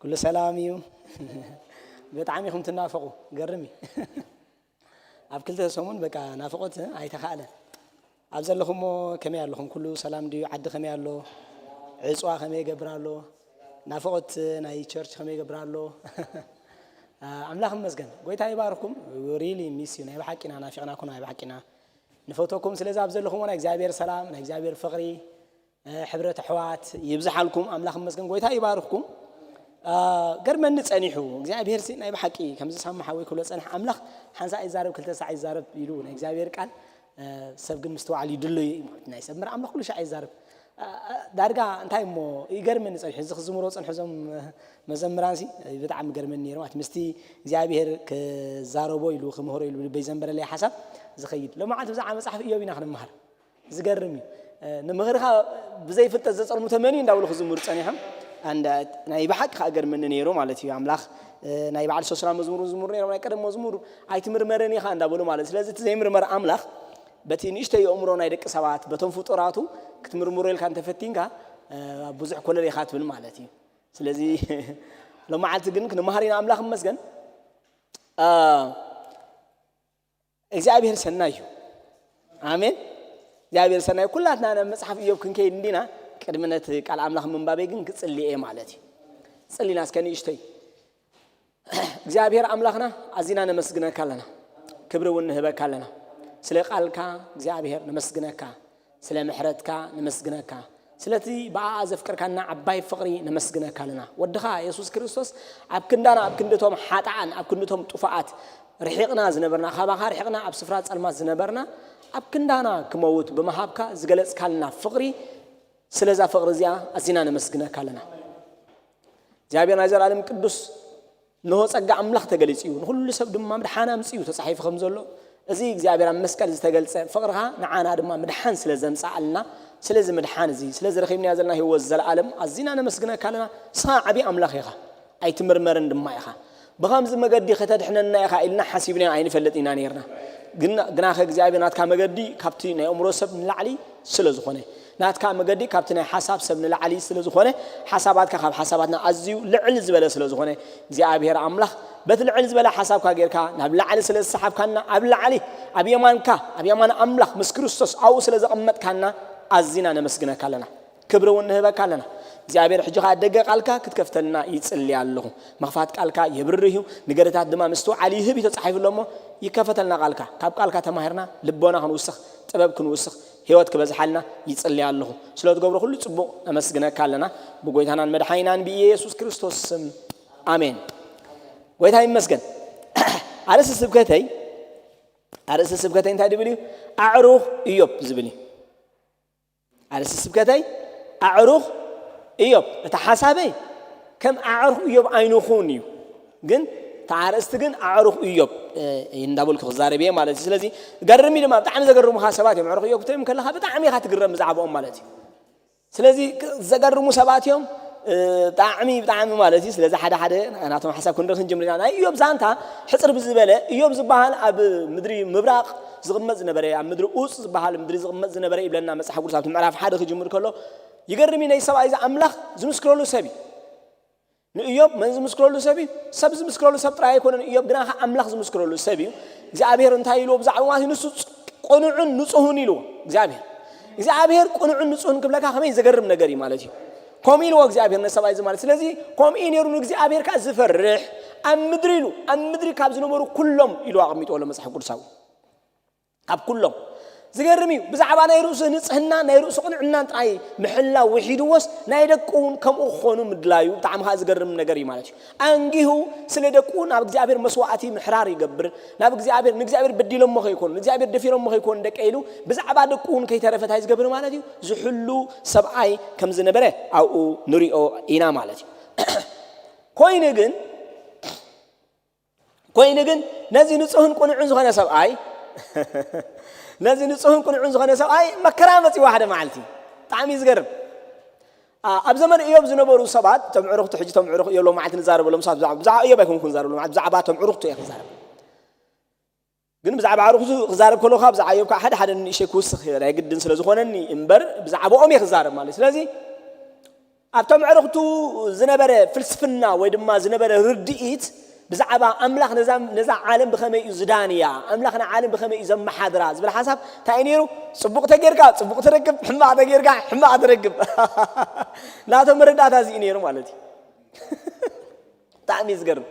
ኩሉ ሰላም እዩ? ብጣዕሚ ኢኹም ትናፈቑ። ገርም እዩ። ኣብ ክልተ ሰሙን በቃ ናፍቖት ኣይተኻእለን። ኣብ ዘለኹሞ ከመይ ኣለኹም? ኩሉ ሰላም ድዩ? ዓዲ ከመይ ኣሎ? ዕፅዋ ከመይ ይገብር ኣሎ? ናፍቖት ናይ ቸርች ከመይ ይገብር ኣሎ? ኣምላኽ ይመስገን። ጎይታ ይባርኩም። ሪሊ ሚስ ዩ። ናይ ብሓቂና ናፊቕናኩም፣ ናይ ብሓቂና ንፈተኩም። ስለዚ ኣብ ዘለኹሞ ናይ እግዚኣብሔር ሰላም፣ ናይ እግዚኣብሔር ፍቕሪ፣ እ፣ ሕብረት ኣሕዋት ይብዝሓልኩም። ኣምላኽ ይመስገን። ጎይታ ይባርኽኩም። እ፣ ገርመኒ ጸኒሑ። እግዚኣብሔር ሲ ናይ ብሓቂ ከምዚ ሳማ ሓወይ ክብሎ ጸንሐ፣ ኣምላኽ ሓንሳእ ይዛረብ፣ ክልተ ሳዕ ይዛረብ ኢሉ ናይ እግዚኣብሔር ቃል፣ እ፣ ሰብ ግን ምስትውዓል ይድሎ እዩ ማለት። ናይ ሰብ ምር ኣምላኽ ኩሉ ሻዕ ይዛረብ። እ፣ እ፣ ዳርጋ እንታይ እሞ ይገርመኒ ጸኒሑ። እዚ ክዝምሮ ጸንሑ እዞም መዘምራን ሲ ብጣዕሚ ገርመኒ ነይሩ ማለት። ምስቲ እግዚኣብሔር ክዛረቦ ኢሉ ክምህሮ ኢሉ ልበይ ዘንበረለይ ሓሳብ ዝኸይድ። ሎማዓንቲ ብዛዕባ መጽሓፍ ኢዮብ ኢና ክንመሃር። ዝገርም እዩ። እ፣ ንምኽርኻ ብዘይ ፍልጠት ዘጸርሙተ መን እዩ እንዳበሉ ክዝምሩ ጸኒሖም። ኣንዳ ናይ ብሓቂ ከኣ ገርመኒ ነይሩ ማለት እዩ። ኣምላኽ፣ እ፣ ናይ በዓል ሶስና መዝሙር ዝዝምሩ ነይሮም፣ ናይ ቀደም መዝሙር ኣይትምርመርን ኢኻ እንዳበሉ ማለት። ስለዚ እቲ ዘይምርመር ኣምላኽ በቲ ንእሽተይ ኣእምሮ ናይ ደቂ ሰባት፣ በቶም ፍጡራቱ ክትምርምሮ ኢልካ እንተፈቲንካ፣ እ፣ ኣብ ብዙሕ ኮለል ኢኻ ትብል ማለት እዩ። ስለዚ ሎማዓልቲ ግን ክንመሃር ኢና። ኣምላኽ ይመስገን። እ፣ እግዚኣብሔር ሰናይ እዩ። ኣሜን። እግዚኣብሔር ሰናይ። ኩላትና ናብ መጽሓፍ ኢዮብ ክንከይድ እንዲና፣ ቅድሚ ነቲ ቃል ኣምላኽ ምንባበይ ግን ክጽሊ እየ ማለት እዩ። ጽሊና እስከ ንእሽተይ። እግዚኣብሔር ኣምላኽና ኣዚና ነመስግነካ ኣለና፣ ክብሪ እውን ንህበካ ኣለና። ስለ ቃልካ እግዚኣብሔር ነመስግነካ፣ ስለ ምሕረትካ ነመስግነካ፣ ስለቲ ብኣኣ ዘፍቀርካና ዓባይ ፍቕሪ ነመስግነካ ኣለና። ወድኻ የሱስ ክርስቶስ ኣብ ክንዳና፣ ኣብ ክንድቶም ሓጥኣን፣ ኣብ ክንድቶም ጥፉኣት ርሒቕና ዝነበርና፣ ካባኻ ርሒቕና ኣብ ስፍራ ጸልማት ዝነበርና፣ ኣብ ክንዳና ክመውት ብምሃብካ ዝገለጽካልና ፍቕሪ፣ ስለዛ ፍቕሪ እዚኣ ኣዚና ነመስግነካ ኣለና። እግዚኣብሔር ናይ ዘላለም ቅዱስ፣ እንሆ ጸጋ ኣምላኽ ተገሊጹ እዩ፣ ንኹሉ ሰብ ድማ ምድሓን ኣምጺኡ ተጻሒፉ ከም ዘሎ፣ እዚ እግዚኣብሔር ኣብ መስቀል ዝተገልጸ ፍቕርኻ ንዓና ድማ ምድሓን ስለ ዘምጽኣልና፣ ስለዚ ምድሓን እዚ፣ ስለዚ ረኺብናዮ ዘለና ህይወት ዘለኣለም ኣዚና ነመስግነካ ኣለና። ንስኻ ዓብዪ ኣምላኽ ኢኻ፣ ኣይትምርመርን ድማ ኢኻ። ብኸምዚ መገዲ ከተድሕነና ኢኻ ኢልና ሓሲብና ኣይንፈልጥ ኢና ነይርና። ግን፣ ግናኸ እግዚኣብሔር ናትካ መገዲ ካብቲ ናይ ኣእምሮ ሰብ ንላዕሊ ስለ ዝኾነ፣ ናትካ መገዲ ካብቲ ናይ ሓሳብ ሰብ ንላዕሊ ስለ ዝኾነ፣ ሓሳባትካ ካብ ሓሳባትና ኣዝዩ ልዕል ዝበለ ስለ ዝኾነ፣ እግዚኣብሔር ኣምላኽ በቲ ልዕል ዝበለ ሓሳብካ ጌርካ ናብ ላዕሊ ስለ ዝሰሓብካና፣ ኣብ ላዕሊ ኣብ የማንካ፣ ኣብ የማን ኣምላኽ ምስ ክርስቶስ ኣብኡ ስለ ዘቐመጥካና ኣዚና ነመስግነካ ኣለና። ክብሪ እውን ንህበካ ኣለና። እግዚኣብሔር ሕጂ ኸኣ ደገ ቃልካ ክትከፍተልና ይጽሊ ኣለኹ። ምኽፋት ቃልካ የብርህ እዩ፣ ንገርታት ድማ ምስትውዓል ይህብ እዩ ተጻሒፉ ኣሎ እሞ፣ ይከፈተልና ቃልካ። ካብ ቃልካ ተማሂርና ልቦና ክንውስኽ፣ ጥበብ ክንውስኽ፣ ህይወት ክበዝሓልና ይጽሊ ኣለኹ። ስለ ትገብሮ ኩሉ ጽቡቕ ነመስግነካ ኣለና። ብጎይታናን መድሓኒናን ብኢየሱስ ክርስቶስ ስም፣ ኣሜን። ጎይታ ይመስገን። ኣርእስቲ ስብከተይ፣ ኣርእስቲ ስብከተይ እንታይ ድብል እዩ? ኣዕሩኽ ኢዮብ ዝብል እዩ። ኣርእስቲ ስብከተይ ኣዕሩኽ ኢዮብ። እቲ ሓሳበይ ከም ኣዕሩኽ ኢዮብ ኣይንኹን እዩ። ግን እቲ ኣርእስቲ ግን ኣዕሩኽ ኢዮብ፣ እ፣ እንዳበልኩ ክዛረብ እየ ማለት እዩ። ስለዚ ገርም እዩ ድማ፣ ብጣዕሚ ዘገርሙኻ ሰባት እዮም። ኣዕሩኽ ኢዮብ ክትሪኦም ከለኻ ብጣዕሚ ኢኻ ትግረም ብዛዕባኦም ማለት እዩ። ስለዚ ክ-፣ ዘገርሙ ሰባት እዮም፣ እ፣ ብጣዕሚ፣ ብጣዕሚ ማለት እዩ። ስለዚ ሓደ ሓደ ናቶም ሓሳብ ክንርኢ ክንጅምር ኢና። ናይ ኢዮብ ዛንታ ሕጽር ብዝበለ፣ ኢዮብ ዝበሃል ኣብ ምድሪ ምብራቕ ዝቕመጥ ዝነበረ፣ ኣብ ምድሪ ኡጽ ዝበሃል ምድሪ ዝቕመጥ ዝነበረ ይብለና መጽሓፍ ቅዱስ ኣብቲ ምዕራፍ ሓደ ክጅምር ከሎ፣ ይገርም እዩ። ናይ ሰብኣይ እዚ ኣምላኽ ዝምስክረሉ ሰብ እዩ። ንኢዮብ መን ዝምስክረሉ ሰብ እዩ? ሰብ ዝምስክረሉ ሰብ ጥራይ ኣይኮነን። ኢዮብ ግና ኸዓ ኣምላኽ ዝምስክረሉ ሰብ እዩ። እግዚኣብሔር እንታይ ኢልዎ ብዛዕባ ማለት እዩ? ንሱ ጽ-፣ ቅኑዕን ንጹህን ኢልዎ እግዚኣብሔር። እግዚኣብሔር ቅኑዕን ንጹህን ክብለካ ከመይ ዘገርም ነገር እዩ ማለት እዩ። ከምኡ ኢልዎ እግዚኣብሔር ነሰብኣይ እዚ ማለት። ስለዚ ከምኡ እዩ ነይሩ ንእግዚኣብሔር ከኣ ዝፈርሕ። ኣብ ምድሪ ኢሉ፣ ኣብ ምድሪ ካብ ዝነበሩ ኩሎም ኢልዎ ኣቐሚጥዎ ኣሎ መጽሓፍ ቅዱሳዊ። ካብ ኩሎም። ዝገርም እዩ። ብዛዕባ ናይ ርእሱ ንጽህና፣ ናይ ርእሱ ቅንዕናን ጥራይ ምሕላው ውሒድዎስ፣ ናይ ደቁ እውን ከምኡ ክኾኑ ምድላዩ ብጣዕሚ ከኣ ዝገርም ነገር እዩ ማለት እዩ። ኣንጊሁ ስለ ደቁ ናብ እግዚኣብሔር መስዋዕቲ ምሕራር ይገብር። ናብ እግዚኣብሔር፣ ንእግዚኣብሔር በዲሎሞ ከይኮኑ፣ ንእግዚኣብሔር ደፊሮሞ ከይኮኑ ደቀ ኢሉ ብዛዕባ ደቁ እውን ከይተረፈ እንታይ ዝገብር ማለት እዩ? ዝሕሉ ሰብኣይ ከም ዝነበረ ኣብኡ ንሪኦ ኢና ማለት እዩ። ኮይኑ ግን፣ ኮይኑ ግን ነዚ ንጹህን ቅኑዕን ዝኾነ ሰብኣይ፣ ነዚ ንጹህን ቅኑዕን ዝኾነ ሰብኣይ መከራ መጺዎ ሓደ መዓልቲ። ብጣዕሚ እዩ ዝገርም። ኣ-፣ ኣብ ዘመን ኢዮብ ዝነበሩ ሰባት፣ እቶም ዕሩኽቱ፣ ሕጂ እቶም ዕሩኽ ኢዮብ ሎማዓልቲ ንዛረበሎም ሰባት፣ ብዛዕባ፣ ብዛዕባ ኢዮብ ኣይኮንኩን ዝዛረብ፣ ሎማዓልቲ ብዛዕባ እቶም ዕሩኽቱ እየ ክዛረብ። ግን ብዛዕባ ዕሩኽቱ ክዛረብ ከለኹ፣ ብዛዕባ ኢዮብ ከዓ ሓደ ሓደ ንእሽተይ ክውስኽ ይኽእል፣ ኣይግድን ስለ ዝኾነኒ እምበር፣ ብዛዕባኦም እየ ክዛረብ ማለት እዩ። ስለዚ ኣብቶም ኣዕሩኽቱ ዝነበረ ፍልስፍና ወይ ድማ ዝነበረ ርድኢት ብዛዕባ ኣምላኽ ነዛ፣ ነዛ ዓለም ብኸመይ እዩ ዝዳንያ፣ ኣምላኽ ንዓለም ብኸመይ እዩ ዘመሓድራ ዝብል ሓሳብ እንታይ እዩ ነይሩ? ጽቡቕ ተጌርካ ጽቡቕ ትረክብ፣ ሕማቕ ተጌርካ ሕማቕ ትረክብ። ናቶም መረዳእታ እዚ እዩ ነይሩ ማለት እዩ። ብጣዕሚ እዩ ዝገርም።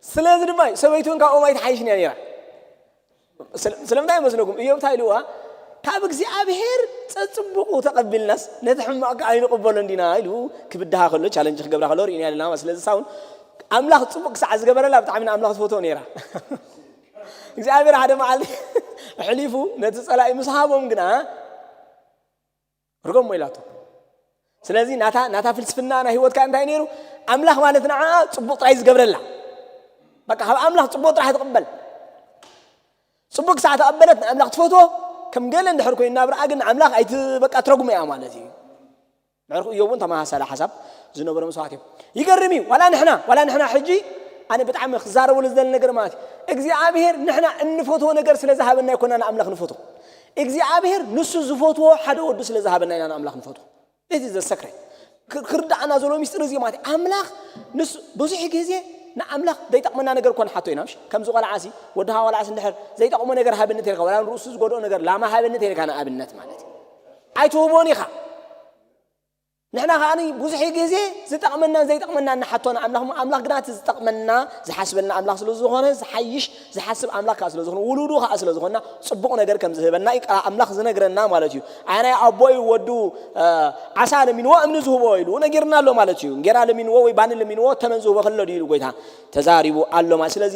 ስለዚ ድማ እዩ ሰበይቱ እውን ካብኦም ኣይትሓይሽን እያ ነይራ። ስለ-፣ ስለምንታይ ይመስለኩም? ኢዮብ እንታይ ኢልዋ? ካብ እግዚኣብሔር ጸጽቡቑ ተቐቢልናስ ነቲ ሕማቕ ከኣ ኣይንቕበሎን ዲና ኢሉ ክብድሃ ከሎ፣ ቻለንጅ ክገብራ ከሎ ርኢና ኣለና። ስለዚ ሳውን ኣምላኽ ጽቡቕ ክሳዕ ዝገበረላ ብጣዕሚ ንኣምላኽ ትፈትዎ ነይራ። እግዚኣብሔር ሓደ መዓልቲ ኣሕሊፉ ነቲ ጸላኢ ምስ ሃቦም ግና ርገሞ ኢላቶ። ስለዚ ናታ፣ ናታ ፍልስፍና ናይ ህይወትካ እንታይ ነይሩ? ኣምላኽ ማለት ንዓ ጽቡቕ ጥራይ ዝገብረላ። በቃ ካብ ኣምላኽ ጽቡቕ ጥራሕ ትቕበል። ጽቡቕ ክሳዕ ተቐበለት ንኣምላኽ ትፈትዎ፣ ከም ገለ እንድሕር ኮይኑ ናብርኣ ግን ንኣምላኽ ኣይቲ-፣ በቃ ትረግሞ እያ ማለት እዩ። ንዕርኹ እዮብ እውን ተመሳሳሊ ሓሳብ ዝነበሮም ሰባት እዮም። ይገርም እዩ። ዋላ ንሕና፣ ዋላ ንሕና ሕጂ ኣነ ብጣዕሚ ክዛረበሉ ዝደሊ ነገር ማለት እዩ። እግዚኣብሔር ንሕና እንፈትዎ ነገር ስለ ዝሃበና ኣይኮና ንኣምላኽ ንፈትዎ። እግዚኣብሔር ንሱ ዝፈትዎ ሓደ ወዱ ስለ ዝሃበና ኢና ንኣምላኽ ንፈትዎ። እቲ ዘሰክረ ክ-፣ ክርዳኣና ዘሎ ሚስጥር እዚ ማለት እዩ። ኣምላኽ ንሱ ብዙሕ ግዜ ንኣምላኽ ዘይጠቕመና ነገር እኮ ንሓቶ ኢና፣ ምሽ? ከምዚ ቆልዓሲ፣ ወድኻ ቆልዓሲ እንድሕር ዘይጠቕሞ ነገር ሃበኒ ተልካ፣ ዋላ ንርእሱ ዝጎድኦ ነገር ላማ ሃበኒ ተልካ ንኣብነት ማለት እዩ። ኣይትህቦን ኢኻ። ንሕና ከዓኒ ብዙሕ ግዜ ዝጠቕመናን ዘይጠቕመናን ንሓቶ ንኣምላኽ እሞ፣ ኣምላኽ ግና እቲ ዝጠቕመና ዝሓስበልና ኣምላኽ ስለ ዝኾነ፣ ዝሓይሽ ዝሓስብ ኣምላኽ ከኣ ስለ ዝኾነ፣ ውሉዱ ከኣ ስለ ዝኾንና፣ ጽቡቕ ነገር ከም ዝህበና እዩ ቃል ኣምላኽ ዝነግረና ማለት እዩ። ኣይ ናይ ኣቦይ ወዱ፣ እ፣ ዓሳ ለሚንዎ እምኒ ዝህቦ ኢሉ ነጊርና ኣሎ ማለት እዩ። እንጌራ ለሚንዎ ወይ ባኒ ለሚንዎ ተመን ዝህቦ ከሎ ድዩ ኢሉ ጎይታ ተዛሪቡ ኣሎ ማለት። ስለዚ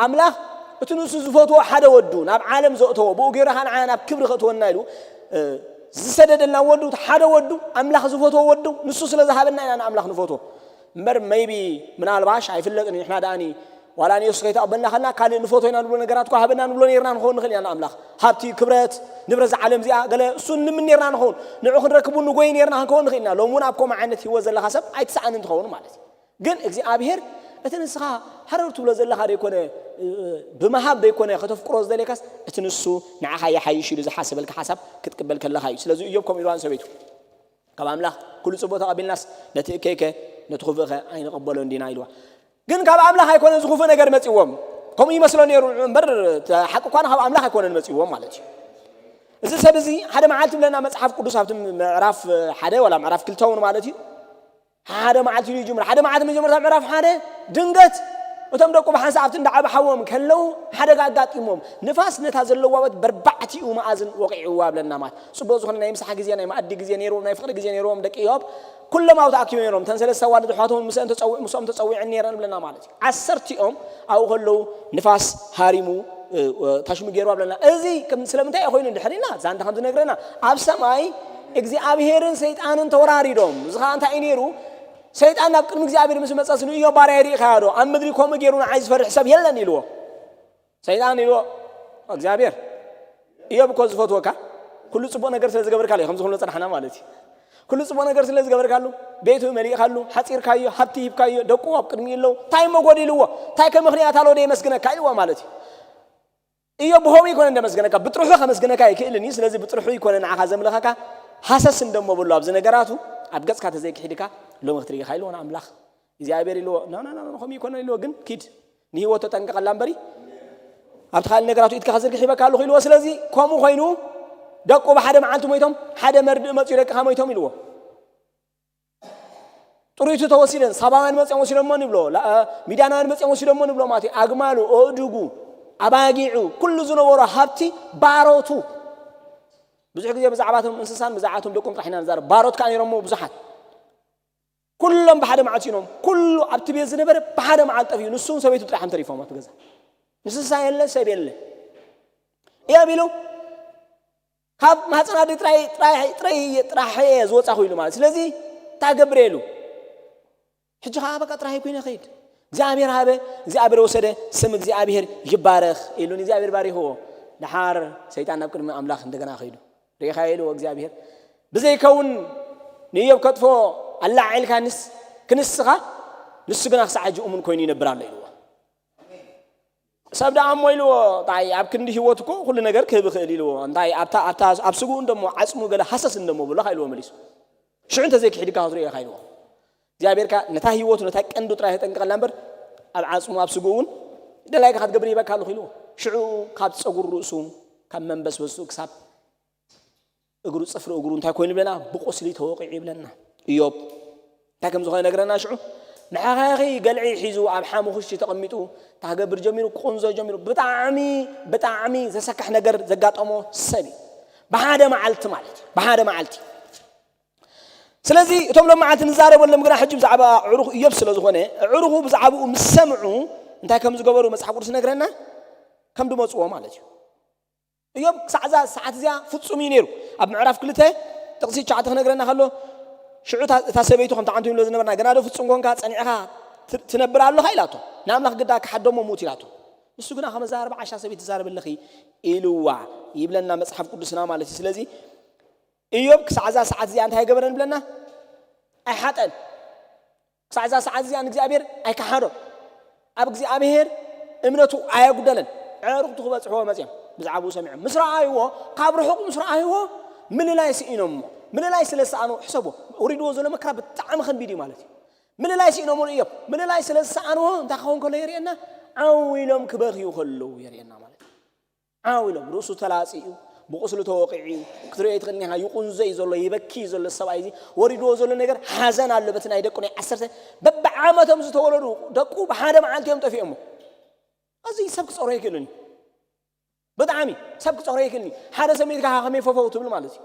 ኣምላኽ እቲ ንሱ ዝፈትዎ ሓደ ወዱ ናብ ዓለም ዘእተዎ፣ ብኡ ገይሩ ኸዓ ንዓና ናብ ክብሪ ከእትወና ኢሉ፣ እ፣ ዝሰደደልና ወዱ፣ እቲ ሓደ ወዱ፣ ኣምላኽ ዝፈትዎ ወዱ፣ ንሱ ስለ ዝሃበና ኢና ንኣምላኽ ንፈትዎ። እምበር maybe ምናልባሽ ኣይፍለጥን እዩ፣ ንሕና ደኣኒ ዋላ ንየሱስ ከይተቐበልና ከለና ካልእ ንፈትዎ ኢና ንብሎ ነገራት እኳ ሃበና ንብሎ ነይርና ንኸውን ንኽእል ኢና ንኣምላኽ። ሃብቲ፣ ክብረት፣ ንብረት እዛ ዓለም እዚኣ ገለ እሱ ንምን ነይርና ንኸውን። ንዑ ክንረክቡ ንጎይ ነይርና ክንከውን ንኽእል ኢና። ሎሚ እውን ኣብ ከምኡ ዓይነት ህይወት ዘለኻ ሰብ ኣይትሰኣንን ትኸውን ማለት እዩ። ግን እግዚኣብሔር እቲ ንስኻ ሃረር ትብሎ ዘለኻ ደይኮነ፣ እ፣ ብምሃብ ደይኮነ ከተፍቅሮ ዝደልየካስ እቲ ንሱ ንዓኻ ይሓይሽ ኢሉ ዝሓሰበልካ ሓሳብ ክትቅበል ከለኻ እዩ። ስለዚ እዮብ ከምኡ ኢልዋ ንሰበይቱ፣ ካብ ኣምላኽ ኩሉ ጽቡቕ ተቐቢልናስ ነቲ እከይከ ነቲ ክፉእኸ ኣይንቕበሎን ዲና ኢልዋ። ግን ካብ ኣምላኽ ኣይኮነን ዝኽፉእ ነገር መጺዎም። ከምኡ ይመስሎ ነይሩ እምበር፣ እቲ ሓቂ እኳ ካብ ኣምላኽ ኣይኮነን መጺዎም ማለት እዩ። እዚ ሰብ እዚ ሓደ መዓልቲ ብለና መጽሓፍ ቅዱስ ኣብቲ ምዕራፍ ሓደ ወላ ምዕራፍ ክልተ እውን ማለት እዩ። ሓደ መዓልቲ እዩ ይጅምር። ሓደ መዓልቲ መጀመርታ ምዕራፍ ሓደ ድንገት እቶም ደቁ ብሓንሳእ ኣብቲ እንዳ ዓቢ ሓዎም ከለዉ ሓደጋ ኣጋጢሞም። ንፋስ ነታ ዘለዋ በት በርባዕቲኡ መኣዝን ወቒዕዋ ብለና ማለት። ጽቡቕ ዝኾነ ናይ ምሳሕ ግዜ፣ ናይ መኣዲ ግዜ ነይርዎም፣ ናይ ፍቕሪ ግዜ ነይርዎም ደቂ እዮብ። ኩሎም ኣብኡ ተኣኪቦም ነይሮም። እተን ሰለስተ ኣዋልድ ኣሕዋቶም ምስአን ተጸዊ-፣ ምስኦም ተጸዊዐን ነይረን ብለና ማለት እዩ። ዓሰርቲኦም ኣብኡ ከለዉ ንፋስ ሃሪሙ፣ እ፣ እ፣ ታሽሙ ገይርዋ ብለና። እዚ ከም ስለምንታይ እዩ ኮይኑ እንድሕር ኢልና፣ ዛንታ ከም ዝነግረና፣ ኣብ ሰማይ እግዚኣብሄርን ሰይጣንን ተወራሪዶም። እዚ ኸኣ እንታይ እዩ ነይሩ? ሰይጣን ናብ ቅድሚ እግዚኣብሔር ምስ መጸስ ንእዮብ ባርያይ ርኢኻዮ ዶ? ኣብ ምድሪ ከምኡ ገይሩ ንዓይ ዝፈርሕ ሰብ የለን ኢልዎ። ሰይጣን ኢልዎ፣ እግዚኣብሔር፣ እዮብ እኮ ዝፈትወካ፣ ኩሉ ጽቡቕ ነገር ስለ ዝገበርካሉ እዩ፣ ከምዚ ክንብሎ ጸናሕና ማለት እዩ። ኩሉ ጽቡቕ ነገር ስለ ዝገበርካሉ፣ ቤቱ መሊእካሉ፣ ሓጺርካዮ፣ ሃብቲ ሂብካዮ፣ ደቁ ኣብ ቅድሚኡ ኣለዉ፣ እንታይ እሞ ጎዲልዎ? እንታይ ከ ምኽንያት ኣሎ ደየመስግነካ? ኢልዎ ማለት እዩ። እዮብ ብኸምኡ ኣይኮነን ደመስገነካ፣ ብጥርሑ ከመስግነካ ኣይክእልን እዩ። ስለዚ ብጥርሑ ኣይኮነ ንዓኻ ዘምልኸካ፣ ሃሰስ እንደሞ በሎ ኣብዚ ነገራቱ፣ ኣብ ገጽካ ተዘይክሒድካ፣ ሎሚ ክትርእኻ ኢልዎ ንኣምላኽ። እግዚኣብሔር ኢልዎ፣ ኖ፣ ኖ፣ ኖ፣ ኖ፣ ከምኡ ኣይኮነን ኢልዎ፣ ግን ኪድ፣ ንህይወት ተጠንቀቐላ እምበሪ፣ ኣብቲ ካልእ ነገራቱ ኢድካ ክዝርግሕ ሂበካ ኣለኹ ኢልዎ። ስለዚ ከምኡ ኮይኑ፣ ደቁ ብሓደ መዓልቲ ሞይቶም፣ ሓደ መርድእ መጺኡ ደቅኻ ሞይቶም ኢልዎ። ጥሪቱ ተወሲደን፣ ሳባውያን መጺኦም ወሲዶሞ ንብሎ፣ ላ-፣ ሚድያናውያን መጺኦም ወሲዶሞ ንብሎ ማለት እዩ። ኣግማሉ፣ ኣእዱጉ፣ ኣባጊዑ፣ ኩሉ ዝነበሮ ሃብቲ ባሮቱ። ብዙሕ ግዜ ብዛዕባቶም እንስሳን ብዛዕባቶም ደቁም ጥራሕ ኢና ንዛረብ። ባሮት ከኣ ነይሮሞ ብዙሓት። ኩሎም ብሓደ መዓልቲ ኢኖም፣ ኩሉ ኣብቲ ቤት ዝነበረ ብሓደ መዓልቲ ጠፊኡ። ንሱን ሰበይቱ ጥራሕ እዮም ተሪፎም ኣብቲ ገዛ። እንስሳ የለ፣ ሰብ የለ። እዮብ ኢሉ፣ ካብ ማህፀን ኣደይ ጥራይ፣ ጥራይ፣ ጥራይ፣ ጥራሕ እየ ዝወፃኹ ኢሉ ማለት። ስለዚ እንታይ ገብር ኢሉ? ሕጂ ኸዓ በቃ ጥራይ ኮይነ ኸይድ። እግዚኣብሔር ሃበ፣ እግዚኣብሔር ወሰደ፣ ስም እግዚኣብሔር ይባረኽ ኢሉ ንእግዚኣብሔር ባሪኽዎ። ደሓር ሰይጣን ናብ ቅድሚ ኣምላኽ እንደገና ኸይዱ። ርኢኻ ኢልዎ እግዚኣብሔር። ብዘይከውን ንእዮብ ከጥፎ ኣላዒልካንስ ክንስኻ፣ ንሱ ግና ክሳዕ ሕጂ እሙን ኮይኑ ይነብር ኣሎ ኢልዎ። ሰብ ደኣ እሞ ኢልዎ፣ እንታይ ኣብ ክንዲ ህይወት እኮ ኩሉ ነገር ክህብ ይኽእል ኢልዎ። እንታይ ኣብታ፣ ኣብታ፣ ኣብ ስግኡ እንደሞ ዓጽሙ ገለ ሃሰስ እንደሞ ብሎ ኢልዎ መሊሱ። ሽዑ እንተዘይክሒድካ ክትሪኦ ኢኻ ኢልዎ። እግዚኣብሔር ከኣ ነታ ህይወቱ፣ ነታ ቀንዱ ጥራይ ተጠንቀቐላ እምበር፣ ኣብ ዓጽሙ፣ ኣብ ስግኡ እውን ደላይካ ክትገብር ይበካ ኣለኹ ኢልዎ። ሽዑ ካብ ጸጉሪ ርእሱ፣ ካብ መንበስበሱ ክሳብ እግሩ፣ ጽፍሪ እግሩ እንታይ ኮይኑ ይብለና? ብቁስሊ ተወቂዑ ይብለና። እዮብ እንታይ ከም ዝኾነ ይነግረና ሽዑ። መሓኻኺ ገልዒ ሒዙ ኣብ ሓሙኽሽቲ ተቐሚጡ እንታይ ክገብር ጀሚሩ? ክቑንዞ ጀሚሩ። ብጣዕሚ፣ ብጣዕሚ ዘሰክሕ ነገር ዘጋጠሞ ሰብ እዩ። ብሓደ መዓልቲ ማለት እዩ። ብሓደ መዓልቲ። ስለዚ እቶም ሎም መዓልቲ ንዛረበሎም ግና ሕጂ ብዛዕባ ኣዕሩኽ እዮብ ስለ ዝኾነ፣ ኣዕሩኹ ብዛዕባኡ ምስ ሰምዑ እንታይ ከም ዝገበሩ መጽሓፍ ቅዱስ ይነግረና? ከም ዝመጽዎ ማለት እዩ። እዮብ ክሳዕ እዛ ሰዓት እዚኣ ፍጹም እዩ ነይሩ። ኣብ ምዕራፍ ክልተ ጥቕሲ ትሽዓተ ክነግረና ከሎ፣ ሽዑ እታ፣ እታ ሰበይቱ ከምቲ ዓንቱ ንብሎ ዝነበርና፣ "ገና ዶ ፍጹም ኮንካ ጸኒዕኻ ት-፣ ትነብር ኣለኻ?" ኢላቶ። "ንኣምላኽ ግዳ ክሓደሞ ምዉት" ኢላቶ። ንሱ ግና "ከም እዛ ኣርብዓ ሻዕ ሰበይቲ ትዛረቢ ኣለኺ?" ኢልዋ ይብለና መጽሓፍ ቅዱስና ማለት እዩ። ስለዚ እዮብ ክሳዕ እዛ ሰዓት እዚኣ እንታይ ኣይገበረን ይብለና? ኣይሓጠን። ክሳዕ እዛ ሰዓት እዚኣ ንእግዚኣብሔር ኣይከሓዶን። ኣብ እግዚኣብሔር እምነቱ ኣየጉደለን። ኣዕሩኽቱ ክበጽሕዎ መጺኦም ብዛዕባኡ ሰሚዖም ምስ ረኣይዎ፣ ካብ ርሑቕ ምስ ረኣይዎ ምልላይ ስኢኖሞ። ምልላይ ስለ ዝሰኣኑ፣ ሕሰቦ፣ ወሪድዎ ዘሎ መከራ ብጣዕሚ ከቢድ እዩ ማለት እዩ። ምልላይ ስኢኖሞ ንእዮብ። ምልላይ ስለ ዝሰኣንዎ እንታይ ክኸውን ከሎ የርእየና? ዓው ኢሎም ክበኽዩ ከለዉ የርእየና ማለት እዩ። ዓው ኢሎም፣ ርእሱ ተላጺኡ፣ ብቁስሉ ተወቂዑ እዩ። ክትርእዮ ትኽእል ኢኻ። ይቑንዞ እዩ ዘሎ፣ ይበኪ እዩ ዘሎ። ሰብኣይ እዚ ወሪድዎ ዘሎ ነገር ሓዘን ኣሎ። በቲ ናይ ደቁ ናይ ዓሰርተ በብዓመቶም ዝተወለዱ ደቁ ብሓደ መዓልቲ እዮም ጠፊኦሞ። እዚ ሰብ ክጸሮ ይክእልን እዩ። ብጣዕሚ ሰብ ክጸሮ ይክእልን እዩ። ሓደ ሰብ ሚእቲ ካኻ ከመይ ፈፈው ትብል ማለት እዩ።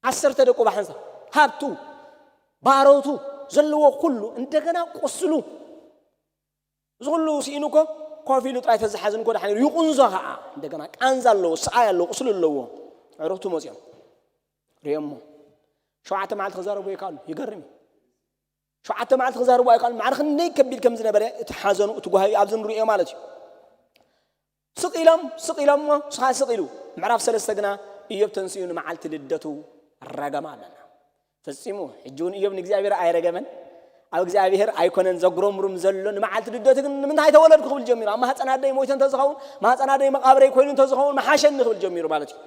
ዓሰርተ ደቁ ብሓንሳ ሃብቱ፣ ባሮቱ፣ ዘለዎ ኩሉ እንደገና ቁስሉ፣ እዚ ኩሉ ስኢኑ እኮ ኮፍ ኢሉ ጥራይ ተዝሓዝን እኮ ደሓን ኢሉ። ይቑንዞ ኸዓ እንደገና ቃንዛ ኣለዎ፣ ሰዓይ ኣለዎ፣ ቁስሊ ኣለዎ። ኣዕሩኽቱ መፂኦም ሪኦሞ ሸውዓተ መዓልቲ ክዛረቡ ይከኣሉ። ይገርም እዩ። ሸውዓተ መዓልቲ ክዛረቡ ኣይከኣሉ። ማዕረ ክንደይ ከቢድ ከም ዝነበረ እቲ ሓዘኑ እቲ ጓሂ ኣብዚ ንሪኦ ማለት እዩ። ስቕ ኢሎም ስቕ ኢሎሞ ስኻ ስቕ ኢሉ። ምዕራፍ ሰለስተ ግና እዮብ ተንሲኡ ንመዓልቲ ልደቱ ረገማ ኣለና። ፈጺሙ። ሕጂ እውን እዮብ ንእግዚኣብሔር ኣይረገመን። ኣብ እግዚኣብሔር ኣይኮነን ዘጉረምሩም ዘሎ። ንመዓልቲ ልደቱ ግን ንምንታይ ተወለድኩ ክብል ጀሚሩ። ኣብ ማህፀን ኣደይ ሞይተ እንተዝኸውን፣ ማህፀን ኣደይ መቓብረይ ኮይኑ እንተዝኸውን መሓሸኒ ክብል ጀሚሩ ማለት እዩ።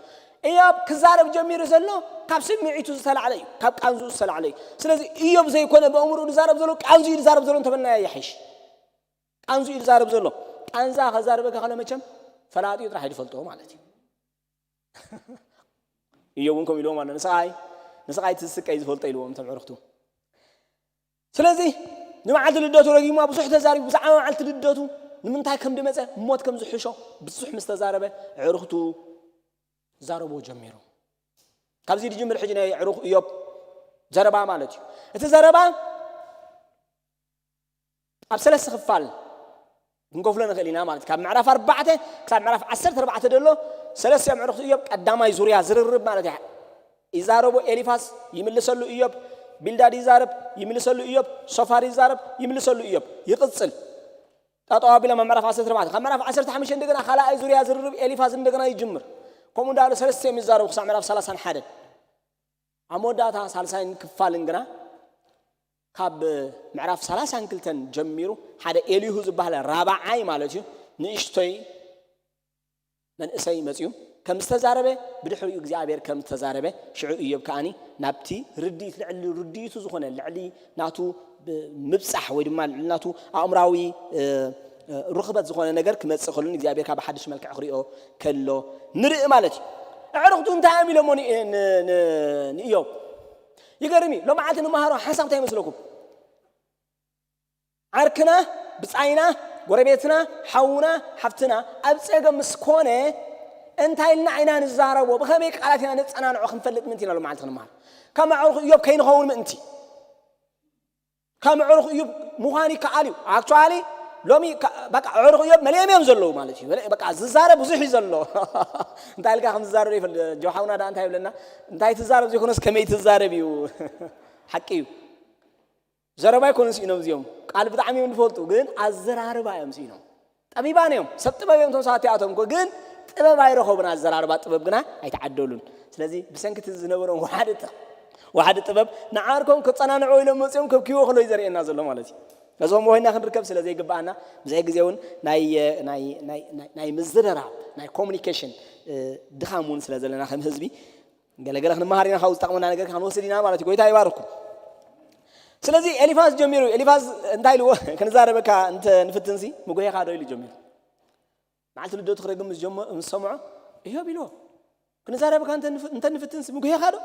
እዮብ ክዛረብ ጀሚሩ ዘሎ ካብ ስምዒቱ ዝተላዕለ እዩ፣ ካብ ቃንዝኡ ዝተላዕለ እዩ። ስለዚ እዮብ ዘይኮነ ብኣእምርኡ ዝዛረብ ዘሎ ቃንዝኡ ዝዛረብ ዘሎ እንተበልና ይሓይሽ። ቃንዝኡ ዝዛረብ ዘሎ። ቃንዛ ከዛርበካ ከሎ መቸም ፈላጢኡ ጥራሕ እዩ ዝፈልጦ ማለት እዩ። እዮብ እውን ከምኡ ኢልዎም ኣሎ። ንስኻይ ንስኻይ ትስቀይ ዝፈልጦ ኢልዎም እቶም ኣዕሩኽቱ። ስለዚ ንመዓልቲ ልደቱ ረጊማ ብዙሕ ተዛሪቡ። ብዛዕባ መዓልቲ ልደቱ ንምንታይ ከም ዝመፀ፣ ሞት ከም ዝሕሾ ብዙሕ ምስ ተዛረበ ኣዕሩኽቱ ዛረብዎ ጀሚሩ። ካብዚ ዝጅምር ሕጂ ናይ ኣዕሩኽ እዮብ ዘረባ ማለት እዩ። እቲ ዘረባ ኣብ ሰለስተ ክፋል ክንከፍሎ ንኽእል ኢና ማለት እዩ። ካብ ምዕራፍ ኣርባዕተ ክሳብ ምዕራፍ ዓሰርተ ኣርባዕተ ዘሎ ሰለስተ እዮም ኣዕሩኽቲ እዮብ። ቀዳማይ ዙርያ ዝርርብ ማለት እዩ። ይዛረቡ ኤሊፋዝ፣ ይምልሰሉ እዮብ፣ ቢልዳድ ይዛረብ፣ ይምልሰሉ እዮብ፣ ሶፋር ይዛረብ፣ ይምልሰሉ እዮብ። ይቕጽል። ጠጠው ኣቢሎም ኣብ ምዕራፍ ዓሰርተ ኣርባዕተ። ካብ ምዕራፍ ዓሰርተ ሓሙሽተ እንደገና ካልኣይ ዙርያ ዝርርብ ኤሊፋዝ እንደገና ይጅምር። ከምኡ እንዳበሉ ሰለስተ እዮም ይዛረቡ ክሳብ ምዕራፍ ሰላሳን ሓደን። ኣብ መወዳእታ ሳልሳይን ክፋልን ግና ካብ ምዕራፍ ሰላሳን ክልተን ጀሚሩ ሓደ ኤሊሁ ዝበሃል ራብዓይ ማለት እዩ፣ ንእሽቶይ መንእሰይ መፅዩ ከም ዝተዛረበ፣ ብድሕሪኡ እግዚኣብሔር ከም ዝተዛረበ፣ ሽዑ እዮብ ከኣኒ ናብቲ ርድኢት፣ ልዕሊ ርድኢቱ ዝኾነ፣ ልዕሊ ናቱ ብ-፣ ምብጻሕ ወይ ድማ ልዕሊ ናቱ ኣእምራዊ፣ እ፣ እ፣ ርኽበት ዝኾነ ነገር ክመጽእ ከሎ፣ እግዚኣብሔር ካብ ሓድሽ መልክዕ ክሪኦ ከሎ ንርኢ ማለት እዩ። ኣዕሩኽቱ እንታይ እዮም ኢሎሞ ን-፣ ን-፣ ን-፣ ንእዮብ? ይገርም እዩ። ሎማዓንቲ ንመሃሮ ሓሳብ እንታይ ይመስለኩም? ዓርክና፣ ብጻይና፣ ጎረቤትና፣ ሓውና፣ ሓፍትና ኣብ ጸገም ምስ ኮነ እንታይ ኢልና ኢና ንዛረቦ? ብኸመይ ቃላት ኢና ነጸናንዖ ክንፈልጥ ምእንቲ ኢና ሎማዓንቲ ክንመሃር። ከም ኣዕሩኽ እዮብ ከይንኸውን ምእንቲ። ከም ኣዕሩኽ እዮብ ምዃን ይከኣል እዩ። ኣክቹዋሊ ሎሚ ከ-፣ በቃ ኣዕሩኽ እዮብ መሊኦም እዮም ዘለዉ ማለት እዩ። በቃ ዝዛረብ ብዙሕ እዩ ዘሎ። እንታይ ኢልካ ከም ዝዛረብ ይፈልጥ። ጆ ሓውና ደኣ እንታይ ይብለና? እንታይ ትዛረብ ዘይኮነስ ከመይ ትዛረብ እዩ። ሓቂ እዩ። ዘረባ ኣይኮኑን ስኢኖም እዚኦም። ቃል ብጣዕሚ እዮም ዝፈልጡ፣ ግን ኣዘራርባ እዮም ስኢኖም። ጠቢባን እዮም፣ ሰብ ጥበብ እዮም እቶም ሰባት እዚኣቶም እኮ፣ ግን ጥበብ ኣይረኸቡን። ኣዘራርባ ጥበብ ግና ኣይተዓደሉን። ስለዚ ብሰንኪ እቲ ዝነበሮም ዋሕዲ ጥ-፣ ዋሕዲ ጥበብ ንዓርኮም ክጸናንዑ ኢሎም መጺኦም ከብክይዎ ከሎ እዩ ዘርእየና ዘሎ ማለት እዩ። ነዞም ኮይና ክንርከብ ስለ ዘይግብኣና ብዙሕ ግዜ እውን ናይ፣ ናይ፣ ናይ፣ ናይ፣ ናይ ምዝርራብ ናይ ኮሙኒኬሽን፣ እ፣ ድኻም እውን ስለ ዘለና ከም ህዝቢ ገለገለ ክንመሃር ኢና፣ ካብኡ ዝጠቕመና ነገር ክንወስድ ኢና ማለት እዩ። ጎይታ ይባርኩም። ስለዚ ኤሊፋዝ ጀሚሩ፣ ኤሊፋዝ እንታይ ኢልዎ? ክንዛረበካ እንተ ንፍትንሲ ምጉሄኻ ዶ ኢሉ ጀሚሩ። መዓልቲ ልደቱ ክረግም ምስ ጀመ-፣ ምስ ሰምዖ፣ እዮብ ኢልዎ፣ ክንዛረበካ እንተ ንፍ-፣ እንተ ንፍትንሲ ምጉሄኻ ዶ?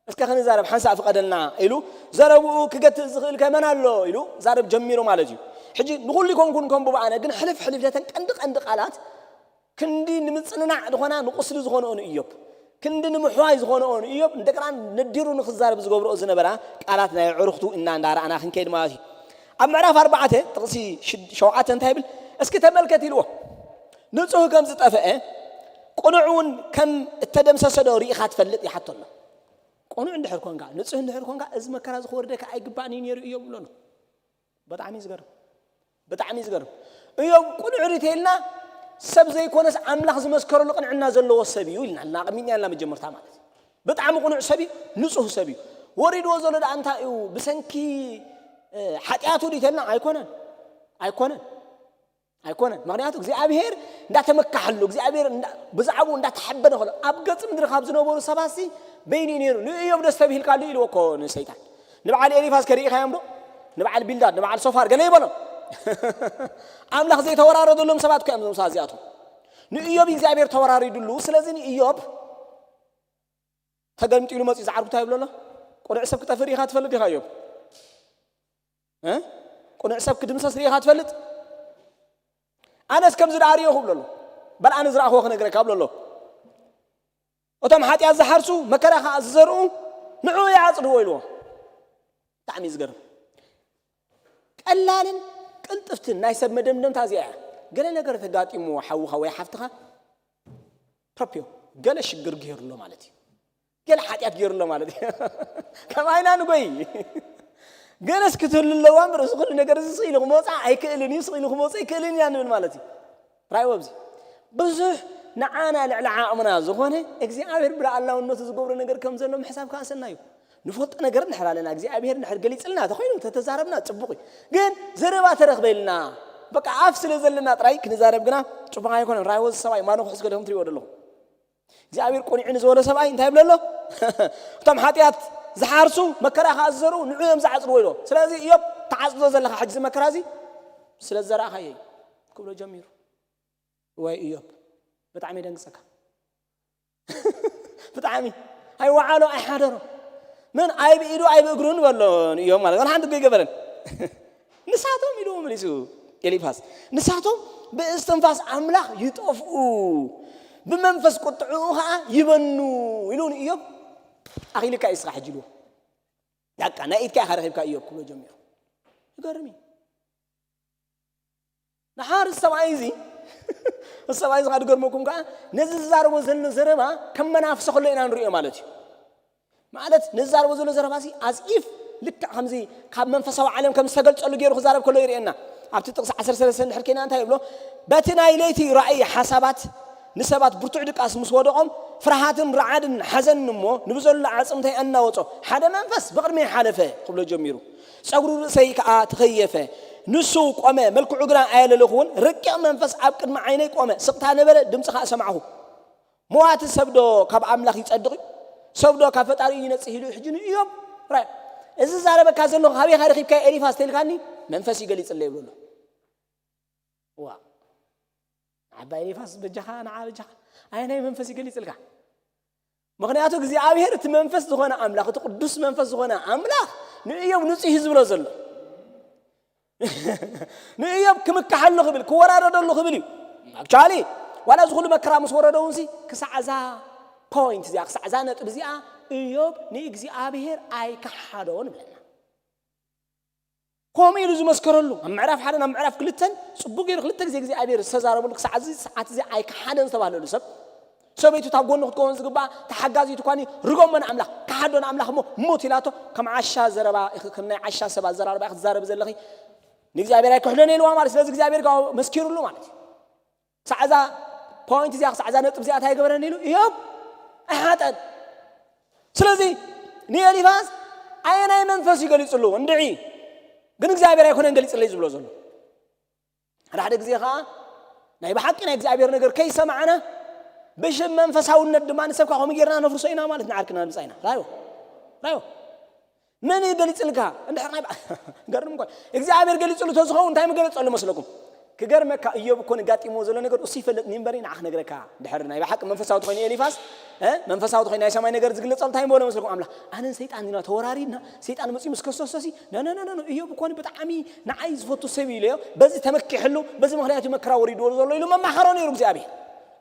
እስከ ክንዛረብ ሓንሳእ ፍቐደልና ኢሉ ዘረብኡ ክገትእ ዝኽእል ከ መን ኣሎ ኢሉ ዛረብ ጀሚሩ ማለት እዩ። ሕጂ ንኹሉ ይኮንኩን ከም ብኣነ ግን ሕልፍ ሕልፍ ነተን ቀንዲ ቀንዲ ቃላት ክንዲ ንምጽንናዕ ዝኾና ንቁስሊ ዝኾንኦ ንእዮብ፣ ክንዲ ንምሕዋይ ዝኾንኦ ንእዮብ፣ እንደገና ነዲሩ ንኽዛረብ ዝገብርኦ ዝነበራ ቃላት ናይ ኣዕሩኽቱ እና እንዳረኣና ክንከይድ ማለት እዩ። ኣብ ምዕራፍ ኣርባዕተ ጥቕሲ ሽድ-፣ ሸውዓተ እንታይ ይብል? እስኪ ተመልከት ኢልዎ። ንጹህ ከም ዝጠፍአ፣ ቅኑዕ እውን ከም እተደምሰሰ ዶ ርኢኻ ትፈልጥ? ይሓቶ ኣሎ። ቅኑዕ እንድሕር ኮንካ፣ ንጹህ እንድሕር ኮንካ፣ እዚ መከራ እዚ ክወርደካ ኣይግባእን እዩ ነይሩ እዮብ ይብሎ ኣሎ። ብጣዕሚ እዩ ዝገርም። ብጣዕሚ እዩ ዝገርም። እዮብ ቅኑዕ ሪቴልና ሰብ ዘይኮነስ ኣምላኽ ዝመስከረሉ ቅንዕና ዘለዎ ሰብ እዩ ኢልና፣ ኣቐሚጥና ኣለና መጀመርታ ማለት እዩ። ብጣዕሚ ቅኑዕ ሰብ እዩ፣ ንጹህ ሰብ እዩ። ወሪድዎ ዘሎ ደኣ እንታይ እዩ? ብሰንኪ፣ እ፣ ሓጢኣቱ ሪቴልና ኣይኮነን። ኣይኮነን። ኣይኮነን። ምኽንያቱ እግዚኣብሔር እንዳተመካሐሉ፣ እግዚኣብሔር እንዳ-፣ ብዛዕባኡ እንዳተሓበነ ከሎ፣ ኣብ ገጽ ምድሪ ካብ ዝነበሩ ሰባትሲ በይኑ እዩ ነይሩ። ንእዮብ ደስ ተብሂልካሉ ኢልዎ እኮ ንሰይጣን። ንበዓል ኤሊፋዝ ከ ርኢኻዮም ዶ? ንበዓል ቢልዳድ፣ ንበዓል ሶፋር ገለ ይበሎም። ኣምላኽ ዘይተወራረደሎም ሰባት እኮ እዮም እዞም ሰባት እዚኣቶም። ንእዮብ እግዚኣብሔር ተወራሪዱሉ። ስለዚ ንእዮብ ተገምጢሉ መፂኡ ዝዓርኩ እንታይ ይብሎ ኣሎ? ቅኑዕ ሰብ ክጠፍእ ርኢኻ ትፈልጥ ዲኻ እዮብ? እ? ቅኑዕ ሰብ ክድምሰስ ርኢኻ ትፈልጥ? ኣነስ ከምዚ ደኣ ርኢኹ ብሎ ኣሎ። በል ኣነ ዝረኣኽዎ ክነግረካ ብሎ ኣሎ። እቶም ሓጢኣት ዝሓርሱ መከራ ኸዓ ዝዘርኡ ንዑ ይዓጽድዎ ኢልዎ። ብጣዕሚ እዩ ዝገርም። ቀላልን ቅልጥፍትን ናይ ሰብ መደምደምታ እዚኣ እያ። ገለ ነገር ተጋጢምዎ ሓውኻ ወይ ሓፍትኻ ፕሮፕዮ ገለ ሽግር ገይሩ ኣሎ ማለት እዩ። ገለ ሓጢኣት ገይሩ ኣሎ ማለት እዩ። ከማይና ንጎይ። ገለስ ክትህሉ ኣለዋ እምበር እዚ ኩሉ ነገር እዚ ስቕ ኢሉ ክመውፃእ ኣይክእልን እዩ፣ ስቕ ኢሉ ክመውፅእ ኣይክእልን እያ ንብል ማለት እዩ። ራእይዎ ኣብዚ ብዙሕ ንዓና ልዕሊ ዓቕምና ዝኾነ እግዚኣብሔር ብልኣላውነቱ ዝገብሮ ነገር ከም ዘሎ ምሕሳብ ክኣሰና እዩ። ንፈልጦ ነገር እንድሕር ኣለና እግዚኣብሔር እንድሕር ገሊፅልና ተኾይኑ ተተዛረብና ፅቡቕ እዩ። ግን ዘረባ ተረኽበ ኢልና በቃ ኣፍ ስለ ዘለና ጥራይ ክንዛረብ ግና ፅቡቕ ኣይኮነን። ራእይዎ እዚ ሰብኣይ ማኖ ክሕስ ገለኹም ትሪእዎ ዘለኹም እግዚኣብሔር ቆኒዑ ንዝበሎ ሰብኣይ እንታይ ይብሎ ኣሎ? እቶም ሓጢኣት ዝሓርሱ መከራ ከኣ ዝዘርኡ ንዑ እዮም ዝዓጽድዎ ኢሎ። ስለዚ እዮብ ተዓጽዶ ዘለኻ ሕጂ እዚ መከራ እዚ ስለ ዝዘራእኻዮ እዩ ክብሎ ጀሚሩ። ወይ እዮብ ብጣዕሚ የደንግጸካ። ብጣዕሚ ኣይወዓሎ ኣይሓደሮ። ምን ኣይ ብኢዱ ኣይ ብእግሩ ንበሎ ንእዮብ ማለት ዋላ ሓንቲ እኮ ኣይገበረን። ንሳቶም ኢሉ መሊሱ ኤሊፋዝ፣ ንሳቶም ብእስትንፋስ ኣምላኽ ይጠፍኡ፣ ብመንፈስ ቁጥዕኡ ኸዓ ይበኑ ኢሉ ንእዮብ ኣኺልካ እዩ እስኻ ሕጂ ኢልዎ። በቃ ናይ ኢድካ ኢኻ ረኺብካ እዮብ ክብሎ ጀሚሩ። ይገርም እዩ። ንሓር ሰብኣይ እዚ ሰብኣይ እዚ ኸዓ ድገርመኩም ከዓ ነዚ ዝዛረቦ ዘሎ ዘረባ ከም መናፍሰ ከሎ ኢና ንሪኦ ማለት እዩ። ማለት ንዛረቦ ዘሎ ዘረባሲ ኣዝኢፍ ልክዕ ከምዚ ካብ መንፈሳዊ ዓለም ከም ዝተገልጸሉ ገይሩ ክዛረብ ከሎ ይርእየና። ኣብቲ ጥቕሲ ዓሰርተ ሰለስተ እንድሕር ኬና እንታይ ይብሎ? በቲ ናይ ለይቲ ራእይ ሓሳባት ንሰባት ብርቱዕ ድቃስ ምስ ወደቖም ፍርሃትን ረዓድን ሓዘንን እሞ ንብዘሎ ዓጽምተይ ኣናወጾ ሓደ መንፈስ ብቕድመይ ሓለፈ ክብሎ ጀሚሩ። ጸጉሪ ርእሰይ ከኣ ተኸየፈ። ንሱ ቆመ፣ መልክዑ ግና ኣየለለኹዎን። ረቂቕ መንፈስ ኣብ ቅድሚ ዓይነይ ቆመ። ስቕታ ነበረ፣ ድምጺ ከኣ ሰማዕኹ። መዋቲ ሰብ ዶ ካብ ኣምላኽ ይጸድቕ እዩ? ሰብ ዶ ካብ ፈጣሪኡ ይነጽህ ኢሉ ሕጂ ንእዮብ ራይ እዚ ዛረበካ ዘለኹ ካበይ ኢኻ ረኺብካዮ ኤሊፋዝ ተልካኒ መንፈስ ይገሊጽለይ ይብሎ ኣሎ። ዋ ዓባይ ኤሊፋዝ በጃኻ ንዓ በጃኻ ኣየናይ መንፈስ ይገሊጽልካ? ምኽንያቱ እግዚኣብሔር እቲ መንፈስ ዝኾነ ኣምላኽ እቲ ቅዱስ መንፈስ ዝኾነ ኣምላኽ ንእዮብ ንጹህ እዩ ዝብሎ ዘሎ ንእዮብ ክምክሓሉ ክብል ክወራረደሉ ክብል እዩ። ኣክቹዋሊ ዋላ እዚ ኩሉ መከራ ምስ ወረዶ እውን ክሳዕ እዛ ፖይንት እዚኣ ክሳዕ እዛ ነጥብ እዚኣ እዮብ ንእግዚኣብሔር ኣይከሓዶን ይብለና። ከምኡ ኢሉ ዝመስከረሉ ኣብ ምዕራፍ ሓደ ናብ ምዕራፍ ክልተን ጽቡቅ ገይሩ ክልተ ግዜ እግዚኣብሔር ዝተዛረበሉ ክሳዕ እዚ ሰዓት እዚ ኣይከሓደን ዝተባህለሉ ሰብ ሰበይቱ ታብ ጎኑ ክትከውን ዝግባኣ ተሓጋዚት እኳ ርጎሞ ንኣምላኽ ክሓዶ ንኣምላኽ እሞ ሙት ኢላቶ ከም ዓሻ ዘረባ ኢኺ ከም ናይ ዓሻ ሰብ ኣዘራርባ ኢኺ ትዛረቢ ዘለኺ ንእግዚኣብሔር ኣይክሕደን ኢልዋ ማለት ስለዚ እግዚኣብሔር ጋር መስኪሩሉ ማለት እዩ። ክሳዕ እዛ ፖይንት እዚኣ ክሳዕ እዛ ነጥብ እዚኣ እንታይ ገበረኒ ኢሉ እዮብ ኣይሓጠን። ስለዚ ንኤሊፋዝ ኣየናይ መንፈስ እዩ ገሊፅሉ እንድዒ ግን እግዚኣብሔር ኣይኮነን ገሊፅለይ ዝብሎ ዘሎ ሓደ ሓደ ግዜ ከዓ ናይ ብሓቂ ናይ እግዚኣብሔር ነገር ከይሰማዕና ብሽም መንፈሳውነት ድማ ንሰብካ ከምኡ ጌርና ነፍርሶ ኢና ማለት ንዓርክና ንብፃ ኢና ራዮ ራዮ መን እዩ ገሊፅልካ እንድሕር ናይ ገርም እኮ እግዚኣብሔር ገሊፅሉ ተዝኸውን እንታይ ምገለፀሉ መስለኩም ክገርመካ እዮብ እኮ ንጋጢሞ ዘሎ ነገር እሱ ይፈልጥ እምበሪ ንዓ ክነግረካ ድሕር ናይ ብሓቂ መንፈሳዊ ተኮይኑ ኤሊፋስ መንፈሳዊ ተኮይኑ ናይ ሰማይ ነገር ዝግለፀሉ እንታይ ምበሎ መስለኩም ኣምላኽ ኣነን ሰይጣን ኢና ተወራሪድና ሰይጣን መፂኡ ምስ ከሰሶሲ ነነነነ እዮብ እኮ ብጣዕሚ ንዓይ ዝፈቱ ሰብ ኢለዮ በዚ ተመኪሕሉ በዚ ምክንያት እዩ መከራ ወሪድዎ ዘሎ ኢሉ መማኸሮ ነይሩ እግዚኣብሔር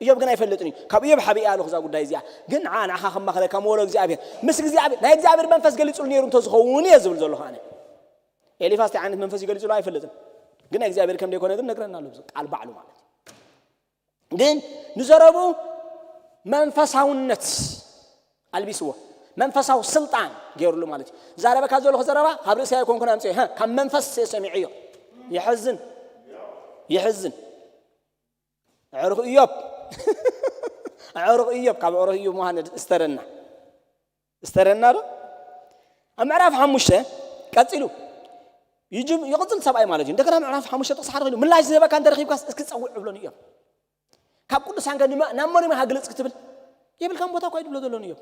እዮብ ግን ኣይፈልጥን እዩ ካብ እዮብ ሓቢእ ኣለኹ እዛ ጉዳይ እዚኣ ግን ንዓ ንዓኻ ከማኸለካ ምወሎ እግዚኣብሔር ምስ እግዚኣብሔር ናይ እግዚኣብሔር መንፈስ ገሊፁሉ ነይሩ እንተዝኸውን እየ ዝብል ዘለኹ ኣነ ኤሊፋስ እንታይ ዓይነት መንፈስ ይገሊፁሉ ኣይፈልጥን ግን ናይ እግዚኣብሔር ከም ዘይኮነ ግን ነግረና ኣሎ ቃል ባዕሉ ማለት እዩ ግን ንዘረቡ መንፈሳውነት ኣልቢስዎ መንፈሳዊ ስልጣን ገይሩሉ ማለት እዩ ዛረበካ ዘለኹ ዘረባ ካብ ርእሲ ኣይኮንኩን ኣምፅኦ ካብ መንፈስ ሰሚዕዮ ይሕዝን ይሕዝን ኣዕሩኽ እዮብ ኣዕሩኽ እዮብ ካብ ኣዕሩኽ እዮብ ምዃን እስተረና እስተረና ዶ ኣብ ምዕራፍ ሓሙሽተ ቀፂሉ ይቕፅል ሰብኣይ ማለት እዩ እንደገና ምዕራፍ ሓሙሽተ ጥቕሲ ሓደ ኮይኑ ምላሽ ዝህበካ እንተረኺብካስ እስኪ ፀውዕ ብሎን እዮም ካብ ቅዱሳን ከ ናብ መን ኢኻ ግልፅ ክትብል የብልካን ቦታ እኳ ይድብሎ ዘሎ እዮም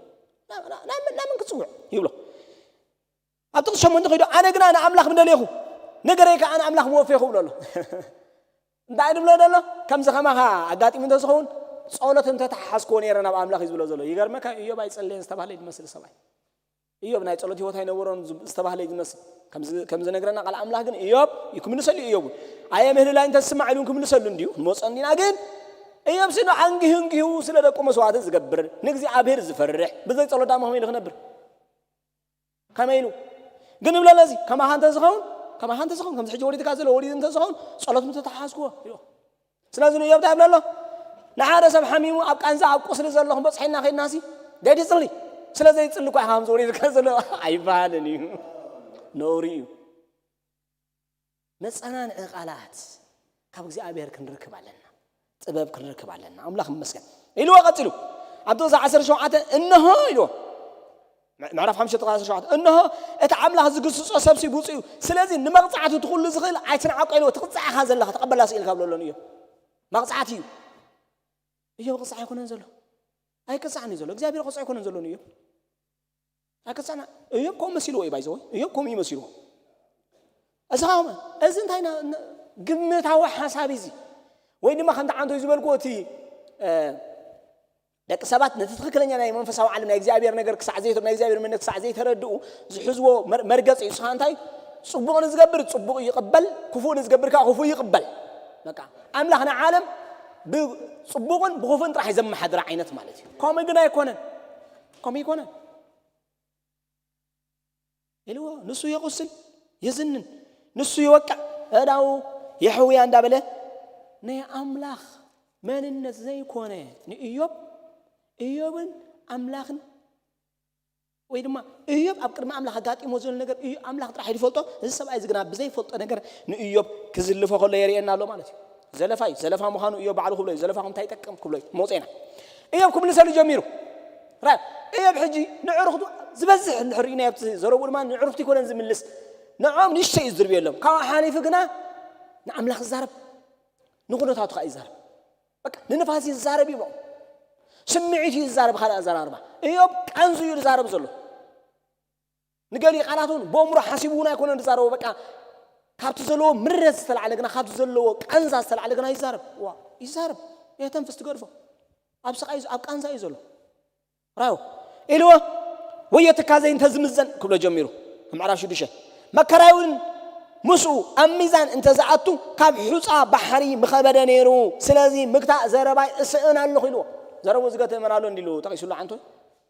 ናብ መን ክትፅውዕ ይብሎ ኣብ ጥቕሲ ሸሞንተ ከይዶ ኣነ ግና ንኣምላኽ ምደልየኹ ነገረይ ከዓ ንኣምላኽ ምወፈ ይኽብሎ ኣሎ እንታይ ድብሎ ዘሎ? ከምዚ ከማኻ ኣጋጢሙ እንተዝኸውን፣ ጸሎት እንተተሓሓዝክዎ ነይረ ናብ ኣምላኽ እዩ ዝብሎ ዘሎ። ይገርመካ፣ ኢዮብ ኣይጸለየን ዝተባህለ እዩ ዝመስል ሰብኣይ። ኢዮብ ናይ ጸሎት ህይወት ኣይነበሮን ዝ-፣ ዝተባህለ እዩ ዝመስል። ከምዚ፣ ከምዚ ነግረና ቃል ኣምላኽ ግን ኢዮብ እዩ ክምልሰሉ እዩ። ኢዮብ እውን ኣየ ምህልላይ እንተዝስማዕ ኢሉ እውን ክምልሰሉ እንድዩ። ንመጾ እንዲና ግን ኢዮብ ስኖ ኣንጊሁ፣ እንጊሁ ስለ ደቁ መስዋዕቲ ዝገብር፣ ንእግዚኣብሔር ዝፈርሕ፣ ብዘይ ጸሎት ዳሞ ከመይ ኢሉ ክነብር? ከመይ ኢሉ? ግን ይብለለ እዚ፣ ከማኻ እንተዝኸውን፣ ከማኻ እንተዝኸውን፣ ከምዚ ሕጂ ወሪድካ ዘሎ ወሪድ እንተዝኸውን፣ ጸሎት ምተተሓሓዝክዎ ኢሉ። ስለዚ ንእዮብ እንታይ ይብለሎ? ንሓደ ሰብ ሓሚሙ ኣብ ቃንዛ ኣብ ቁስሊ ዘሎ ክበጽሐና ኸድናሲ፣ ደይ ትጽሊ። ስለ ዘይጽሊ እኳ ኢኻ ከምዚ ወሪድካ ዘሎ ኣይበሃልን እዩ። ነውሪ እዩ። መጸናንዒ ቃላት ካብ እግዚኣብሔር ክንረክብ ኣለና። ጥበብ ክንረክብ ኣለና። ኣምላኽ ይመስገን። ኢልዎ ቀጺሉ። ኣብ ጥቕሲ ዓሰርተ ሸውዓተ እንሆ ኢልዎ። ምዕ-፣ ምዕራፍ ሓሙሽተ ጥቕሲ ዓሰርተ ሸውዓተ፣ እንሆ እቲ ኣምላኽ ዝግስጾ ሰብሲ ብፁዕ እዩ። ስለዚ ንመቕጻዕቲ እቲ ኩሉ ዝኽእል ኣይትንዓቆ ኢልዎ። ትቕጻዕ ኢኻ ዘለኻ፣ ተቐበላ ስኢልካ ብለሎ ንእዮብ። መቕጻዕቲ እዩ። እዮብ ክቕጻዕ ኣይኮነን ዘሎ። ኣይቅጻዕን እዩ ዘሎ። እግዚኣብሔር ክቕጻዕ ኣይኮነን ዘሎ ንእዮብ። ኣይቅጻዕና። እዮብ ከምኡ መሲልዎ እዩ፣ ባይዘወ። እዮብ ከምኡ እዩ መሲልዎ። እዚ ኸዓ፣ እዚ እንታይ ና-፣ ን-፣ ግምታዊ ሓሳብ እዩ እዚ። ወይ ድማ ከምቲ ዓንቶ እዩ ዝበልክዎ፣ እቲ፣ እ፣ ደቂ ሰባት ነቲ ትኽክለኛ ናይ መንፈሳዊ ዓለም ናይ እግዚኣብሔር ነገር ክሳዕ ዘይተ-፣ ናይ እግዚኣብሔር መንነት ክሳዕ ዘይተረድኡ ዝሕዝዎ መር-፣ መርገጽ እዩ። ንስኻ እንታይ? ጽቡቕ ንዝገብር ጽቡቕ ይቕበል፣ ክፉእ ንዝገብር ከዓ ክፉእ ይቕበል። በቃ፣ ኣምላኽ ንዓለም ብጽቡቕን ብኽፉእን ጥራሕ እዩ ዘመሓድራ ዓይነት ማለት እዩ። ከምኡ ግን ኣይኮነን። ከምኡ ኣይኮነን። ኢልዎ፣ ንሱ የቑስል፣ ይዝንን፣ ንሱ ይወቅዕ፣ ኣእዳዉ የሕውያ እንዳበለ ናይ ኣምላኽ መንነት ዘይኮነ ንእዮብ፣ እዮብን ኣምላኽን፣ ወይ ድማ እዮብ ኣብ ቅድሚ ኣምላኽ ኣጋጢሞ ዘሎ ነገር እዩ ኣምላኽ ጥራሕ እዩ ዝፈልጦ። እዚ ሰብኣይ እዚ ግና ብዘይፈልጦ ነገር ንእዮብ ክዝልፎ ከሎ የርእየና ኣሎ ማለት እዩ። ዘለፋ እዩ። ዘለፋ ምዃኑ እዮብ ባዕሉ ክብሎ እዩ። ዘለፋኹም እንታይ ይጠቅም ክብሎ እዩ። መውፅኤና። እዮብ ክምልሰሉ ጀሚሩ። ራ-፣ እዮብ ሕጂ ንዕሩኽቱ ዝበዝሕ እንድሕር ርኢና ኣብቲ ዘረብኡ ድማ ንዕሩኽቱ ይኮነን ዝምልስ። ንዖም ንእሽተይ እዩ ዝድርብየሎም። ካብኡ ሓሊፉ ግና ንኣምላኽ ይዛረብ። ንኹነታቱ ከዓ ይዛረብ። በቃ ንንፋስ ይዛረብ እዩ። ስምዒት እዩ ዝዛረብ። ካልእ ኣዘራርባ። እዮብ ቃንዙ እዩ ዝዛረብ ዘሎ። ንገሊ ቃላት እውን ብእምሮ ሓሲቡ እውን ኣይኮነን ዝዛረቦ። በቃ ካብቲ ዘለዎ ምረት ዝተላዕለ ግና፣ ካብቲ ዘለዎ ቃንዛ ዝተላዕለ ግና ይዛረብ። ዋ፣ ይዛረብ። የተንፍስ ትገድፎ። ኣብ ስቓይ እዩ፣ ኣብ ቃንዛ እዩ ዘሎ። ራዮ ኢልዎ፣ ወዮ ትካዘይ እንተዝምዘን ክብሎ ጀሚሩ። ምዕራፍ ሽዱሽተ፣ መከራይ እውን ምስኡ ኣብ ሚዛን እንተዝኣቱ ካብ ሑጻ ባሕሪ ምኸበደ ነይሩ። ስለዚ ምግታእ ዘረባይ እስእን ኣለኹ ኢልዎ። ዘረቡ ዝገተ መን ኣሎ እንዲሉ ጠቒሱሉ ዓንቶ?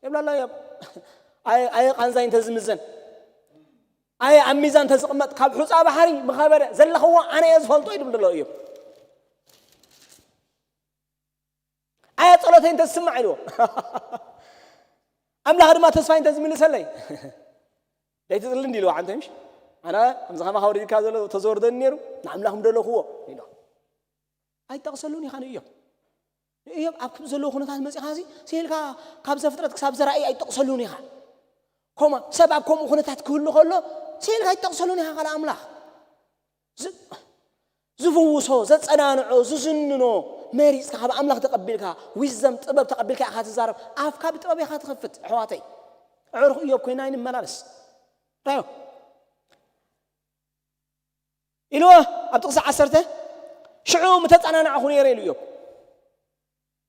የብላላ እዮም። ኣየ፣ ኣየ ቃንዛይ እንተዝምዘን፣ ኣየ ኣብ ሚዛን እንተዝቕመጥ ካብ ሑጻ ባሕሪ ምኸበደ፣ ዘለኽዎ ኣነ እየ ዝፈልጦ እዩ ድብል ዘሎ እዮም። ኣየ ጸሎተይ እንተዝስማዕ ኢልዎ። ኣምላኽ ድማ ተስፋይ እንተዝምልሰለይ። ደይትጽሊ እንዲ ኢልዎ ዓንተ ምሽ? ኣነ ከምዚ ከማኻ ወሪድካ ዘሎ ተዘወርደኒ ነይሩ፣ ንኣምላኽ ምደለኽዎ ኢልዎ። ኣይጠቕሰሉን ኢኻ ንእዮብ። ንእዮብ ኣብ ክብ ዘለዎ ኩነታት መጺኻ እዚ፣ ስኢልካ ካብ ዘፍጥረት ክሳብ ዘራእይ ኣይጠቕሰሉን ኢኻ። ኮማ፣ ሰብ ኣብ ከምኡ ኩነታት ክህሉ ከሎ፣ ስኢልካ ኣይጠቕሰሉን ኢኻ ካልእ ኣምላኽ። ዝ-፣ ዝፍውሶ፣ ዘጸናንዖ፣ ዝዝንኖ መሪጽካ ካብ ኣምላኽ ተቐቢልካ፣ ዊዝደም፣ ጥበብ ተቐቢልካ ኢኻ ትዛረብ። ኣፍካ ብጥበብ ኢኻ ትኸፍት፣ ኣሕዋተይ። ኣዕሩኽ እዮብ ኮይና ኣይንመላለስ። ራዮ። ኢልዎ ኣብ ጥቕሲ ዓሰርተ፣ ሽዑ ምተጸናናዕኹ ነይረ ኢሉ እዮብ።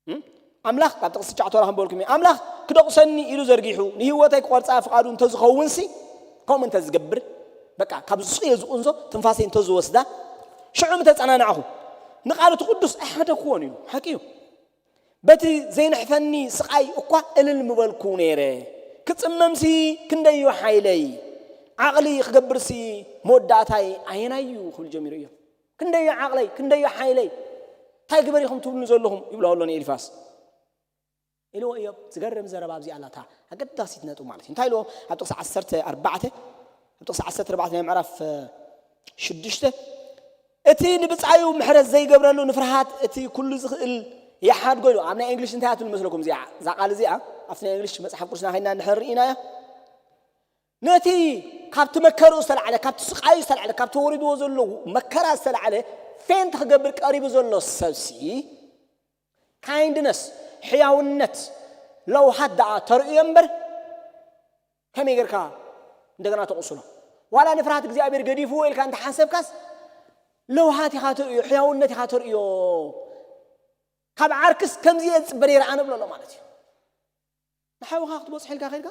እም? ኣምላኽ፣ ካብ ጥቕሲ ትሽዓተ ዋላ ክንበልኩም እየ። ኣምላኽ ክደቑሰኒ ኢሉ ዘርጊሑ፣ ንህይወተይ ክቖርጻ ፍቓዱ እንተዝኸውንሲ፣ ከምኡ እንተዝገብር፣ በቃ፣ ካብ ዝስቕዮ ዝቑንዞ ትንፋሰይ እንተዝወስዳ፣ ሽዑ ምተጸናናዕኹ። ንቓል እቲ ቅዱስ ኣይሓደግክዎን ኢሉ። ሓቂ እዩ። በቲ ዘይንሕፈኒ ስቓይ እኳ እልል ምበልኩ ነይረ። ክጽመምሲ ክንደዩ ሓይለይ፣ ዓቕሊ ክገብርሲ መወዳእታይ ኣየናይ እዩ ክብል ጀሚሩ እዩ። ክንደዩ ዓቕለይ፣ ክንደዩ ሓይለይ፣ እንታይ ግበር ኢኹም ትብሉኒ ዘለኹም? ይብሎ ኣሎ ንኤሊፋስ። ኢልዎ እዮብ። ዝገርም ዘረባ ኣብዚኣ ኣላ፣ እታ ኣገዳሲት ነጥቡ ማለት እዩ። እንታይ ኢልዎ? ኣብ ጥቕሲ ዓሰርተ ኣርባዕተ፣ ኣብ ጥቕሲ ዓሰርተ ኣርባዕተ ናይ ምዕራፍ፣ እ፣ ሽዱሽተ፣ እቲ ንብጻዩ ምሕረት ዘይገብረሉ ንፍርሃት እቲ ኩሉ ዝኽእል ይሓድጎ ኢሉ። ኣብ ናይ እንግሊሽ እንታይ እያ ትብል መስለኩም እዚኣ? እዛ ቃል እዚኣ ኣብቲ ናይ እንግሊሽ መጽሓፍ ቅዱስና ከይድና እንድሕር ርኢናያ፣ ነቲ ካብቲ መከርኡ ዝተላዕለ፣ ካብቲ ስቓዩ ዝተላዕለ፣ ካብቲ ወሪድዎ ዘሎ መከራ ዝተላዕለ ፌንት ክገብር ቀሪቡ ዘሎ ሰብሲ፣ ካይንድነስ፣ ሕያውነት፣ ለውሃት ደኣ ተርእዮ እምበር፣ ከመይ ጌርካ እንደገና ተቕስሎ? ዋላ ንፍርሃት እግዚኣብሔር ገዲፍዎ ኢልካ እንተሓሰብካስ፣ ለውሃት ኢኻ ትርእዮ፣ ሕያውነት ኢኻ ትርእዮ። ካብ ዓርክስ ከምዚ እየ ዝጽበ ነይረ ኣነ ብሎ ኣሎ ማለት እዩ። ንሓውኻ ክትበጽሖ ኢልካ ከድካ፣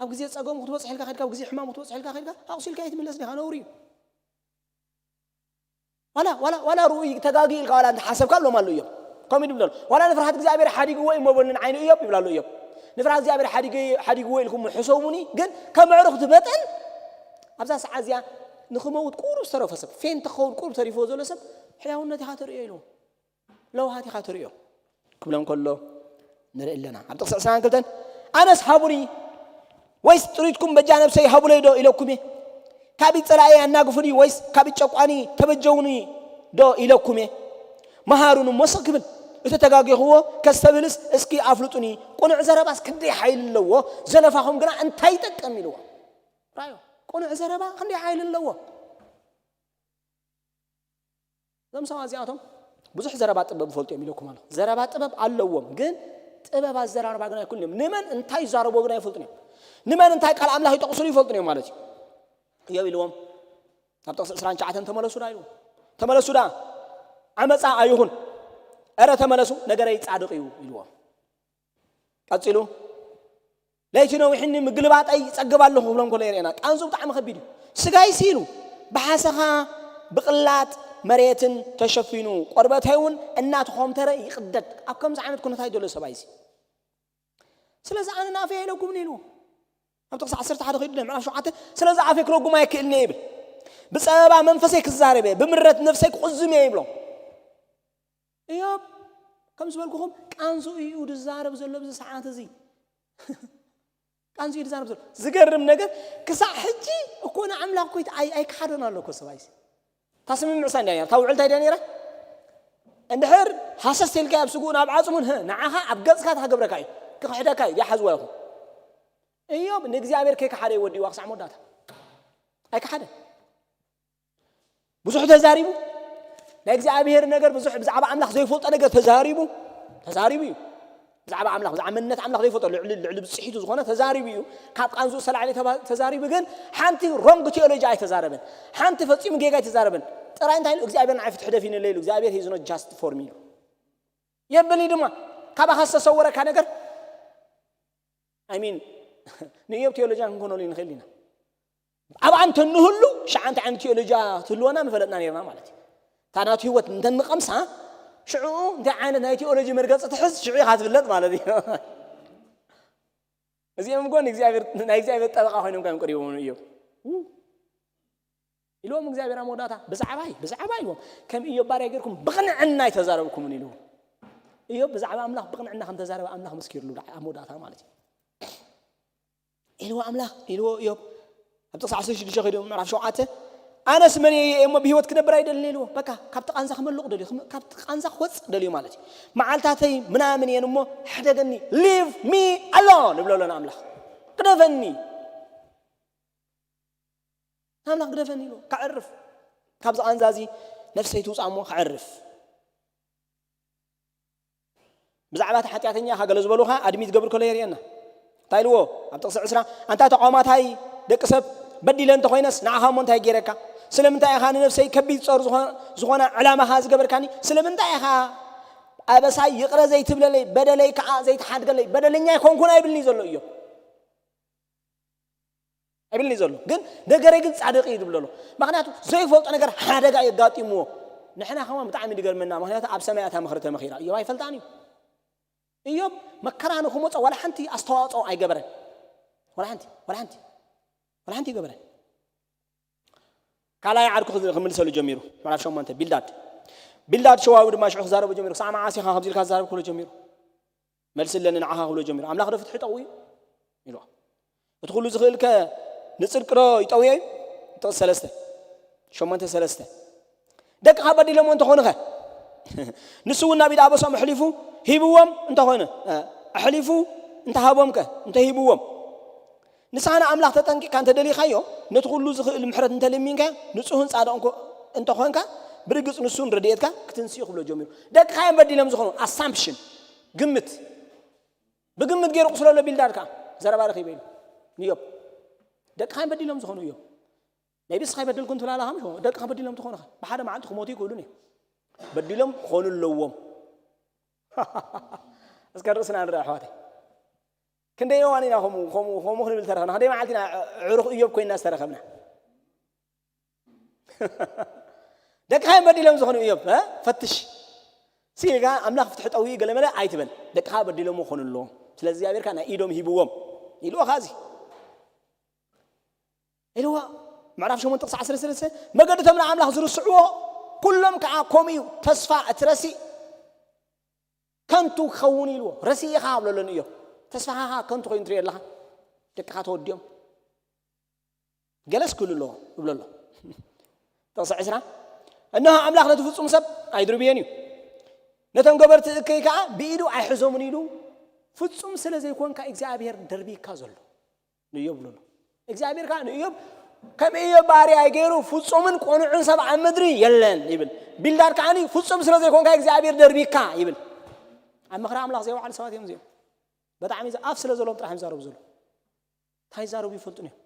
ኣብ ግዜ ጸገሙ ክትበጽሖ ኢልካ ከድካ፣ ኣብ ግዜ ሕማሙ ክትበጽሖ ኢልካ ከድካ፣ ኣቑሲልካ ኣይትምለስ ዲኻ? ነውሪ እዩ። ዋላ፣ ዋላ፣ ዋላ ርኡይ ተጋጊ ኢልካ ዋላ እንተሓሰብካ ብሎም ኣለዉ እዮም። ከምኡ ድብሎ ኣሎ። ዋላ ንፍርሃት እግዚኣብሔር ሓዲግዎ እዩ መበልን ዓይኑ እዮም ይብላ ኣለዉ እዮም። ንፍርሃት እግዚኣብሔር ሓዲገ-፣ ሓዲግዎ ኢልኩም ሕሰቡኒ፣ ግን ከም ኣዕሩኽቲ መጠን ኣብዛ ሰዓት እዚኣ ንኽመውት ቁሩብ ዝተረፈ ሰብ፣ ፌንት ክኸውን ቁሩብ ተሪፍዎ ዘሎ ሰብ ሕያውነት ኢኻ ትርእዮ ኢልዎ። ለውሃት ኢኻ ትርእዮ ክብሎም ከሎ ንርኢ ኣለና። ኣብ ጥቕሲ ዕስራን ክልተን ኣነስ ሃቡኒ ወይስ ጥሪትኩም በጃ ነብሰይ ሃቡለይ ዶ ኢለኩም እየ? ካብ ኢድ ጸላኢ ኣናግፉኒ ወይስ ካብ ኢድ ጨቋኒ ተበጀውኒ ዶ ኢለኩም እየ? መሃሩኒ እሞ ስቕ ክብል፣ እቲ ተጋጊኽዎ ከስተብህልስ እስኪ ኣፍልጡኒ። ቅኑዕ ዘረባስ ክንደይ ሓይሊ ኣለዎ፣ ዘለፋኹም ግና እንታይ ይጠቅም ኢልዎ። ራዮ፣ ቅኑዕ ዘረባ ክንደይ ሓይሊ ኣለዎ። እዞም ሰባት እዚኣቶም ብዙሕ ዘረባ ጥበብ ይፈልጡ እዮም ኢለኩም ኣሎ። ዘረባ ጥበብ ኣለዎም፣ ግን ጥበብ ኣዘራርባ ግን ኣይክእሉን እዮም። ንመን እንታይ ይዛረብዎ ግን ኣይፈልጡን እዮም። ንመን እንታይ ቃል ኣምላኽ ይጠቕሱሉ ይፈልጡን እዮም ማለት እዩ። እዮብ ኢልዎም፣ ኣብ ጥቕሲ ዕስራን ትሽዓተን ተመለሱ ዳ ኢልዎም። ተመለሱ ዳ፣ ዓመፃ ኣይኹን፣ እረ ተመለሱ፣ ነገረይ ጻድቕ እዩ ኢልዎም። ቀጺሉ፣ ለይቲ ነዊሕኒ ምግልባጠይ ይጸግብ ኣለኹ ክብሎም ከሎ የርእየና። ቃንዙ ብጣዕሚ ከቢድ እዩ። ስጋይ ሲሉ ብሓሰኻ ብቕላጥ መሬትን ተሸፊኑ፣ ቆርበተይ እውን እናተኾምተረ ይቕደድ። ኣብ ከምዚ ዓይነት ኩነታት ዘሎ ሰብኣይ እዚ። ስለዚ ኣነ ናፈይ ኣይለጉምን ኢልዎ። ኣብ ጥቕሲ ዓሰርተ ሓደ ከይዱ ምዕራፍ ሸውዓተ፣ ስለዚ ኣፈይ ክለጉም ኣይክእልን እየ ይብል። ብጸበባ መንፈሰይ ክዛረብ እየ፣ ብምረት ነፍሰይ ክቑዝም እየ ይብሎ። እዮብ፣ ከም ዝበልኩኹም፣ ቃንዙ እዩ ዝዛረብ ዘሎ ኣብዚ ሰዓት እዚ። ቃንዙ እዩ ዝዛረብ ዘሎ። ዝገርም ነገር፣ ክሳዕ ሕጂ እኮ ንኣምላኽ እኮ ኣይ-፣ ኣይከሓዶን ኣሎ እኮ ሰብኣይ እዚ። እታ ስምምዕ ሳ እንድያ ነይራ፣ እታ ውዕል እንታይ ድያ ነይራ? እንድሕር ሃሰስ ኢልካ ኣብ ስግኡ ናብ ዓጽሙን፣ ህ፣ ንዓኻ ኣብ ገጽካ እታ ክገብረካ እዩ፣ ክኽሕደካ እዩ፣ ዲሓዝዋ ይኹን። እዮብ ንእግዚኣብሔር ከይከሓደ እዩ ወዲእዋ ክሳዕ መወዳእታ። ኣይከሓደን። ብዙሕ ተዛሪቡ። ናይ እግዚኣብሔር ነገር ብዙሕ፣ ብዛዕባ ኣምላኽ ዘይፈልጦ ነገር ተዛሪቡ። ተዛሪቡ እዩ። ብዛዕባ ኣምላኽ፣ ብዛዕባ መንነት ኣምላኽ ዘይፈልጦ ልዕሊ፣ ልዕሊ ብጽሒቱ ዝኾነ ተዛሪቡ እዩ። ካብ ቃንዙ ዝተላዕለ ተባ-፣ ተዛሪቡ፣ ግን ሓንቲ ሮንግ ቴዎሎጂ ኣይተዛረበን። ሓንቲ ፈጺሙ ጌጋ ኣይተዛረበን። ጥራይ እንታይ ኢሉ? እግዚኣብሔር ንዓይ ፍትሒ ደፊንለይ ኢሉ። እግዚኣብሔር he's not just for me ኢሉ። የብል እዩ ድማ። ካባኻ ዝተሰወረካ ነገር፣ I mean፣ ንእዮብ ቴዎሎጂያን ክንኮነሉ ንኽእል ኢና። ኣብኣ እንተ ንህሉ፣ ሽዓ እንታይ ዓይነት ቴዎሎጂ ትህልወና ምፈለጥና ነርና ማለት እዩ። እታ ናቱ ህይወት እንተ ንቐምሳ፣ ሽዑ እንታይ ዓይነት ናይ ቴዎሎጂ መርገጺ ትሕዝ፣ ሽዑ ኢኻ ትፍለጥ ማለት እዩ። እዚኦም እኮ ንእግዚኣብሔር፣ ናይ እግዚኣብሔር ጠበቓ ኮይኖም ከም ቀሪቦም እዮም። ኢልዎም እግዚኣብሔር ኣብ መወዳእታ፣ ብዛዕባይ፣ ብዛዕባ ኢልዎም፣ ከም እዮብ ባርያ ጌርኩም ብቕንዕና ኣይተዛረብኩምን ኢልዎም። እዮብ ብዛዕባ ኣምላኽ ብቕንዕና ከም ተዛረበ ኣምላኽ መስኪርሉ ኣብ መወዳእታ ማለት እዩ። ኢልዎ ኣምላኽ፣ ኢልዎ እዮብ። ኣብ ጥቕሲ ዓሰርተ ሽዱሽተ ከይዱ ምዕራፍ ሸውዓተ፣ ኣነስ መን እየ እሞ ብህይወት ክነብር ኣይደልን ኢልዎ። በቃ ካብቲ ቃንዛ ክመልቕ ደልዩ፣ ክም-፣ ካብቲ ቃንዛ ክወጽእ ደልዩ ማለት እዩ። መዓልታተይ ምናምን እየን እሞ ሕደገኒ፣ leave me alone ንብሎ ኣለና ኣምላኽ። ግደፈኒ። ኣምላኽ ግደፈኒ ኢልዎ፣ ከዕርፍ። ካብዚ ቃንዛ እዚ ነፍሰይ ትውጻእ እሞ ከዕርፍ። ብዛዕባ እቲ ሓጢኣተኛ ኢኻ ገለ ዝበሉኻ ኣድሚት ገብር ከሎ የርእየና። እንታይ ኢልዎ? ኣብ ጥቕሲ ዕስራ፣ ኣንታ ተቋማታይ ደቂ ሰብ በዲለ እንተኾይነስ ንዓኻ እሞ እንታይ ገይረካ? ስለምንታይ ኢኻ ንነፍሰይ ከቢድ ጾር ዝኾ-፣ ዝኾነ ዕላማኻ ዝገበርካኒ? ስለምንታይ ኢኻ ኣበሳይ ይቕረ ዘይትብለለይ? በደለይ ከኣ ዘይትሓድገለይ? በደለኛ ኣይኮንኩን ኣይብልኒ ዘሎ እዩ። ኣይብልኒ ዘሎ። ግን ነገረይ ግን ጻድቕ እዩ ዝብሎ ኣሎ። ምኽንያቱ ዘይፈልጦ ነገር ሓደጋ እዩ ኣጋጢምዎ። ንሕና ከማን ብጣዕሚ ዝገርመና፣ ምኽንያቱ ኣብ ሰማይ እታ ምኽሪ ተመኺራ። እዮብ ኣይፈልጣን እዩ። እዮብ መከራ ንኽመጾ ዋላ ሓንቲ ኣስተዋጽኦ ኣይገበረን። ዋላ ሓንቲ፣ ዋላ ሓንቲ፣ ዋላ ሓንቲ ኣይገበረን። ካልኣይ ዓርኩ ክዝ-፣ ክምልሰሉ ጀሚሩ። ምዕራፍ ሸሞንተ፣ ቢልዳድ። ቢልዳድ ሸዋዊ ድማ ሽዑ ክዛረቡ ጀሚሩ። ክሳዕ መዓስ ኢኻ ከምዚ ኢልካ ትዛረብ ክብሎ ጀሚሩ። መልሲ ኣለኒ ንዓኻ ክብሎ ጀሚሩ። ኣምላኽ ዶ ፍትሒ ጠውዩ? ኢልዋ። እቲ ኩሉ ዝኽእል ከ ንጽድቂ ዶ ይጠውዮ እዩ? ጥቕሲ ሰለስተ፣ ሸሞንተ ሰለስተ። ደቅኻ በዲሎሞ እንተኾኑ ኸ? ንሱ እውን ናብ ኢድ ኣበሶም ኣሕሊፉ ሂብዎም እንተኾነ፣ እ፣ ኣሕሊፉ እንተሃቦም ከ? እንተሂብዎም? ንስኻ ንኣምላኽ ተጠንቂቕካ እንተደሊኻዮ፣ ነቲ ኩሉ ዝኽእል ምሕረት እንተለሚንካዮ፣ ንጹህን ጻድቕን ኮ-፣ እንተኾንካ፣ ብርግጽ ንሱን ረድኤትካ ክትንስኡ ክብሎ ጀሚሩ። ደቅኻ እዮም በዲሎም ዝኾኑ፣ ኣሳምፕሽን፣ ግምት። ብግምት ገይሩ ቁስሎ ኣሎ ቢልዳድ ከኣ፣ ዘረባ ረኺበ ኢሉ ንዮብ። ደቅኻ እዮም በዲሎም ዝኾኑ እዮም። ነቢስ ከይበደልኩ እንትብላላ ከም ደቅኻ በዲሎም ትኾኑኻ ብሓደ መዓልቲ ክሞቱ ይክእሉን እዮም። በዲሎም ክኾኑ ኣለዎም። እስከ ርእስና ንርኢ ኣሕዋተይ። ክንደይ እዋን ኢና ከምኡ ከምኡ ከምኡ ክንብል ተረኸብና? ክንደይ መዓልቲ ኢና ዕሩኽ እዮብ ኮይንና ዝተረኸብና? ደቅኻ እዮም በዲሎም ዝኾኑ እዮብ፣ እ? ፈትሽ። ሲልካ ኣምላኽ ፍትሒ ጠውዩ ገለመለ ኣይትበል። ደቅኻ በዲሎም ክኾኑ ኣለዎም። ስለዚ እግዚኣብሔር ከኣ ናይ ኢዶም ሂብዎም ኢልዎ። ካዚ ኢልዎ። ምዕራፍ ሸሞንተ ጥቕሲ ዓሰርተ ሰለስተ፣ መገድቶም ንኣምላኽ ዝርስዕዎ፣ ኩሎም ከኣ ከምኡ እዩ። ተስፋ እቲ ረሲእ ከንቱ ክኸውን ኢልዎ። ረሲእ ኢኻ ኣብለሎ ንእዮብ። ተስፋኻ ከንቱ ኮይኑ ትርእዮ ኣለኻ። ደቅኻ ተወዲኦም። ገለስ ክህሉ ኣለዎ እብሎ ኣሎ። ጥቕሲ ዕስራ፣ እነሆ ኣምላኽ ነቲ ፍጹም ሰብ ኣይድርብዮን እዩ፣ ነቶም ገበርቲ እከይ ከኣ ብኢዱ ኣይሕዞምን ኢሉ፣ ፍጹም ስለ ዘይኮንካ እግዚኣብሔር ደርቢካ ዘሎ ንእዮብ ብሎ ኣሎ። እግዚኣብሔር ከኣ ንእዮብ ከም እዮብ ባርያይ ገይሩ ፍጹምን ቅኑዕን ሰብ ኣብ ምድሪ የለን ይብል። ቢልዳድ ከኣ ፍጹም ስለ ዘይኮንካ እግዚኣብሔር ደርቢካ ይብል። ኣብ ምኽሪ ኣምላኽ ዘይወዓሉ ሰባት እዮም እዚኦም። ብጣዕሚ ኣፍ ስለ ዘለዎም ጥራሕ እዮም ዝዛረቡ ዘለዉ። እንታይ ይዛረቡ ይፈልጡን እዮም።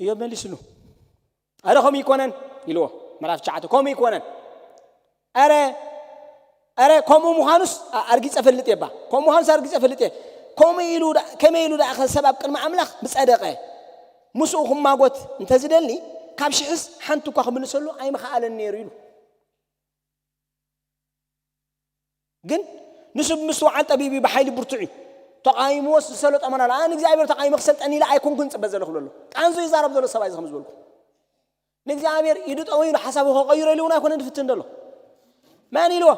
እዮብ መሊስሉ፣ "ኣረ ከምኡ ይኮነን" ኢልዎ። ምዕራፍ ትሽዓተ፣ "ከምኡ ይኮነን፣ ኣረ ኣረ ከምኡ ምዃኑስ ኣ- ኣርጊጸ ፈልጥ እየ ባ ከምኡ ምዃኑስ ኣርጊጸ ፈልጥ እየ። ከምኡ ኢሉ ዳ- ከመይ ኢሉ ደኣ ሰብ ኣብ ቅድሚ ኣምላኽ ምጸደቐ? ምስኡ ክማጎት እንተዝደሊ ካብ ሽሕስ ሓንቲ እኳ ክምልሰሉ ኣይምኸኣለን ነይሩ" ኢሉ። ግን ንሱ ብምስትውዓል ጠቢብ እዩ፣ ብሓይሊ ብርቱዕ እዩ። ተቓይምዎስ ዝሰለጦ መን ኣሎ? ኣነ ንእግዚኣብሔር ተቓይመ ክሰልጠኒ ኢለ ኣይኮንኩን ዝጽበ ዘለኹ ብሎ ኣሎ። ቃንዙ ይዛረብ ዘሎ ሰብኣይ እዚ ከም ዝበልኩ። ንእግዚኣብሔር ኢዱ ጠወይ ኢሉ ሓሳቡ ከቐይሮ ኢሉ እውን ኣይኮነን ዝፍትን ዘሎ። መን ኢልዎ?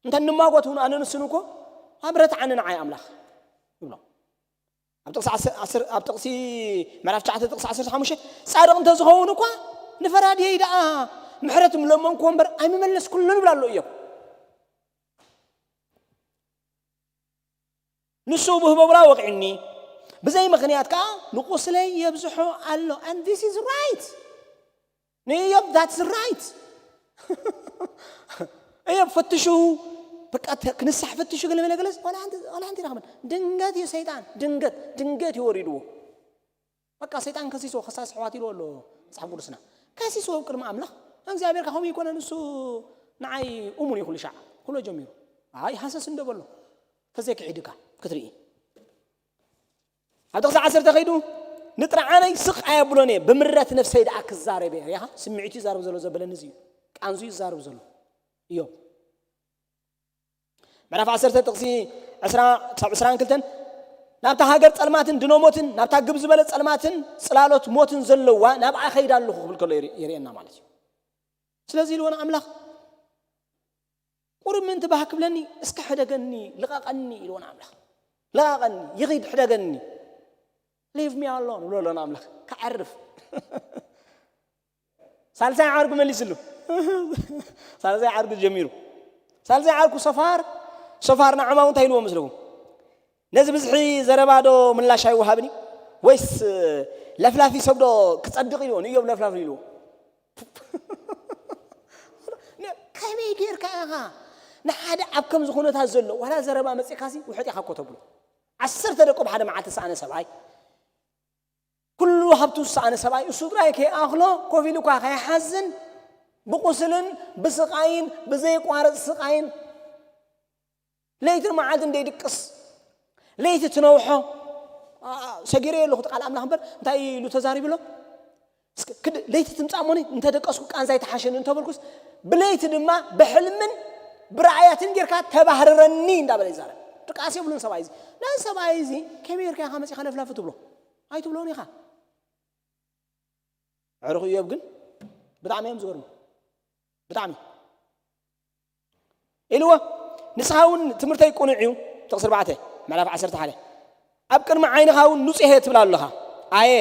እንተ ንማጎት እውን ኣነ ንስን እኮ ኣብረትዓኒ ንዓይ ኣምላኽ ይብሎ። ኣብ ጥቕሲ ዓሰርተ፣ ዓሰርተ፣ ኣብ ጥቕሲ ምዕራፍ ትሽዓተ ጥቕሲ ዓሰርተ ሓሙሽተ፣ "ጻድቕ እንተዝኸውን እኳ ንፈራድየይ ደኣ ምሕረት ምለመንኩዎ እምበር ኣይምመለስኩሉን" ይብል ኣሎ እዮብ። "ንሱ ብህቦብላ ወቒዕኒ፣ ብዘይ ምኽንያት ከኣ ንቁስለይ የብዝሖ ኣሎ." And this is right። ንእዮብ that's right። እዮብ ፈትሹ፣ በቃ ተ- ክንሳሕ ፈትሹ ገለ መለ ገለስ ዋላ ሓንቲ ዋላ ሓንቲ ይረኽበን። ድንገት እዩ ሰይጣን፣ ድንገት ድንገት እዩ ወሪድዎ። በቃ ሰይጣን ከሲስዎ፣ ከሳሲ ኣሕዋት ኢልዎ ኣሎ መጽሓፍ ቅዱስና። ከሲስዎ ኣብ ቅድሚ ኣምላኽ። እግዚኣብሔር ከ ከምኡ ይኮነ፣ ንሱ ንዓይ እሙን እዩ ኩሉ ሻዕ ክብሎ ጀሚሩ። ኣይ ሃሰስ እንዶ በሎ። ተዘይክሒድካ ክትርኢ። ኣብ ጥቕሲ ዓሰርተ ከይዱ፣ "ንጥርዓነይ ስቕ ኣየብሎን እየ፣ ብምረት ነፍሰይ ደኣ ክዛረብ እየ።" ርኢኻ? ስምዒቱ ይዛረብ ዘሎ ዘበለኒ እዚ እዩ። ቃንዙ ይዛረብ ዘሎ። እዮብ። ምዕራፍ ዓሰርተ ጥቕሲ ዕስራ ክሳብ ዕስራን ክልተን፣ "ናብታ ሃገር ጸልማትን ድኖሞትን፣ ናብታ ግብ ዝበለ ጸልማትን ጽላሎት ሞትን ዘለዋ ናብኣ ከይዳ ኣለኹ" ክብል ከሎ የርኢ- የርእየና ማለት እዩ። ስለዚ ኢልዎ ንኣምላኽ፣ "ቁሩብ ምእንቲ ባህ ክብለኒ፣ እስከ ሕደገኒ፣ ልቐቐኒ" ኢልዎ ንኣምላኽ። "ልቐቐኒ፣ ይኺድ፣ ሕደገኒ። Leave me alone" ብሎ ኣሎ ንኣምላኽ። ከዕርፍ። ሳልሳይ ዓርኩ መሊስሉ። ሳልሳይ ዓርኩ ጀሚሩ። ሳልሳይ ዓርኩ ሶፋር፣ ሶፋር ንዓማው እንታይ ኢልዎ መስለኩም? "ነዚ ብዝሒ ዘረባ ዶ ምላሽ ኣይወሃብን እዩ? ወይስ ለፍላፊ ሰብ ዶ ክጸድቕ?" ኢልዎ። ንእዮብ ለፍላፊ ኢልዎ። ከመይ ጌርካ ኢኻ ንሓደ ኣብ ከምዚ ኩነታት ዘሎ ዋላ ዘረባ መጺእካሲ ውሕጥ ኢኻ እኮ ተብሎ? ዓሰርተ ደቁ ብሓደ መዓልቲ ዝሰኣነ ሰብኣይ፣ ኩሉ ሃብቱ ዝሰኣነ ሰብኣይ፣ እሱ ጥራይ ከይኣኽሎ ኮፍ ኢሉ እኳ ከይሓዝን ብቁስልን ብስቓይን ብዘይቋረጽ ስቓይን ለይትን መዓልትን ደይድቅስ፣ ለይቲ ትነውሖ፣ ኣ- ኣ- ሰጊረ ኣለኹ እቲ ቃል ኣምላኽ እምበር እንታይ ኢሉ ተዛሪቡ ኣሎ? እስከ ክድ- ለይቲ ትምጻእ እሞኒ እንተ ደቀስኩ ቃንዛ ይተሓሸኒ እንተበልኩስ፣ ብለይቲ ድማ ብሕልምን ብራእያትን ጌርካ ተባህርረኒ እንዳበለ ይዛረብ። ድቃስ የብሉን ሰብኣይ እዚ። ነዚ ሰብኣይ እዚ ከመይ ጌርካ ኢኻ መጺኻ ለፍላፍ ትብሎ? ኣይትብሎን ኢኻ። ኣዕሩኽ እዮብ ግን ብጣዕሚ እዮም ዝገርሙ። ብጣዕሚ ኢልዎ። "ንስኻ እውን ትምህርተይ ቅኑዕ እዩ" ጥቕሲ ኣርባዕተ ምዕራፍ ዓሰርተ ሓደ፣ "ኣብ ቅድሚ ዓይንኻ እውን ንጹሕ እየ ትብል ኣለኻ። ኣየ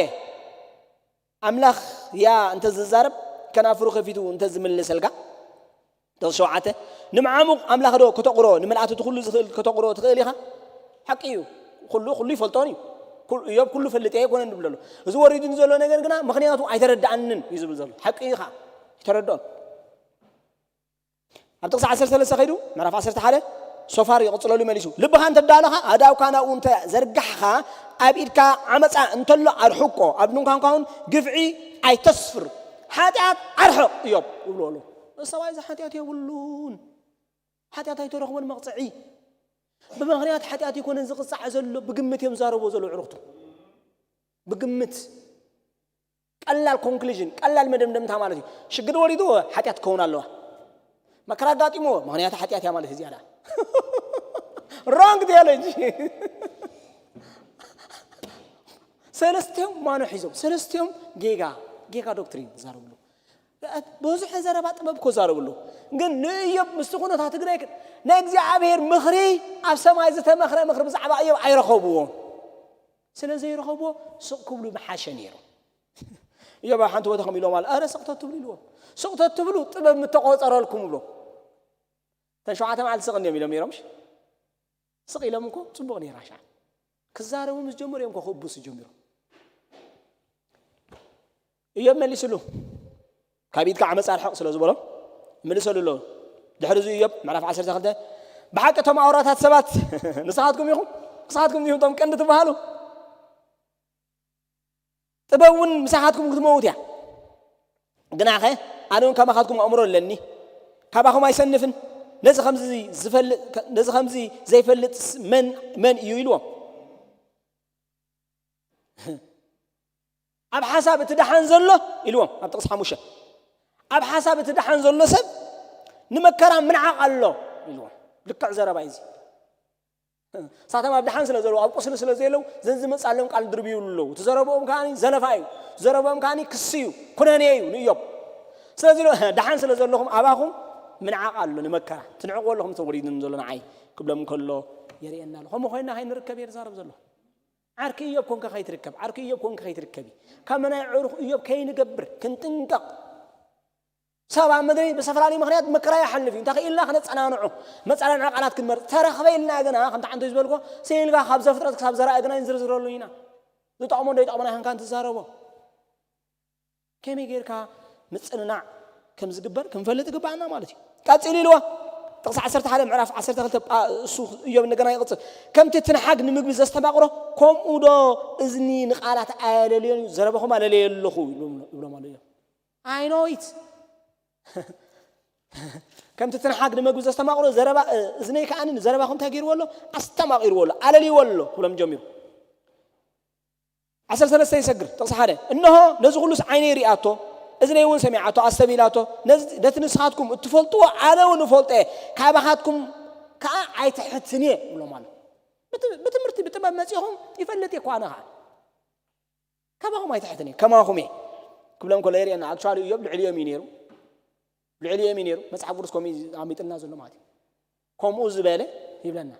ኣምላኽ እያ እንተ ዝዛረብ፣ ከናፍሩ ከፊቱ እንተ ዝምልሰልካ?" ጥቕሲ ሸውዓተ፣ "ንምዓሙቕ ኣምላኽ ዶ ከተቑሮ፣ ንምልኣት እቲ ኩሉ ዝኽእል ከተቑሮ ትኽእል ኢኻ?" ሓቂ እዩ። ኩሉ ኩሉ ይፈልጦን እዩ። ኩሉ እዮብ ኩሉ ፈልጥ እየ ኣይኮነን ዝብል ዘሎ። እዚ ወሪዱኒ ዘሎ ነገር ግና ምኽንያቱ ኣይተረድኣንን እዩ ዝብል ዘሎ። ሓቂ እዩ ኸዓ። ኣይተረድኦን። ኣብ ጥቕሲ ዓሰርተ ሰለስተ ከይዱ ምዕራፍ ዓሰርተ ሓደ፣ ሶፋር ይቕጽለሉ መሊሱ። ልብኻ እንተ ዳለኻ፣ ኣእዳውካ ናብኡ እንተ ዘርጋሕኻ፣ ኣብ ኢድካ ዓመጻ እንተሎ ኣርሕቆ፣ ኣብ ድንኳንካ እውን ግፍዒ ኣይተስፍር። ሓጢኣት ኣርሕቕ፣ እዮብ፣ ይብሎ ኣሎ። ሰብኣይ እዚ ሓጢኣት የብሉን። ሓጢኣት ኣይተረኽቦን መቕጽዒ። ብምኽንያት ሓጢኣት ኣይኮነን ዝቕጻዕ ዘሎ፣ ብግምት እዮም ዝዛረብዎ ዘለዉ ኣዕሩኽቱ። ብግምት። ቀላል ኮንክሉዥን፣ ቀላል መደምደምታ ማለት እዩ። ሽግር ወሪድዎ፣ ሓጢኣት ክኸውን ኣለዋ። መከራ ኣጋጢምዎ፣ ምኽንያቱ ሓጢኣት እያ ማለት እዩ ዝያዳ። ሮንግ ቲዮሎጂ። ሰለስቲኦም ማኖ ሒዞም፣ ሰለስቲኦም ጌጋ፣ ጌጋ ዶክትሪን ዝዛረብሉ። ብዙሕ ዘረባ ጥበብ እኮ ዛረብሉ። ግን ንእዮብ ምስቲ ኩነታት ትግራይ ክ-፣ ናይ እግዚኣብሔር ምኽሪ ኣብ ሰማይ ዝተመኽረ ምኽሪ ብዛዕባ እዮብ ኣይረኸብዎ። ስለ ዘይረኸብዎ ስቕ ክብሉ ምሓሸ ነይሩ። እዮብ ኣብ ሓንቲ ቦታ ከም ኢሎም ኣለ፣ "ኣረ ስቕ ተትብሉ" ኢልዎም። "ስቕ ተትብሉ ጥበብ ምተቖጸረልኩም" ብሎ። እተን ሸውዓተ መዓልቲ ስቕ እንዲዮም ኢሎም ነይሮም፣ እሺ? ስቕ ኢሎም እኮ ጽቡቕ ነይራ ሻዕ። ክዛረቡ ምስ ጀመሩ እዮም እኮ ክእብሱ ጀሚሮም። እዮብ መሊስሉ፣ "ካብ ኢድካ ዓመጻ ኣርሕቕ" ስለ ዝበሎ፣ ምልሰሉ ኣሎ። ድሕሪ እዚ እዮብ፣ ምዕራፍ ዓሰርተ ክልተ፣ "ብሓቂ እቶም ኣውራታት ሰባት ንስኻትኩም ኢኹም፣ ንስኻትኩም ኢኹም እቶም ቀንዲ ትበሃሉ። ጥበብ እውን ምሳኻትኩም ክትመውት እያ። ግናኸ ኣነ እውን ከማኻትኩም ኣእምሮ ኣለኒ፣ ካባኹም ኣይሰንፍን። ነዚ ከምዚ ዝፈልጥ፣ ነዚ ከምዚ ዘይፈልጥ መን፣ መን እዩ?" ኢልዎም። "ኣብ ሓሳብ እቲ ደሓን ዘሎ" ኢልዎም፣ ኣብ ጥቕሲ ሓሙሽተ፣ "ኣብ ሓሳብ እቲ ደሓን ዘሎ ሰብ ንመከራ ምንዓቕ ኣሎ" ኢልዎም። ልክዕ ዘረባ እዩ እዚ። ሳቶም ኣብ ደሓን ስለ ዘለዉ፣ ኣብ ቁስሊ ስለ ዘለዉ፣ ዘን ዝመጻሎም ቃል ድርብዩ ኣለዉ። እቲ ዘረብኦም ከኣ ዘለፋ እዩ። ዘረብኦም ከኣ ክሲ እዩ፣ ኩነኔ እዩ ንእዮብ። ስለዚ ደሓን ስለ ዘለኹም ኣባኹም ምንዓቕ ኣሎ ንመከራ። ትንዕቕዎ ኣለኹም፣ እቲ ወሪድን ዘሎ ንዓይ ክብሎም ከሎ የርእየና ኣሎ። ከምኡ ኮይንና ከይንርከብ እየ ዝዛረብ ዘለኹ። ዓርኪ እዮብ ኮንካ ከይትርከብ፣ ዓርኪ እዮብ ኮንካ ከይትርከቢ። ካብ መናይ ዕሩኽ እዮብ ከይንገብር ክንጥንቀቕ። ሰብ ኣብ ምድሪ ብዝተፈላለዩ ምኽንያት መከራ ይሓልፍ እዩ። እንታይ ክኢልና ክነጸናንዖ? መጸናንዒ ቃላት ክንመርጽ። ተረኽበ ኢልና ግና፣ ከምቲ ሓንቲ ዝበልኩ፣ ስኢልካ ካብ ዘፍጥረት ክሳብ ዘርኣ ግና ይንዝርዝረሉ ኢና። ዝጠቕሞ እንዶ ይጠቕመና ይኾንካ እንትዛረቦ። ከመይ ጌርካ ምጽንናዕ ከም ዝግበር ክንፈልጥ ይግባኣና ማለት እዩ። ቀጺሉ ኢልዎ፣ ጥቕሲ ዓሰርተ ሓደ ምዕራፍ ዓሰርተ ክልተ፣ ጳ-፣ እሱ እዮብ እንደገና ይቕጽል። "ከምቲ ትንሓግ ንምግቢ ዘስተማቕሮ፣ ከምኡ ዶ እዝኒ ንቓላት ኣየለልዮን እዩ? ዘረባኹም ኣለለየ ኣለኹ" ይብሎም፣ ይብሎም ኣሎ እዮም። I know it። ከምቲ ትንሓግ ንመግቢ ዘስተማቕሮ ዘረባ፣ እ፣ እዝነይ ከኣ ንዘረባኹም እንታይ ገይርዎ ኣሎ? ኣስተማቒርዎ ኣሎ፣ ኣለልይዎ ኣሎ ክብሎም ጀሚሩ። ዓሰርተ ሰለስተ ይሰግር፣ ጥቕሲ ሓደ። "እንሆ ነዚ ኩሉስ ዓይነይ ሪኣቶ፣ እዝነይ እውን ሰሚዓቶ፣ ኣስተብሂላቶ፣ ነዚ፣ ነቲ ንስኻትኩም እትፈልጥዎ ኣነ እውን እፈልጦ እየ፣ ካባኻትኩም ከኣ ኣይትሕትን እየ" ይብሎም ኣሎ። ብት-፣ ብትምህርቲ ብጥበብ መጺኹም ይፈልጥ እየ እኮ ኣነ ኸኣ። ካባኹም ኣይትሕትን እየ፣ ከማኹም እየ ክብሎም ከሎ የርእየና። ኣክቹዋሊ እዮብ ልዕሊኦም እዩ ነይሩ፣ ልዕሊኦም እዩ ነይሩ። መጽሓፍ ቅዱስ ከምኡ እዩ ኣሚጥልና ዘሎ ማለት እዩ። ከምኡ ዝበለ ይብለና፣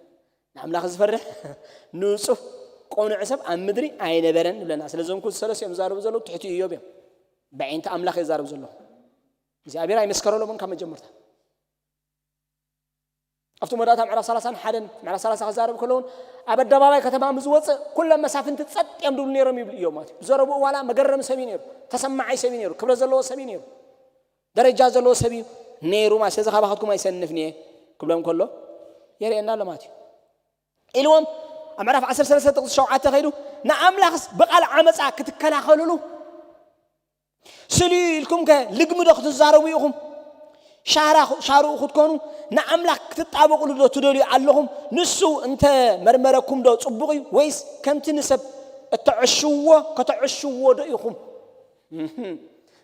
ንኣምላኽ ዝፈርሕ ንጹህ ቅኑዕ ሰብ ኣብ ምድሪ ኣይነበረን ይብለና። ስለዚ እዞም ክልተ ሰለስቲኦም ዝዛረቡ ዘለዉ ትሕቲ እዮብ እዮም። ብዓይንቲ ኣምላኽ እየ ዝዛረብ ዘለኹ። እግዚኣብሔር ኣይመስከረሎምን ካብ መጀመርታ። ኣብቲ መወዳእታ ምዕራፍ ሰላሳን ሓደን፣ ምዕራፍ ሰላሳ ክዛረብ ከሎ እውን፣ ኣብ ኣደባባይ ከተማ ምስ ዝወፅእ፣ ኩሎም መሳፍንቲ ጸጥ እዮም ድብሉ ነይሮም ይብል እዮም ማለት እዩ። ብዘረብኡ ዋላ መገረሚ ሰብ እዩ ነይሩ፣ ተሰማዓይ ሰብ እዩ ነይሩ፣ ክብረት ዘለዎ ሰብ እዩ ነይሩ፣ ደረጃ ዘለዎ ሰብ እዩ ነይሩ ማለት። ስለዚ ካባኻትኩም ኣይሰንፍን እየ ክብሎም ከሎ የርእየና ኣሎ ማለት እዩ። ኢልዎም ኣብ ምዕራፍ ዓሰርተ ሰለስተ ጥቕሲ ሸውዓተ ከይዱ፣ ንኣምላኽስ ብቓል ዓመፃ ክትከላኸልሉ ስልዩ ኢልኩም ከ ልግሚ ዶ ክትዛረቡ ኢኹም? ሻራ-፣ ሻርኡ ክትኮኑ ንኣምላኽ ክትጣበቕሉ ዶ ትደልዩ ኣለኹም? ንሱ እንተ መርመረኩም ዶ ጽቡቕ እዩ? ወይስ ከምቲ ንሰብ እተዕሽዎ ከተዕሽዎ ዶ ኢኹም? እህም።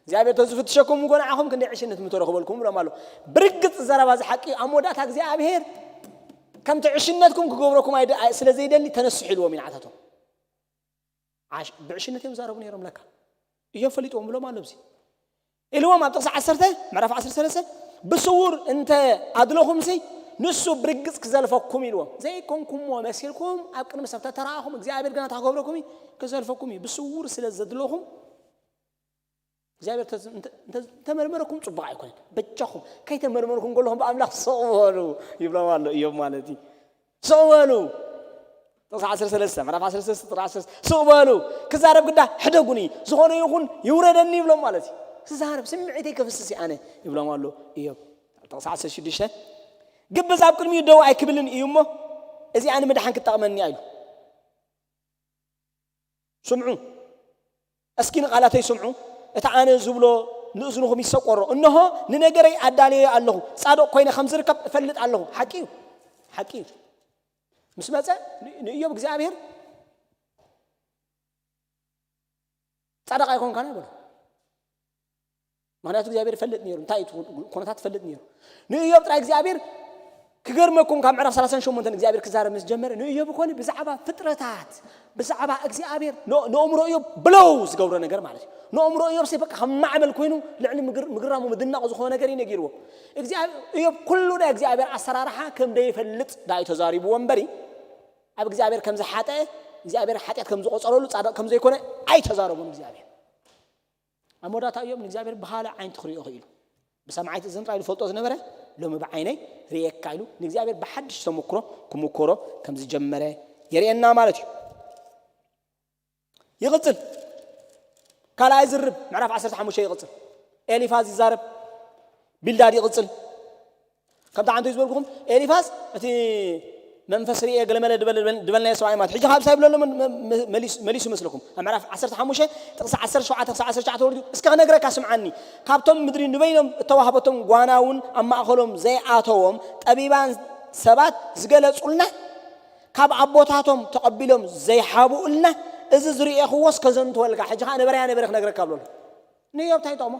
እግዚኣብሔር ተዝፍትሸኩም እኮ ንዓኹም ክንደይ ዕሽነት ምተረኽበልኩም ብሎም ኣሎ። ብርግጽ ዘረባ ዝሓቂ ኣብ መወዳእታ እግዚኣብሔር ከምቲ ዕሽነትኩም ክገብረኩም ኣይደ-፣ ኣይ-፣ ስለ ዘይደሊ ተነስሑ ኢልዎም እዩ ንዓታቶም። ዓሽ-፣ ብዕሽነት እዮም ዝዛረቡ ነይሮም ለካ። እዮም ፈሊጥዎም ብሎም ኣሎ ኣብዚ። ኢልዎም ኣብ ጥቕሲ ዓሰርተ፣ ምዕራፍ ዓሰርተ ሰለስተ፣ ብስውር እንተ ኣድለኹምሲ ንሱ ብርግጽ ክዘልፈኩም ኢልዎም። ዘይኮንኩምዎ መሲልኩም ኣብ ቅድሚ ሰብ ተተራእኹም እግዚኣብሔር ግና እንታይ ክገብረኩም እዩ? ክዘልፈኩም እዩ። ብስውር ስለ ዘድለኹም እግዚኣብሔር እንተ-፣ እንተ-፣ እንተ-፣ እንተመርመረኩም ጽቡቕ ኣይኮነን። በጃኹም ከይተመርመርኩም ከለኹም ብኣምላኽ ስቕ በሉ ይብሎም ኣሎ እዮም ማለት እዩ። ስቕ በሉ። ጥቕሲ ዓሰርተ ሰለስተ፣ ምዕራፍ ዓሰርተ ሰለስተ፣ ጥቕሲ ዓሰርተ ሰለስተ፣ ስቕ በሉ። ክዛረብ ግዳ ሕደጉኒ፣ ዝኾነ ይኹን ይውረደኒ ይብሎም ማለት እዩ። ክዛረብ ስምዒተይ ከፍስስ እየ ኣነ ይብሎም ኣሎ እዮም። ጥቕሲ ዓሰርተ ሽዱሽተ፣ ግብዝ ኣብ ቅድሚኡ ደው ኣይክብልን እዩ እሞ፣ እዚኣ ንምድሓን ክትጠቕመኒ እያ ኢሉ። ስምዑ፣ እስኪ ንቓላተይ ስምዑ፣ እቲ ኣነ ዝብሎ ንእዝንኹም ይሰቆሮ። እንሆ፣ ንነገረይ ኣዳልየ ኣለኹ፣ ጻድቕ ኮይነ ከም ዝርከብ እፈልጥ ኣለኹ። ሓቂ እዩ፣ ሓቂ እዩ። ምስ መጸ ን-፣ ንእዮብ እግዚኣብሔር ጻድቕ ኣይኮንካን ኣይበሎ። ምኽንያቱ እግዚኣብሔር ይፈልጥ ነይሩ፣ እንታይ እዩ እቲ ኩነታት ይፈልጥ ነይሩ። ንእዮብ ጥራይ እግዚኣብሔር ክገርመኩም፣ ካብ ምዕራፍ ሰላሳን ሸሞንተን እግዚኣብሔር ክዛረብ ምስ ጀመረ፣ ንእዮብ ኮነ ብዛዕባ ፍጥረታት፣ ብዛዕባ እግዚኣብሔር ን-፣ ንእምሮ እዮብ ብለው ዝገብሮ ነገር ማለት እዩ። ንእምሮ እዮብ ሲ በቃ ከም ማዕበል ኮይኑ ልዕሊ ምግር-፣ ምግርራሙ ምድናቑ ዝኾነ ነገር እዩ ነጊርዎ። እግዚኣብሔር፣ እዮብ ኩሉ ናይ እግዚኣብሔር ኣሰራርሓ ከም ደይፈልጥ ዳኣ እዩ ተዛሪብዎ እምበሪ፣ ኣብ እግዚኣብሔር ከም ዝሓጠ፣ እግዚኣብሔር ሓጢኣት ከም ዝቆጸረሉ፣ ጻድቕ ከም ዘይኮነ ኣይተዛረቦን እግዚኣብሔር። ኣብ መወዳእታ እዮም ንእግዚኣብሔር ብኻልእ ዓይኒ ክርእዮ ክኢሉ። ብሰማዒት እዝን ጥራይ ዝፈልጦ ዝነበረ፣ ሎሚ ብዓይነይ ርእየካ ኢሉ ንእግዚኣብሔር ብሓድሽ ተመክሮ ክምክሮ ከም ዝጀመረ የርእየና ማለት እዩ። ይቕጽል። ካልኣይ ዝርብ ምዕራፍ ዓሰርተ ሓሙሽተ ይቕጽል። ኤሊፋዝ ይዛረብ፣ ቢልዳድ ይቕጽል። ከምቲ ዓንቶ ዝበልኩኹም ኤሊፋዝ እቲ መንፈስ ርእየ ገለመለ ድበል-፣ ድበልናዮ ሰብኣይ ማለት። ሕጂ ካብ ሳይ ብለሉ መ-፣ መ-፣ መሊሱ፣ መሊሱ መስለኩም። ኣብ ምዕራፍ ዓሰርተ ሓሙሽተ ጥቕሲ ዓሰርተ ሸውዓተ ክሳብ ዓሰርተ ትሽዓተ ወሪዱ፣ እስከ ክነግረካ ስምዓኒ። ካብቶም ምድሪ ንበይኖም እተዋህበቶም ጓና እውን ኣብ ማእከሎም ዘይኣተዎም ጠቢባን ሰባት ዝገለጹልና፣ ካብ ኣቦታቶም ተቐቢሎም ዘይሓብኡልና፣ እዚ ዝርእየኽዎስ ከዘንትወልካ። ሕጂ ኸኣ ነበረያ ነበረ ክነግረካ ብለሉ። ንእዮብ እንታይ ይጠቕሞ?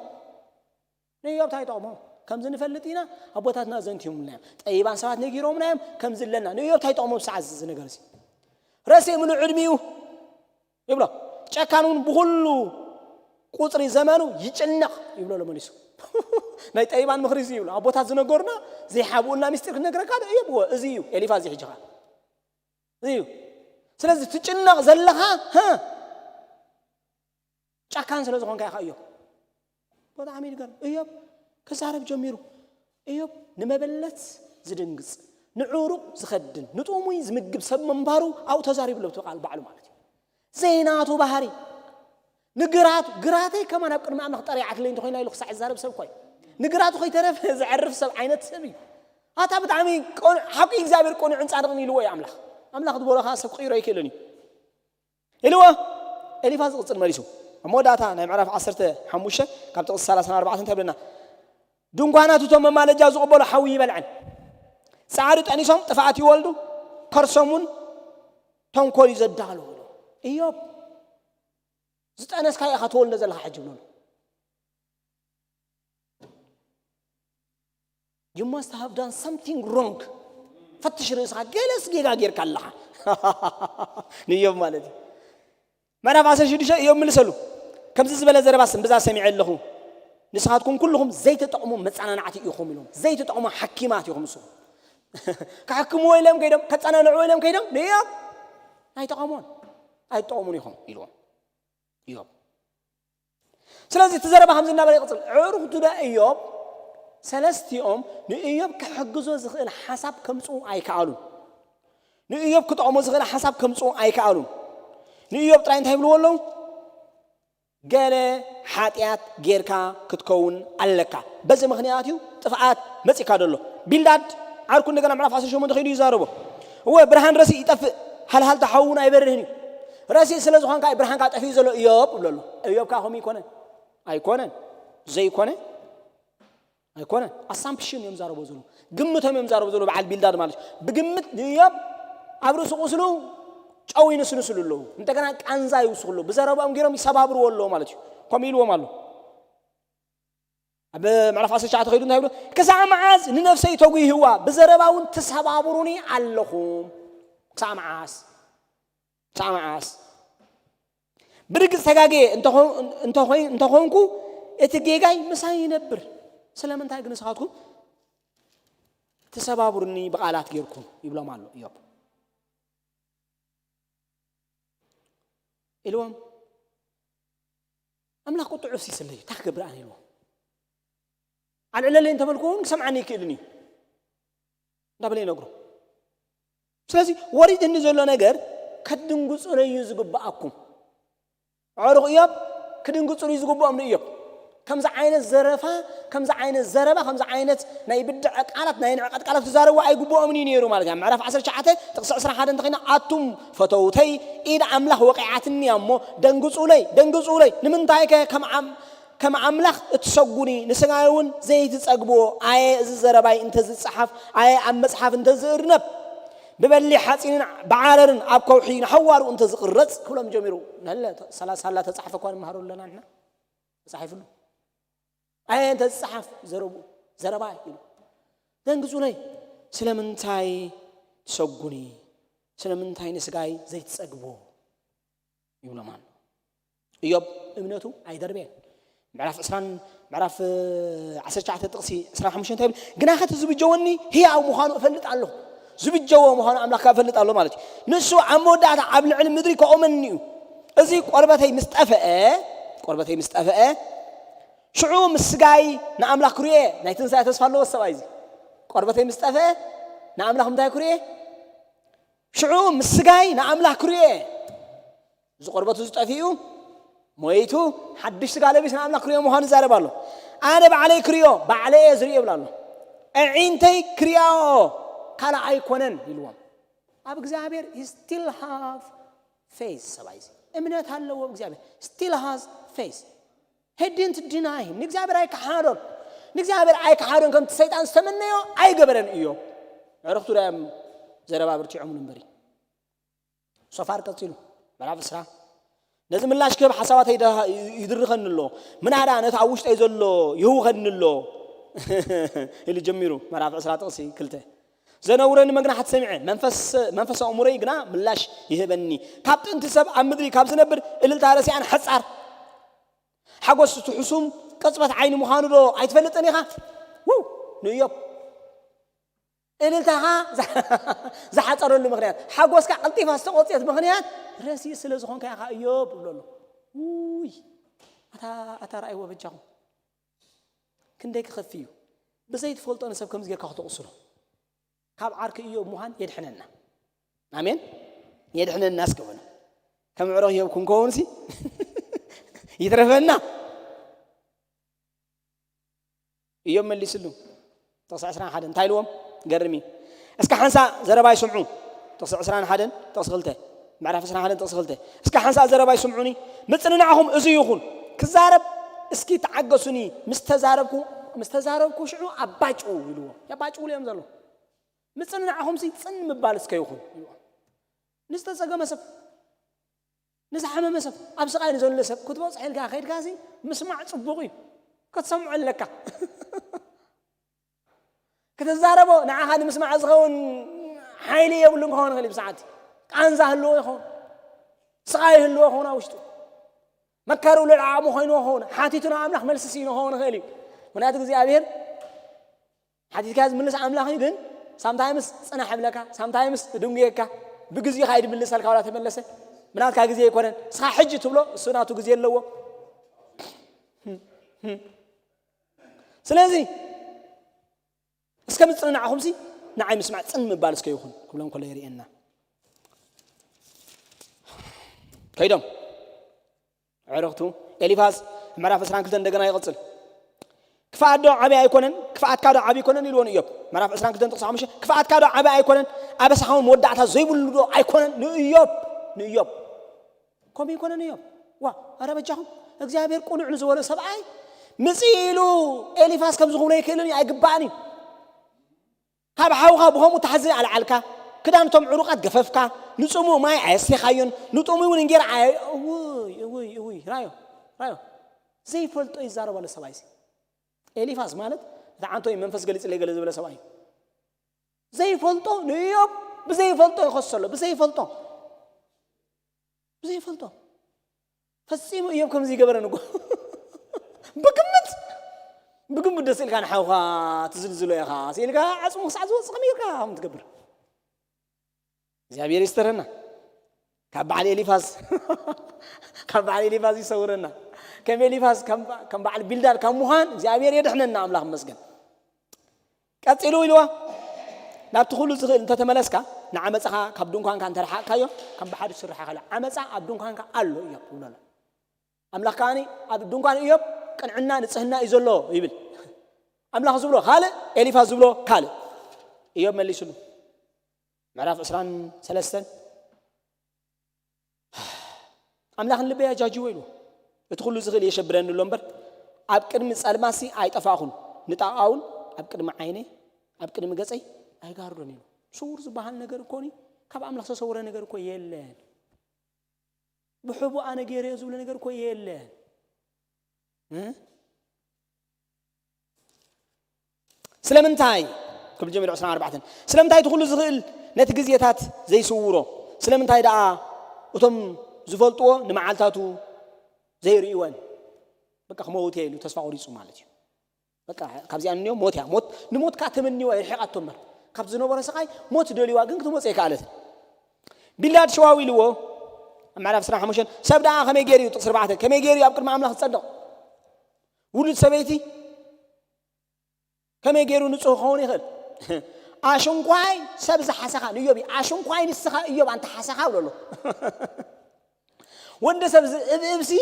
ንእዮብ እንታይ ይጠቕሞ? ከምዚ ንፈልጥ ኢና፣ ኣቦታትና ዘንትዮምልና እዮም። ጠቢባን ሰባት ነጊሮምና እዮም፣ ከምዚ ኣለና። ንእዮብ እንታይ ይጠቕሞ ብሰዓት እዚ ነገር እዚ? ረሴ ምሉእ ዕድሚኡ ይብሎ። ጨካን እውን ብኹሉ ቁጽሪ ዘመኑ ይጭነቕ ይብሎ ኣሎ መሊሱ። ናይ ጠቢባን ምኽሪ እዚ ይብሎ። ኣቦታት ዝነገሩና ዘይሓብኡልና ሚስጢር ክነግረካ ዶ እዮብ? እወ፣ እዚ እዩ ኤሊፋዝ እዚ ሕጂ ኸኣ። እዚ እዩ። ስለዚ ትጭነቕ ዘለኻ፣ ህ፣ ጨካን ስለ ዝኾንካ ኢኻ እዮብ። በጣዕሚ ይገርም። እዮብ ክዛረብ ጀሚሩ። እዮብ ንመበለት ዝድንግጽ፣ ንዕሩቕ ዝኸድን፣ ንጥሙይ ዝምግብ ሰብ ምንባሩ ኣብኡ ተዛሪቡ ኣሎ፣ እቲ ቃል ባዕሉ ማለት እዩ። ዘይናቱ ባህሪ። ንግራቱ፣ ግራተይ ከማን ኣብ ቅድሚ ኣምላኽ ጠሪዓትለይ እንተኾይና ኢሉ ክሳዕ ዝዛረብ ሰብ እኮ እዩ። ንግራቱ ከይተረፈ ዘዕርፍ ሰብ ዓይነት ሰብ እዩ። ኣታ ብጣዕሚ ቅኑ-፣ ሓቂ እግዚኣብሔር ቅኑዕን ጻድቕን ኢልዎ እዩ ኣምላኽ። ኣምላኽ ዝበሎ ኸኣ ሰብ ክቕይሮ ኣይክእልን እዩ። ኢልዎ ኤሊፋዝ ዝቕጽል መሊሱ። ኣብ መወዳእታ ናይ ምዕራፍ ዓሰርተ ሓሙሽተ ካብ ጥቕሲ ሰላሳን ኣርባዕተን እንታይ ይብለና? ድንኳናት እቶም መማለጃ ዝቕበሉ ሓዊ ይበልዐን። ጻዕሪ ጠኒሶም ጥፍኣት ይወልዱ፣ ከርሶም እውን ተንኮል እዩ ዘዳሉ። እዮብ፣ ዝጠነስካዮ ኢኻ ትወልዶ ዘለኻ ሕጂ ብለሉ። You must have done something wrong። ፈትሽ ርእስኻ፣ ገለስ ጌጋ ጌርካ ኣለኻ። ንእዮብ ማለት እዩ። ምዕራፍ ዓሰርተ ሽዱሽተ እዮብ ምልሰሉ። ከምዚ ዝበለ ዘረባስ እምብዛ ሰሚዐ ኣለኹ። ንስኻትኩም ኩልኹም ዘይትጠቕሙ መጸናናዕቲ ኢኹም ኢሎም። ዘይትጠቕሙ ሓኪማት ኢኹም ንስኹም። ክሕክምዎ ኢሎም ከይዶም፣ ከጸናንዕዎ ኢሎም ከይዶም፣ ንእዮብ ኣይጠቐሙን። ኣይትጠቕሙን ኢኹም ኢልዎም። እዮብ። ስለዚ እቲ ዘረባ ከምዚ እናበለ ይቕጽል። ኣዕሩኽቱ ዳ እዮብ ሰለስቲኦም ንእዮብ ክሕግዞ ዝኽእል ሓሳብ ከምጽኡ ኣይከኣሉን። ንእዮብ ክጠቕሞ ዝኽእል ሓሳብ ከምጽኡ ኣይከኣሉን። ንእዮብ ጥራይ እንታይ ይብልዎ ኣለዉ? ገለ ሓጢኣት ጌርካ ክትከውን ኣለካ። በዚ ምኽንያት እዩ ጥፍኣት መጺእካ ዘሎ። ቢልዳድ ዓርኩ እንደገና ምዕራፍ ዓሰርተ ሸሞንተ ከይዱ ይዛረቦ። እወ፣ ብርሃን ረሲ ይጠፍእ፣ ሃልሃልታ ሓዊ እውን ኣይበርህን እዩ። ረሲ ስለ ዝኾንካ እዩ ብርሃንካ ጠፊኡ ዘሎ እዮብ ይብሎ ኣሎ። እዮብ ከኣ ከምኡ ይኮነን። ኣይኮነን። ዘይኮነ ኣይኮነን። ኣሳምፕሽን እዮም ዛረቦ ዘለዉ። ግምቶም እዮም ዛረቦ ዘለዉ በዓል ቢልዳድ ማለት እዩ። ብግምት ንእዮብ ኣብ ርእሲ ቁስሉ ጨው ይንስንስሉ ኣለዉ። እንደገና ቃንዛ ይውስኹ ኣለዉ። ብዘረባኦም ገይሮም ይሰባብርዎ ኣለዉ ማለት እዩ። ከምኡ ኢልዎም ኣሎ። ኣብ ምዕራፍ ዓሰርተ ትሽዓተ ከይዱ እንታይ ይብሎ? ክሳዕ መዓስ ንነፍሰይ ተጉህይዋ፣ ብዘረባ እውን ትሰባብሩኒ ኣለኹም? ክሳዕ መዓስ? ክሳዕ መዓስ? ብርግጽ ተጋግየ እንተኾ-፣ እንተኾይ-፣ እንተኾንኩ፣ እቲ ጌጋይ ምሳይ ይነብር። ስለምንታይ ግን ንስኻትኩም ትሰባብሩኒ ብቓላት ጌርኩም? ይብሎም ኣሎ እዮብ። ኢልዎም፣ ኣምላኽ ቁጥዑ ሲስለዩ፣ እንታይ ክገብር ኣነ? ኢልዎም። ኣልዕለለይ እንተበልኩ እውን ክሰምዓኒ ኣይክእልን እዩ እንዳበለ ይነግሮ። ስለዚ ወሪድኒ ዘሎ ነገር ከድንግጹለዩ ዝግብኣኩም። ኣዕሩኽ እዮብ ክድንግጹሉ ዝግብኦም ንእዮብ። ከምዚ ዓይነት ዘረፋ፣ ከምዚ ዓይነት ዘረባ፣ ከምዚ ዓይነት ናይ ብድዐ ቃላት፣ ናይ ንዕቀት ቃላት ክዛረቡ ኣይግብኦምን እዩ ነይሩ ማለት እዩ። ኣብ ምዕራፍ ዓሰርተ ትሽዓተ ጥቕሲ ዕስራን ሓደን እንተኾይና፣ ኣቱም ፈተውተይ፣ ኢድ ኣምላኽ ወቒዓትኒ እያ እሞ፣ ደንግጹለይ፣ ደንግጹለይ። ንምንታይ ከ ከም ኣም-፣ ከም ኣምላኽ እትሰጉኒ፣ ንስጋይ እውን ዘይትጸግብዎ? ኣየ እዚ ዘረባይ እንተዝጸሓፍ፣ ኣየ ኣብ መጽሓፍ እንተዝእርነብ፣ ብበሊ ሓጺንን ብዓረርን ኣብ ከውሒ ንሓዋሩ እንተዝቕረጽ ክብሎም ጀሚሩ። ነለ፣ ሰላሳ ሳላ ተጻሕፈ እኳ ንመሃሩ ኣለና ንሕና። ተጻሒፉሉ። ኣየ እንተ ዝጸሓፍ ዘረቡ-፣ ዘረባ ኢሉ። ደንግጹለይ፣ ስለምንታይ ትሰጉኒ? ስለምንታይ ንስጋይ ዘይትጸግቦ? ይብሎም ኣሎ። ኢዮብ እምነቱ ኣይደርበየን። ምዕራፍ ዕስራን፣ ምዕራፍ፣ እ፣ ዓሰርተ ትሽዓተ ጥቕሲ ዕስራን ሓሙሽተን እንታይ ይብል? ግናኸ እቲ ዝብጀወኒ ህያው ምዃኑ እፈልጥ ኣለኹ። ዝብጀዎ ምዃኑ ኣምላኽ ከኣ እፈልጥ ኣሎ ማለት እዩ። ንሱ ኣብ መወዳእታ ኣብ ልዕሊ ምድሪ ከቑመኒ እዩ። እዚ ቆርበተይ ምስ ጠፍአ፣ ቆርበተይ ምስ ጠፍአ፣ ሽዑ ምስ ስጋይ ንኣምላኽ ክርእዮ እየ። ናይ ትንሳኤ ተስፋ ኣለዎ ሰብኣይ እዚ። ቆርበተይ ምስ ጠፍአ ንኣምላኽ ምንታይ ክርእዮ እየ? ሽዑ ምስ ስጋይ ንኣምላኽ ክርእዮ እየ። እዚ ቆርበቱ ዝጠፍኡ ሞይቱ ሓድሽ ስጋ ለቢስ ንኣምላኽ ክርእዮ ምዃኑ ይዛረብ ኣሎ። ኣነ ባዕለይ ክርእዮ፣ ባዕለይ እየ ዝርእዮ ይብል ኣሎ። ኣዒንተይ ክርእያኦ ካልእ ኣይኮነን ኢልዎም። ኣብ እግዚኣብሔር he still have faith ሰብኣይ እዚ። እምነት ኣለዎ ኣብ እግዚኣብሔር። Still has faith። He didn't deny him። ንእግዚኣብሔር ኣይከሓዶን። ንእግዚኣብሔር ኣይከሓዶን፣ ከምቲ ሰይጣን ዝተመነዮ ኣይገበረን እዩ። ኣዕሩኽቱ ዳዮም ዘረባ ብርቲዖምን እምበሪ። ሶፋር ቀጺሉ፣ ምዕራፍ ዕስራ። ነዚ ምላሽ ክህብ ሓሳባተይ ዳ-፣ ይድርኸኒ ኣሎ። ምናዳ ነቲ ኣብ ውሽጠይ ዘሎ ይህውኸኒ ኣሎ። ኢሉ ጀሚሩ፣ ምዕራፍ ዕስራ ጥቕሲ ክልተ። ዘነውረኒ መግናሕቲ ሰሚዐ፣ መንፈስ፣ መንፈስ ኣእምሮይ ግና ምላሽ ይህበኒ። ካብ ጥንቲ ሰብ ኣብ ምድሪ ካብ ዝነብር እልልታ ረሲኣን ሓጻር ሓጎስ እቲ ሕሱም ቅጽበት ዓይኒ ምዃኑ ዶ ኣይትፈልጥን ኢኻ? ውው! ንእዮብ እልልታኻ ዝሓ-፣ ዝሓጸረሉ ምኽንያት፣ ሓጎስካ ቀልጢፋ ዝተቖጽየት ምኽንያት ረሲእ ስለ ዝኾንካ ኢኻ እዮብ ይብሎ ኣሎ። ውይ! ኣታ፣ ኣታ ረኣይዎ በጃኹም። ክንደይ ክኸፍእ እዩ። ብዘይትፈልጦ ንሰብ ከምዚ ጌርካ ክተቑስሎ። ካብ ዓርኪ እዮብ ምዃን የድሕነና። ኣሜን። የድሕነና እስከ በሉ። ከም ዕሩኽ እዮብ ክንከውንሲ ይትረፈና። እዮብ መሊስሉ። ጥቕሲ ዕስራን ሓደን እንታይ ኢልዎም? ገርም እዩ። እስከ ሓንሳእ ዘረባይ ስምዑ። ጥቕሲ ዕስራን ሓደን ጥቕሲ ክልተ። ምዕራፍ ዕስራን ሓደን ጥቕሲ ክልተ። እስከ ሓንሳእ ዘረባይ ስምዑኒ። ምጽንናዕኹም እዚ ይኹን። ክዛረብ እስኪ ተዓገሱኒ። ምስ ተዛረብኩ፣ ምስ ተዛረብኩ ሽዑ ኣባጭው ኢልዎም። የባጭውሉ እዮም ዘለዉ። ምጽንናዕኹምሲ ጽን ምባል እስከ ይኹን። ንዝተጸገመ ሰብ፣ ንዝሓመመ ሰብ፣ ኣብ ስቓይ ንዘሎ ሰብ ክትበጽሖ ኢልካ ከይድካሲ ምስማዕ ጽቡቕ እዩ። ክትሰምዖ ኣለካ። ክትዛረቦ ንዓኻ ንምስማዕ ዝኸውን ሓይሊ የብሉን ክኸውን ይኽእል እዩ። ብሰዓት ቃንዛ ህልዎ ይኸውን፣ ስቓይ ይህልዎ ይኸውን ኣብ ውሽጡ። መከሩ ልዕሊ ዓቕሙ ኮይኑ ይኸውን፣ ሓቲቱ ናብ ኣምላኽ መልሲ ስኢኑ ክኸውን ይኽእል እዩ። ምኽንያቱ እግዚኣብሔር ሓቲትካ ዝምልስ ኣምላኽ እዩ፣ ግን ሳምታይምስ ጽናሕ ይብለካ፣ ሳምታይምስ ድንጉየካ፣ ብግዜኻ እዩ ድምልሰልካ ዋላ ተመለሰ። ብናትካ ግዜ ኣይኮነን። ንስኻ ሕጂ ትብሎ፣ እሱ ናቱ ግዜ ኣለዎ። ስለዚ እስከ ምጽንናዕኹምሲ ንዓይ ምስማዕ ጽን ምባል እስከ ይኹን ክብሎም ከሎ የርእየና። ከይዶም ኣዕሩኽቱ ኤሊፋዝ ምዕራፍ ዕስራን ክልተን እንደገና ይቕጽል። "ክፍኣት ዶ ዓቢ ኣይኮነን? ክፍኣትካ ዶ ዓቢ ኣይኮነን?" ኢልዎ ንእዮብ። ምዕራፍ ዕስራን ክልተን ጥቕሲ ሓሙሽተ፣ "ክፍኣትካ ዶ ዓቢ ኣይኮነን? ኣበሳኻ እውን መወዳእታ ዘይብሉ ዶ ኣይኮነን?" ንእዮብ፣ ንእዮብ። ከምኡ ኣይኮነን እዮብ። ዋ፣ ኣረ በጃኹም፣ እግዚኣብሔር ቅኑዕ ንዝበሎ ሰብኣይ ምጽእ ኢሉ ኤሊፋዝ ከምዚ ክብሎ ኣይክእልን እዩ፣ ኣይግባእን እዩ። ካብ ሓውኻ ብኸምኡ ታሕዚ ኣልዓልካ፣ ክዳን እቶም ዕሩቓት ገፈፍካ፣ ንጽሙእ ማይ ኣየስቴኻዮን፣ ንጥሙይ እውን እንጌራ ኣየ-፣ እውይ፣ እውይ፣ እውይ፣ ራዮ፣ ራዮ። ዘይፈልጦ ይዛረብ ኣሎ ሰብኣይ እዚ። ኤሊፋዝ ማለት እቲ ዓንቶ እዩ፣ መንፈስ ገሊጽለይ ገለ ዝበለ ሰብኣይ እዩ። ዘይፈልጦ ንእዮብ ብዘይፈልጦ ይኸሶ ኣሎ፣ ብዘይፈልጦ። ብዘይፈልጦ። ፈጺሙ እዮብ ከምዚ ይገበረ ንጎ። ብግምት፣ ብግምት ደስ ኢልካ ንሓውኻ ትዝልዝሎ ኢኻ። ስኢልካ ዓጽሙ ክሳዕ ዝወጽእ ከመይ ጌርካ ከም ትገብር? እግዚኣብሔር ይስተረና። ካብ በዓል ኤሊፋዝ፣ ካብ በዓል ኤሊፋዝ ይሰውረና። ከም ኤሊፋዝ፣ ከም፣ ከም በዓል ቢልዳድ ካብ ምዃን እግዚኣብሔር የድሕነና፣ ኣምላኽ ይመስገን። ቀጺሉ ኢልዋ፣ "ናብቲ ኩሉ ዝኽእል እንተተመለስካ፣ ንዓመጻኻ ካብ ድንኳንካ እንተረሓቕካዮ፣ ከም ብሓድሽ ስርሓ ከሎ ዓመጻ ኣብ ድንኳንካ ኣሎ እዮብ" ይብሎ ኣሎ። ኣምላኽ ከኣ ኣብ ድንኳን እዮብ ቅንዕና ንጽህና እዩ ዘሎ ይብል። ኣምላኽ ዝብሎ ካልእ፣ ኤሊፋዝ ዝብሎ ካልእ። እዮብ መሊስሉ። ምዕራፍ ዕስራን ሰለስተን፣ ኣምላኽ ንልበይ ኣጃጅዎ ኢሉ፣ እቲ ኩሉ ዝኽእል የሸብረኒ ኣሎ እምበር፣ ኣብ ቅድሚ ጸልማሲ ኣይጠፋእኹን፣ ንጣቓውን ኣብ ቅድሚ ዓይነይ፣ ኣብ ቅድሚ ገጸይ ኣይጋርዶን ኢሉ። ስውር ዝበሃል ነገር እኮ፣ ካብ ኣምላኽ ዝተሰወረ ነገር እኮ የለን። ብሕቡእ ኣነ ገይረዮ ዝብሎ ነገር እኮ የለን። እ? ስለምንታይ? ክብል ጀሚሩ ዕስራን ኣርባዕተን። ስለምንታይ እቲ ኩሉ ዝኽእል ነቲ ግዜታት ዘይስውሮ? ስለምንታይ ደኣ እቶም ዝፈልጥዎ ንመዓልታቱ ዘይርእይወን? በቃ ክመውት እየ ኢሉ ተስፋ ቆሪጹ ማለት እዩ። በቃ ካብዚኣ ንዮ ሞት እያ። ሞት፣ ንሞት ከኣ ተመንይዋ ይርሕቓቶ እምበር። ካብ ዝነበሮ ስቓይ ሞት ደልይዋ ግን ክትሞጽእ ኣይከኣለትን። ቢልዳድ ሸዋዊ ኢልዎ ኣብ ምዕራፍ ዕስራን ሓሙሽተን፣ ሰብ ደኣ ከመይ ገይሩ እዩ፣ ጥቕሲ ኣርባዕተ፣ ከመይ ገይሩ እዩ ኣብ ቅድሚ ኣምላኽ ዝጸድቕ? ውሉድ ሰበይቲ ከመይ ገይሩ ንጹህ ክኸውን ይኽእል? ኣሽንኳይ ሰብ ዝሓሰኻ ንዮብ እዩ። ኣሽንኳይ ንስኻ እዮብ ኣንተ ሓሰኻ ብሎ ኣሎ። ወዲ ሰብ ዝእብእብሲ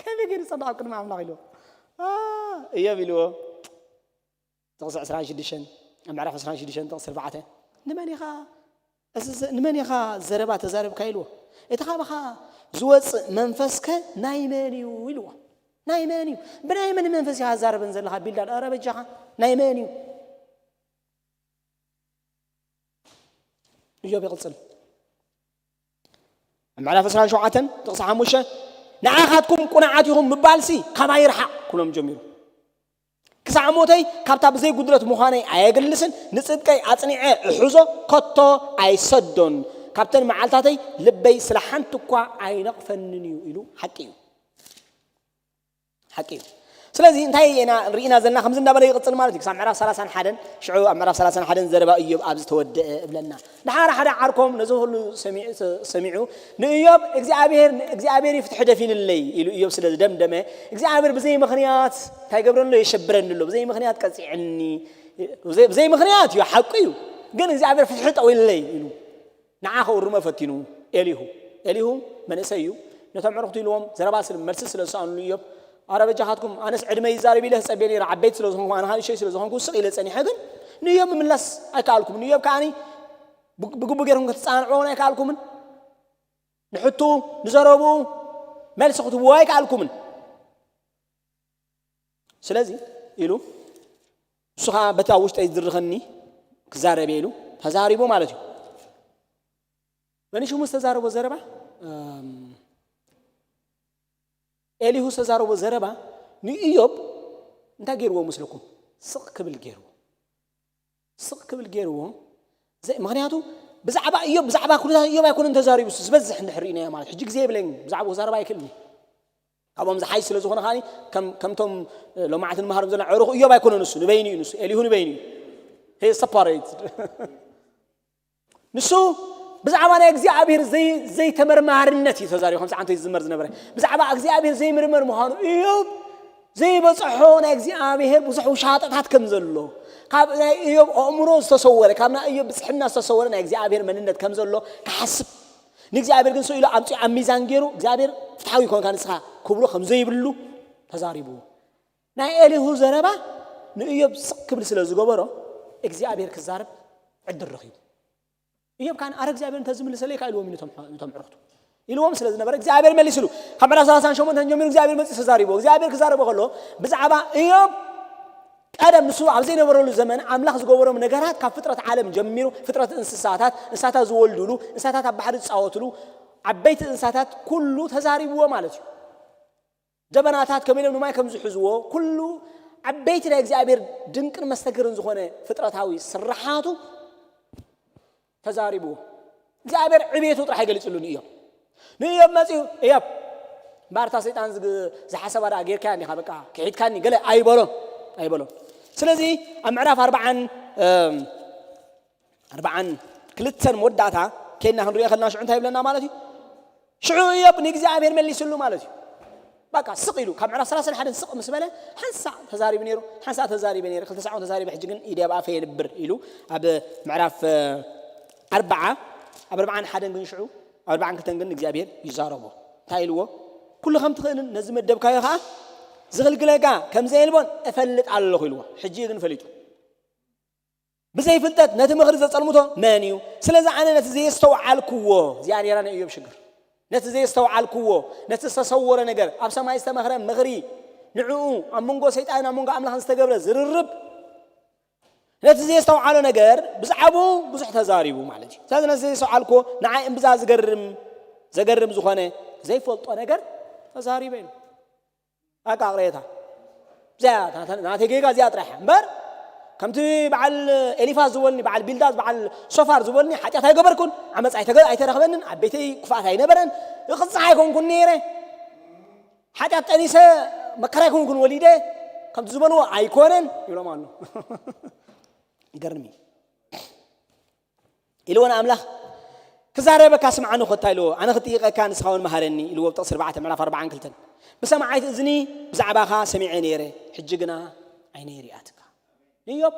ከመይ ገይሩ ዝጸድቕ ኣብ ቅድሚ ኣምላኽ ኢልዎ። አ፣ እዮብ ኢልዎ። ጥቕሲ ዕስራን ሽዱሽተን፣ ኣብ ምዕራፍ ዕስራን ሽዱሽተን ጥቕሲ ኣርባዕተ፣ ንመን ኢኻ፣ እዚ ዘ-፣ ንመን ኢኻ ዘረባ ተዛረብካ ኢልዎ። እቲ ካባኻ ዝወጽእ መንፈስከ ናይ መን እዩ ኢልዎ። ናይ መን እዩ? ብናይ መን መንፈስ ኢኻ ትዛረበን ዘለኻ ቢልዳድ? ኧረ በጃኻ፣ ናይ መን እዩ? እዮብ ይቕጽል። ኣብ ምዕራፍ ዕስራን ሸውዓተን ጥቕሲ ሓሙሽተ፣ ንዓኻትኩም ቁኑዓት ኢኹም ምባልሲ ካባይ ይርሓቕ ክብሎም ጀሚሩ። ክሳዕ ሞተይ ካብታ ብዘይ ጉድለት ምዃነይ ኣየግልስን፣ ንጽድቀይ ኣጽኒዐ እሕዞ፣ ከቶ ኣይሰዶን። ካብተን መዓልታተይ ልበይ ስለ ሓንቲ እኳ ኣይነቕፈንን እዩ ኢሉ። ሓቂ እዩ። ሓቂ እዩ። ስለዚ እንታይ ኢና ርኢና ዘለና? ከምዚ እንዳበለ ይቕጽል ማለት እዩ። ክሳብ ምዕራፍ ሰላሳን ሓደን፣ ሽዑ ኣብ ምዕራፍ ሰላሳን ሓደን ዘረባ እዮብ ኣብ ዝተወደአ እብለና። ድሓር ሓደ ዓርኮም ነዚ ኩሉ ሰሚዑ፣ ሰሚዑ ንእዮብ እግዚኣብሔር፣ እግዚኣብሔር እዩ ፍትሒ ደፊንለይ ኢሉ እዮብ ስለ ዝደምደመ፣ እግዚኣብሔር ብዘይ ምኽንያት እንታይ ይገብረኒ ኣሎ? የሸብረኒ ኣሎ። ብዘይ ምኽንያት ቀጺዐኒ። ብዘይ፣ ብዘይ ምኽንያት እዩ፣ ሓቁ እዩ። ግን እግዚኣብሔር ፍትሒ ጠዊልለይ ኢሉ። ንዓ ከእርሞ ፈቲኑ ኤሊሁ። ኤሊሁ መንእሰይ እዩ። ነቶም ኣዕሩኽቱ ኢልዎም ዘረባ ስለ፣ መልሲ ስለ ዝሰኣኑሉ እዮም። ኣረ በጃኻትኩም፣ ኣነስ ዕድመ ይዛረብ ኢለ ዝጸበየ ነይረ፣ ዓበይቲ ስለ ዝኾንኩም፣ ኣነ ንእሽተይ ስለ ዝኾንኩ ስቕ ኢለ ጸኒሐ፣ ግን ንእዮብ ምምላስ ኣይከኣልኩምን። ንእዮብ ከኣኒ ብ-፣ ብግቡእ ገይርኩም ክትጸናንዕዎ ኣይከኣልኩምን። ንሕቱ ንዘረብኡ መልሲ ክትህብዎ ኣይከኣልኩምን። ስለዚ ኢሉ ንሱ ኸዓ በታ ውሽጠይ ዝድርኸኒ ክዛረብ እየ ኢሉ ተዛሪቡ ማለት እዩ። መኒሹ ምስ ተዛረቦ ዘረባ፣ እም፣ ኤሊሁ ዝተዛረቦ ዘረባ ንኢዮብ እንታይ ገይርዎ መስለኩም? ስቕ ክብል ገይርዎ። ስቕ ክብል ገይርዎ። ዘ-፣ ምኽንያቱ ብዛዕባ ኢዮብ፣ ብዛዕባ ኩነታት ኢዮብ ኣይኮነን ተዛሪቡ፣ እሱ ዝበዝሕ እንድሕር ርኢናዮ ማለት። ሕጂ ግዜ የብለይን፣ ብዛዕባኡ ክዛረብ ኣይክእልን። ካብኦም ዝሓይሽ ስለ ዝኾነ ከኣ ከም፣ ከምቶም ሎማዓት ንመሃሮም ዘለና ኣዕሩኽ ኢዮብ ኣይኮነን እሱ፣ ንበይኑ እዩ ንሱ፣ ኤሊሁ ንበይኑ እዩ። He is separated። ንሱ ብዛዕባ ናይ እግዚኣብሔር ዘይ-፣ ዘይተመርማርነት እዩ ተዛሪቡ፣ ከምዚ ዓንቶ እዩ ዝዝመር ዝነበረ። ብዛዕባ እግዚኣብሔር ዘይምርመር ምዃኑ፣ ኢዮብ ዘይበጽሖ ናይ እግዚኣብሔር ብዙሕ ውሻጠታት ከም ዘሎ፣ ካብ ናይ ኢዮብ ኣእምሮ ዝተሰወረ፣ ካብ ናይ ኢዮብ ብጽሕና ዝተሰወረ ናይ እግዚኣብሔር መንነት ከም ዘሎ ክሓስብ፣ ንእግዚኣብሔር ግን ስኢሉ ኣምጺኡ ኣብ ሚዛን ገይሩ፣ እግዚኣብሔር ፍትሓዊ ይኮንካ ንስኻ ክብሎ ከም ዘይብሉ ተዛሪብዎ። ናይ ኤሊሁ ዘረባ ንኢዮብ ስቕ ክብል ስለ ዝገበሮ፣ እግዚኣብሔር ክዛረብ ዕድል ረኺቡ። ኢዮብ ካን ኣረ እግዚኣብሔር እንተዝምልሰለይ ከኣ ኢልዎም እዩ ነቶም፣ ነቶም ዕሩኽቱ። ኢልዎም ስለ ዝነበረ እግዚኣብሔር መሊስሉ። ካብ ምዕራፍ ሰላሳን ሸሞንተን ጀሚሩ እግዚኣብሔር መጺኡ ተዛሪብዎ። እግዚኣብሔር ክዛረቦ ከሎ ብዛዕባ ኢዮብ ቀደም ንሱ ኣብ ዘይነበረሉ ዘመን ኣምላኽ ዝገበሮም ነገራት ካብ ፍጥረት ዓለም ጀሚሩ ፍጥረት እንስሳታት፣ እንስሳታት ዝወልዱሉ፣ እንስሳታት ኣብ ባሕሪ ዝጻወቱሉ፣ ዓበይቲ እንስሳታት ኩሉ ተዛሪብዎ ማለት እዩ። ደበናታት ከመይ ኢሎም ንማይ ከም ዝሕዝዎ፣ ኩሉ ዓበይቲ ናይ እግዚኣብሔር ድንቅን መስተግርን ዝኾነ ፍጥረታዊ ስርሓቱ ተዛሪብዎ። እግዚኣብሔር ዕቤቱ ጥራሕ ኣይገሊጽሉን እዩ። ንእዮብ መጺኡ፣ "እዮብ፣ እምበኣር እታ ሰይጣን ዝግ-፣ ዝሓሰባ ደኣ ጌርካያ እንዲኻ፣ በቃ ክሒድካኒ" ገለ ኣይበሎን፣ ኣይበሎን። ስለዚ ኣብ ምዕራፍ ኣርባዓን፣ እም፣ ኣርባዓን ክልተን መወዳእታ ኬድና ክንሪኦ ከለና ሽዑ እንታይ ይብለና ማለት እዩ? ሽዑ እዮብ ንእግዚኣብሔር መሊስሉ ማለት እዩ። በቃ ስቕ ኢሉ፣ ካብ ምዕራፍ ሰላሳን ሓደን ስቕ ምስ በለ፣ ሓንሳእ ተዛሪቡ ነይሩ፣ ሓንሳእ ተዛሪበ ነይረ፣ ክልተ ሳዕ እውን ተዛሪበ፣ ሕጂ ግን ኢደ ኣብ ኣፈ የንብር ኢሉ ኣብ ምዕራፍ፣ እ፣ ኣርብዓ፣ ኣብ ኣርብዓን ሓደን ግን ሽዑ፣ ኣብ ኣርብዓን ክልተን ግን እግዚኣብሔር ይዛረቦ። እንታይ ኢልዎ? ኩሉ ከም ትኽእልን ነዚ መደብካዮ ኸዓ ዝኽልክለካ ከም ዘየልቦን እፈልጥ ኣለኹ ኢልዎ። ሕጂ ግን ፈሊጡ። ብዘይ ፍልጠት ነቲ ምኽሪ ዘጸልምቶ መን እዩ? ስለዚ ኣነ ነቲ ዘየስተውዓልክዎ፣ እዚኣ ነይራ ናይ እዮብ ሽግር። ነቲ ዘየስተውዓልክዎ፣ ነቲ ዝተሰወረ ነገር፣ ኣብ ሰማይ ዝተመኽረ ምኽሪ፣ ንዕኡ ኣብ መንጎ ሰይጣንን ኣብ መንጎ ኣምላኽን ዝተገብረ ዝርርብ፣ ነቲ ዘየስተውዓሎ ነገር ብዛዕባኡ ብዙሕ ተዛሪቡ ማለት እዩ። ስለዚ ነቲ ዘየስተውዓልክዎ ንዓይ እምብዛ ዝገርም፣ ዘገርም ዝኾነ ዘይፈልጦ ነገር ተዛሪበ ኢሉ። ኣቃቕሬታ እዚኣ ናተ-፣ ናተይ ጌጋ እዚኣ ጥራሕ እምበር፣ ከምቲ በዓል ኤሊፋዝ ዝበልኒ፣ በዓል ቢልዳዝ፣ በዓል ሶፋር ዝበልኒ ሓጢኣት ኣይገበርኩን፣ ዓመፅ ኣይተገ-፣ ኣይተረኽበንን፣ ኣብ ቤተይ ክፍኣት ኣይነበረን፣ እቕፅዕ ኣይኮንኩን ነይረ፣ ሓጢኣት ጠኒሰ መከራ ኣይኮንኩን ወሊደ፣ ከምቲ ዝበልዎ ኣይኮነን ይብሎም ኣሎ። ይገርም እዩ። ኢልዎ ንኣምላኽ፣ "ክዛረበካ ስምዓኒ ኮታ" ኢልዎ፣ "ኣነ ክጥይቐካ ንስኻ እውን መሃረኒ" ኢልዎ፣ ኣብ ጥቕሲ ኣርባዕተ ምዕራፍ ኣርባዓን ክልተን። "ብሰማዓይት እዝኒ ብዛዕባኻ ሰሚዐ ነይረ፣ ሕጂ ግና ዓይነይ ሪኣትካ." ንኢዮብ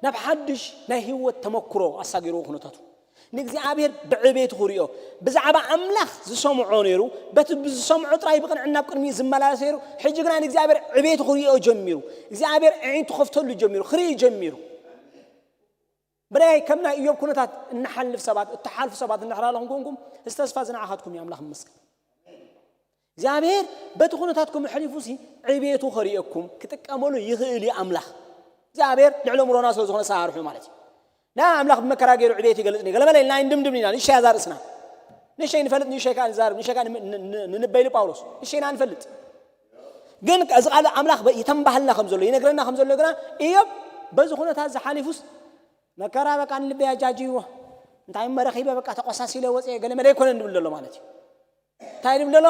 ናብ ሓድሽ ናይ ህይወት ተመክሮ ኣሳጊርዎ ኩነታቱ። ንእግዚኣብሔር ብዕቤቱ ክሪኦ፣ ብዛዕባ ኣምላኽ ዝሰምዖ ነይሩ፣ በቲ ብዝሰምዖ ጥራይ ብቕንዕና ኣብ ቅድሚኡ ዝመላለስ ነይሩ። ሕጂ ግና ንእግዚኣብሔር ዕቤቱ ክሪኦ ጀሚሩ። እግዚኣብሔር ኣዒንቱ ክኸፍተሉ ጀሚሩ፣ ክርኢ ጀሚሩ። ብናይ ከም ናይ ኢዮብ ኩነታት እንሓልፍ ሰባት፣ እትሓልፉ ሰባት እንድሕር ኣለኹም ኮንኩም፣ እዚ ተስፋ እዚ ንዓኻትኩም እዩ፣ ኣምላኽ ይመስገን። እግዚኣብሔር በቲ ኩነታትኩም ኣሕሊፉ ሲ ዕቤቱ ከርእየኩም ክጥቀመሉ ይኽእል እዩ ኣምላኽ። እግዚኣብሔር ልዕሊ ኣእምሮና ስለ ዝኾነ ኣሰራርሑ ማለት እዩ። ና ኣምላኽ ብመከራ ገይሩ ዕቤት ይገልጽ ገለ መለ ኢልና ኣይንድምድም ኢና። ንእሽተይ እያ እዛ ርእስና። ንእሽተይ ንፈልጥ፣ ንእሽተይ ከኣ ንዛረብ፣ ንእሽተይ ከኣ ን-፣ ን-፣ ን-፣ ንበይሉ ጳውሎስ። ንእሽተይ ኢና ንፈልጥ። ግን እዚ ቃል ኣምላኽ በ-፣ ይተንባህልና ከም ዘሎ፣ ይነግረና ከም ዘሎ ግና ኢዮብ በዚ ኩነታት ዝሓሊፉስ መከራ በቃ ንልበይ ኣጃጅይዎ። እንታይ እሞ ረኺበ በቃ ተቆሳሲለ ወፅየ ገለ መለ ኣይኮነን ድብል ዘሎ ማለት እዩ። እንታይ ድብል ዘሎ?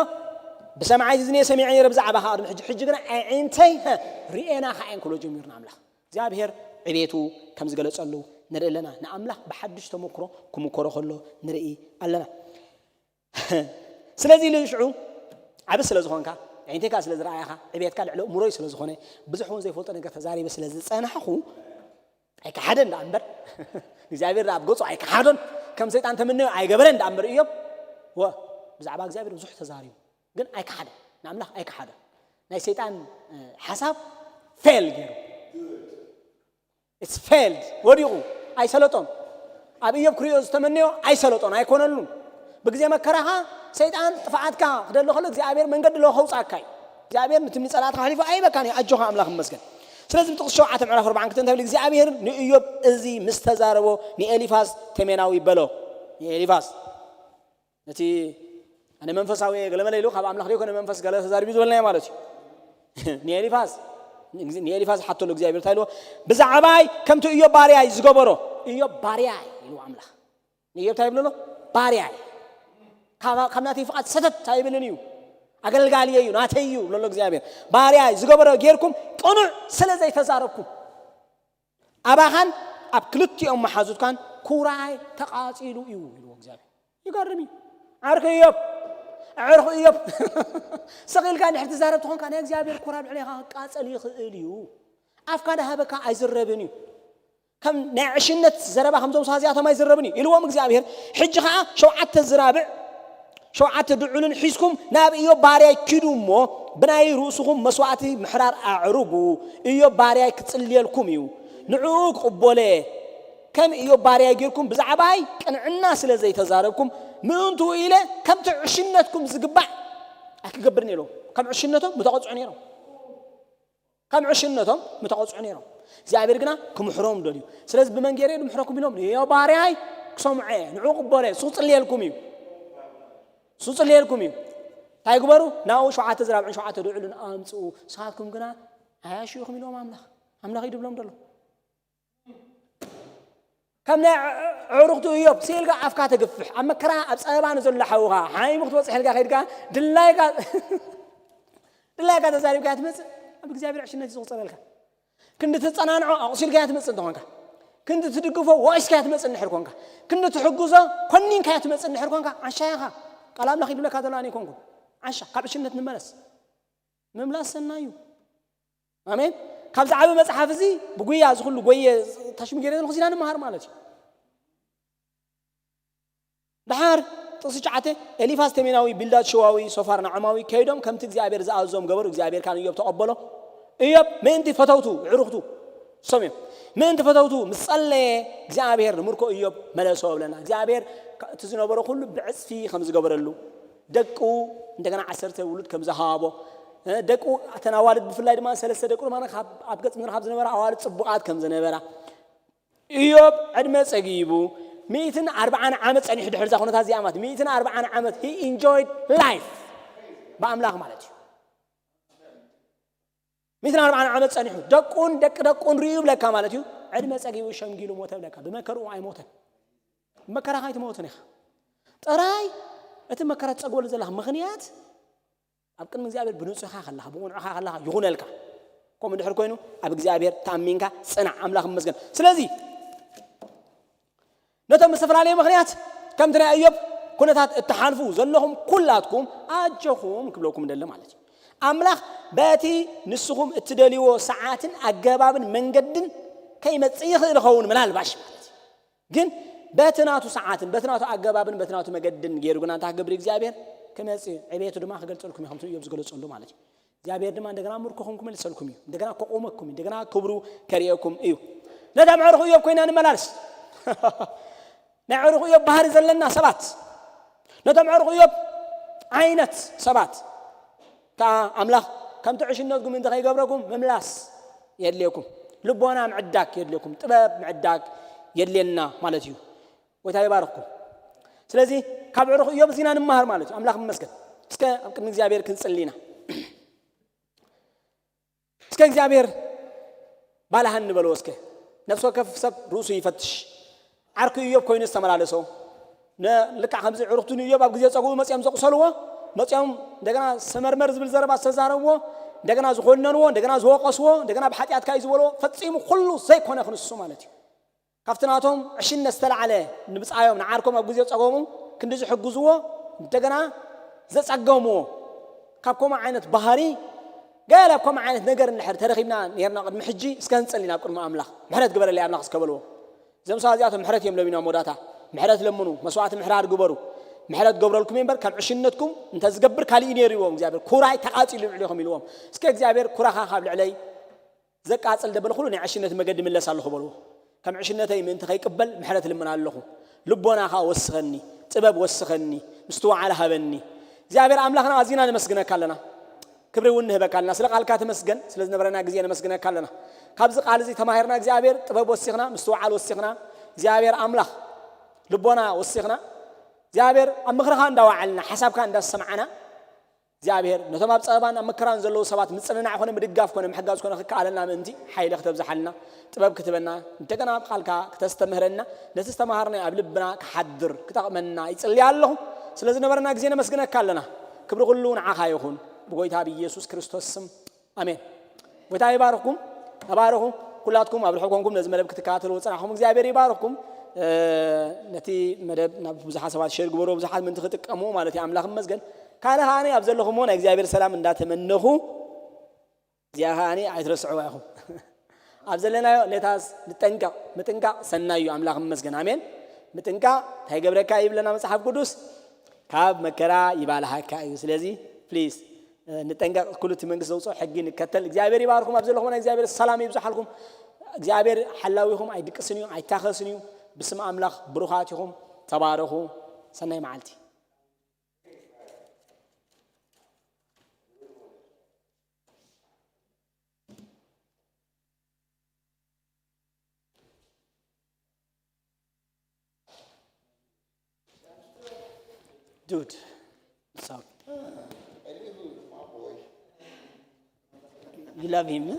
"ብሰማዓይ እዝኒ ሰሚዐ ነይረ ብዛዕባኻ ቅድሚ ሕጂ፣ ሕጂ ግና ኣዒንተይ፣ ሀ፣ ርእየናኻ እየን" ክብሎ ጀሚሩ ንኣምላኽ። እግዚኣብሔር ዕቤቱ ከም ዝገለጸሉ ንርኢ ኣለና። ንኣምላኽ ብሓድሽ ተመክሮ ክምከሮ ከሎ ንርኢ ኣለና። ስለዚ ኢሉ ሽዑ ዓቢ ስለ ዝኾንካ፣ ኣዒንተይ ከኣ ስለ ዝረኣያኻ፣ ዕቤትካ ልዕሊ ኣእምሮይ ስለ ዝኾነ፣ ብዙሕ እውን ዘይፈልጦ ነገር ተዛሪበ ስለ ዝጸናሕኹ፣ ኣይከሓደን ደኣ እምበር፣ እግዚኣብሔር ደኣ ኣብ ገጹ ኣይከሓዶን፣ ከም ሰይጣን ተመነዮ ኣይገበረን ደኣ እምበር ኢዮብ፣ ወ-፣ ብዛዕባ እግዚኣብሔር ብዙሕ ተዛሪቡ፣ ግን ኣይከሓደን፣ ንኣምላኽ ኣይከሓዶን። ናይ ሰይጣን፣ እ፣ ሓሳብ ፌል ገይሩ። It's failed፣ ወዲቑ፣ ኣይሰለጦን። ኣብ ኢዮብ ክሪኦ ዝተመነዮ ኣይሰለጦን፣ ኣይኮነሉን። ብግዜ መከራኻ ሰይጣን ጥፍኣትካ ክደሊ ከሎ እግዚኣብሔር መንገዲ ለዎ ከውፅኣካ እዩ። እግዚኣብሔር ንትምኒ ጸላእትካ ኣሕሊፉ ኣይበካን እዩ። ኣጆኻ ኣምላኽ ይመስገን። ስለዚ ብጥቕሲ ሸውዓተ ምዕራፍ ኣርባዓን ክልተን እንታይ ይብል? እግዚኣብሔር ንእዮብ እዚ ምስ ተዛረቦ ንኤሊፋዝ ቴሜናዊ በሎ። ንኤሊፋዝ ነቲ ኣነ መንፈሳዊ እየ ገለ መለ ኢሉ ካብ ኣምላኽ ዘይኮነ መንፈስ ገለ ተዛሪቡ ዝበልናዮ ማለት እዩ። ንኤሊፋዝ፣ ንኤሊፋዝ ሓተሉ እግዚኣብሔር እንታይ ኢልዎ? ብዛዕባይ ከምቲ እዮብ ባርያይ ዝገበሮ፣ እዮብ ባርያይ ኢልዎ ኣምላኽ። ንእዮብ እንታይ ይብሎ ኣሎ? ባርያይ። ካብ፣ ካብ ናተይ ፍቓድ ሰተት ኣይብልን እዩ። ኣገልጋሊ እዩ፣ ናተይ እዩ ብሎ ኣሎ እግዚኣብሔር። ባርያይ ዝገበሮ ጌርኩም ቅኑዕ ስለ ዘይተዛረብኩም፣ ኣባኻን ኣብ ክልቲኦም መሓዙትካን ኩራይ ተቓጺሉ እዩ ኢልዎ እግዚኣብሔር። ይገርም እዩ። ዓርኪ እዮብ፣ ዓርኪ እዮብ። ስቕ ኢልካ እንድሕር ትዛረብ ተኾንካ ናይ እግዚኣብሔር ኩራ ኣብ ልዕሌኻ ክቃጸል ይኽእል እዩ። ኣፍካ ዝሃበካ ኣይዝረብን እዩ። ከም ናይ ዕሽነት ዘረባ ከምዞም ሰባት እዚኣቶም ኣይዝረብን እዩ ኢልዎም እግዚኣብሔር። ሕጂ ኸዓ ሸውዓተ ዝራብዕ ሸውዓተ ድዑልን ሒዝኩም ናብ እዮብ ባርያይ ኪዱ እሞ ብናይ ርእስኹም መስዋዕቲ ምሕራር ኣዕርጉ። እዮብ ባርያይ ክጽልየልኩም እዩ። ንዕኡ ክቕበሎ እየ። ከም እዮብ ባርያይ ጌርኩም ብዛዕባይ ቅንዕና ስለ ዘይተዛረብኩም ምእንትኡ ኢለ ከምቲ ዕሽነትኩም ዝግባእ ኣይክገብርን ኢሎም። ከም ዕሽነቶም ምተቐጽዑ ነይሮም። ከም ዕሽነቶም ምተቐጽዑ ነይሮም። እግዚኣብሔር ግና ክምሕሮም ደልዩ። ስለዚ ብመን ገይረ እየ ድምሕረኩም ኢሎም፣ ንዮ ባርያይ ክሰምዖ እየ፣ ንዑ ቅበሎ እየ፣ እሱ ክጽልየልኩም እዩ። እሱ ክጽልየልኩም እዩ። እንታይ ግበሩ? ናብኡ ሸውዓተ ዝራብዕን ሸውዓተ ድዑልን ኣምጽኡ። ንስኻትኩም ግና ኣያሽኹም ኢልዎም ኣምላኽ። ኣምላኽ እዩ ድብሎም ደሎ። ከም ናይ ኣዕሩኽቱ እዮብ ስኢልካ ኣፍካ ተግፍሕ። ኣብ መከራ ኣብ ጸበባ ንዘሎ ሓውኻ ሓሚሙ ክትበጽሕ ኢልካ ከይድካ ድላይካ ድላይካ ተዛሪብካ እያ ትመጽእ። ኣብ እግዚኣብሔር ዕሽነት እዩ ዝቑጸረልካ። ክንዲ ትጸናንዖ ኣቑሲልካ እያ ትመጽእ እንተኾንካ፣ ክንዲ ትድግፎ ወቒስካ እያ ትመጽእ እንድሕር ኮንካ፣ ክንዲ ትሕግዞ ኮኒንካ እያ ትመጽእ እንድሕር ኮንካ፣ ዓሻ ኢኻ። ቃል ኣምላኽ ይብለካ ዘሎ ኣነ ኣይኮንኩን። ዓሻ፣ ካብ ዕሽነት ንመለስ። ምምላስ ሰናይ እዩ። ኣሜን። ካብ ዝዓቢ መጽሓፍ እዚ ብጉያ እዚ ኩሉ ጎየ ታሽሙ ገይረ ዘለኹ እዚና ንመሃር ማለት እዩ። ደሓር ጥቕሲ ትሽዓተ፣ ኤሊፋዝ ቴሜናዊ፣ ቢልዳድ ሸዋዊ፣ ሶፋር ናዕማዊ ከይዶም ከምቲ እግዚኣብሔር ዝኣዘዞም ገበሩ። እግዚኣብሔር ካን እዮብ ተቐበሎ። እዮብ ምእንቲ ፈተውቱ፣ ኣዕሩኽቱ፣ እሶም እዮም። ምእንቲ ፈተውቱ ምስ ጸለየ እግዚኣብሔር ንምርኮ እዮብ መለሶ ብለና። እግዚኣብሔር እቲ ዝነበሮ ኩሉ ብዕጽፊ ከም ዝገበረሉ፣ ደቁ እንደገና ዓሰርተ ውሉድ ከም ዝሃቦ፣ እ፣ ደቁ፣ እተን ኣዋልድ ብፍላይ ድማ ሰለስተ ደቁ ድማ ካብ፣ ኣብ ገጽ ምድሪ ካብ ዝነበራ ኣዋልድ ጽቡቓት ከም ዝነበራ፣ እዮብ ዕድመ ጸጊቡ ሚእትን ኣርባዓን ዓመት ጸኒሑ ድሕሪ እዛ ኩነታት እዚኣ ማለት ሚእትን ኣርባዓን ዓመት he enjoyed life ብኣምላኽ ማለት እዩ። ሚእትን ኣርባዓን ዓመት ጸኒሑ ደቁን ደቂ ደቁን ርእዩ ይብለካ ማለት እዩ። ዕድመ ጸጊቡ ሸምጊሉ ሞተ ይብለካ። ብመከርኡ ኣይሞተን። ብመከራኻ ኣይትሞትን ኢኻ። ጥራይ እቲ መከራ ትጸግበሉ ዘለኻ ምኽንያት ኣብ ቅድሚ እግዚኣብሔር ብንጹሕኻ ከለኻ፣ ብቕኑዕኻ ከለኻ ይኹነልካ። ከምኡ ድሕር ኮይኑ ኣብ እግዚኣብሔር ተኣሚንካ ጽናዕ። ኣምላኽ ይመስገን። ስለዚ ነቶም ብዝተፈላለየ ምኽንያት ከምቲ ናይ እዮብ ኩነታት እትሓልፉ ዘለኹም ኩላትኩም ኣጆኹም ክብለኩም ደሊ ማለት እዩ። ኣምላኽ በቲ ንስኹም እትደልይዎ ሰዓትን ኣገባብን መንገድን ከይመጽእ ይኽእል ይኸውን ምናልባሽ ማለት እዩ። ግን በቲ ናቱ ሰዓትን በቲ ናቱ ኣገባብን በቲ ናቱ መገድን ገይሩ ግና እንታይ ክገብር እግዚኣብሔር ክመጽእ እዩ። ዕቤቱ ድማ ክገልጸልኩም እዩ፣ ከምቲ እዮብ ዝገለጸሉ ማለት እዩ። እግዚኣብሔር ድማ እንደገና ምርኮኹም ክመልሰልኩም እዩ፣ እንደገና ከቆመኩም እዩ፣ እንደገና ክብሩ ከርእየኩም እዩ። ነታ ምዕሩኽ እዮብ ኮይና ንመላልስ። ናይ ዕሩኽ እዮብ ባህሪ ዘለና ሰባት፣ ነቶም ዕሩኽ እዮብ ዓይነት ሰባት ከኣ ኣምላኽ ከምቲ ዕሽነትኩም እንተ ከይገብረኩም ምምላስ የድልየኩም፣ ልቦና ምዕዳግ የድልየኩም፣ ጥበብ ምዕዳግ የድልየና ማለት እዩ። ጎይታ ይባርኽኩም። ስለዚ ካብ ዕሩኽ እዮብ እዚና ንመሃር ማለት እዩ። ኣምላኽ ይመስገን። እስከ ኣብ ቅድሚ እግዚኣብሔር ክንጽሊ ኢና። እስከ እግዚኣብሔር ባልሃ ንበሎ። እስከ ነፍሲ ወከፍ ሰብ ርእሱ ይፈትሽ። ዓርኩ እዮብ ኮይኑ ዝተመላለሶ፣ ነ-፣ ልክዕ ከምዚ ዕሩኽቱ ንእዮብ ኣብ ግዜ ጸግኡ መጺኦም ዘቑሰልዎ፣ መጺኦም እንደገና ሰመርመር ዝብል ዘረባ ዝተዛረብዎ፣ እንደገና ዝኾነንዎ፣ እንደገና ዝወቐስዎ፣ እንደገና ብሓጢኣትካ እዩ ዝበልዎ፣ ፈጺሙ ኩሉ ዘይኮነ ክንሱ ማለት እዩ። ካብቲ ናቶም ዕሽነት ዝተላዕለ ንብጻዮም ንዓርኮም ኣብ ግዜ ጸገሙ ክንዲ ዝሕግዝዎ እንደገና ዘጸገምዎ፣ ካብ ከምኡ ዓይነት ባህሪ ገለ ኣብ ከምኡ ዓይነት ነገር እንድሕር ተረኺብና ነርና ቅድሚ ሕጂ እስከ ንጸሊ ናብ ቅድሚ ኣምላኽ ምሕረት ግበረለይ ኣምላኽ እስከ በልዎ። እዞም ሰባት እዚኣቶም ምሕረት እዮም ለሚኖም መወዳእታ። ምሕረት ለምኑ፣ መስዋዕቲ ምሕራር ግበሩ፣ ምሕረት ገብረልኩም እየ እምበር ካብ ዕሽነትኩም እንተ ዝገብር ካሊእ ነይሩ ይዎም እግዚኣብሔር። ኩራይ ተቓጺሉ ልዕሌኹም ኢልዎም። እስከ እግዚኣብሔር ኩራኻ ካብ ልዕለይ ዘቃጽል ደበል ኩሉ ናይ ዕሽነት መገዲ ምለስ ኣለኹ በልዎ። ከም ዕሽነተይ ምእንቲ ከይቅበል ምሕረት ልምን ኣለኹ። ልቦናኻ ወስኸኒ፣ ጥበብ ወስኸኒ፣ ምስትውዓል ሃበኒ። እግዚኣብሔር ኣምላኽና ኣዚና ነመስግነካ ኣለና። ክብሪ እውን ንህበካ ኣለና። ስለ ቃልካ ተመስገን፣ ስለ ዝነበረና ግዜ ነመስግነካ ኣለና። ካብዚ ቃል እዚ ተማሂርና እግዚኣብሔር ጥበብ ወሲኽና፣ ምስትውዓል ወሲኽና፣ እግዚኣብሔር ኣምላኽ ልቦና ወሲኽና፣ እግዚኣብሔር ኣብ ምኽርኻ እንዳወዓልና፣ ሓሳብካ እንዳሰማዕና፣ እግዚኣብሔር ነቶም ኣብ ጸበባን ኣብ መከራን ዘለዉ ሰባት ምጽንናዕ ኮነ ምድጋፍ ኮነ ምሕጋዝ ኮነ ክከኣለና ምእንቲ ሓይሊ ክተብዝሓልና ጥበብ ክትበና እንደገና ኣብ ቃልካ ክተስተምህረና ነቲ ዝተማሃርናዮ ኣብ ልብና ክሓድር ክጠቕመና ይጽልያ ኣለኹ። ስለ ዝነበረና ግዜ ነመስግነካ ኣለና። ክብሪ ኩሉ ንዓኻ ይኹን ብጎይታ ብኢየሱስ ክርስቶስ ስም ኣሜን። ጎይታ ይባርኽኩም። ተባረኹ። ኩላትኩም ኣብ ርሑቕ ኮንኩም ነዚ መደብ ክትከታተሉ ዝጸናሕኩም እግዚኣብሔር ይባርኽኩም። እ፣ ነቲ መደብ ናብ ብዙሓት ሰባት ሼር ግበሩ። ብዙሓት ምእንቲ ክጥቀሙ ማለት እዩ። ኣምላኽ ይመስገን። ካልእ ከኣ ኣብ ዘለኹሞ ናይ እግዚኣብሔር ሰላም እንዳተመነኹ እዚኣ ከኣ ኣይትረስዕዋ ኢኹም። ኣብ ዘለናዮ ነታስ ንጠንቀቕ። ምጥንቃቕ ሰናይ እዩ። ኣምላኽ ይመስገን። ኣሜን። ምጥንቃቕ እንታይ ይገብረካ እዩ ይብለና መጽሓፍ ቅዱስ? ካብ መከራ ይባልሃካ እዩ። ስለዚ ፕሊዝ፣ እ፣ ንጠንቀቕ። ኩሉ እቲ መንግስቲ ዘውፅኦ ሕጊ ንከተል። እግዚኣብሔር ይባርኩም። ኣብ ዘለኹም ናይ እግዚኣብሔር ሰላም ይብዝሓልኩም። እግዚኣብሔር ሓላዊኹም ኣይድቅስን እዩ፣ ኣይታኸስን እዩ። ብስም ኣምላኽ ብሩኻት ኢኹም። ተባረኹ። ሰናይ መዓልቲ። Dude, what's up? You love him, eh?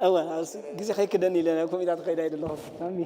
እወ፣ ኣብዚ ግዜ ከይክደን ኢለ ናብ ኮሚታት ከይዳ ይደለኹ። ሳሚ።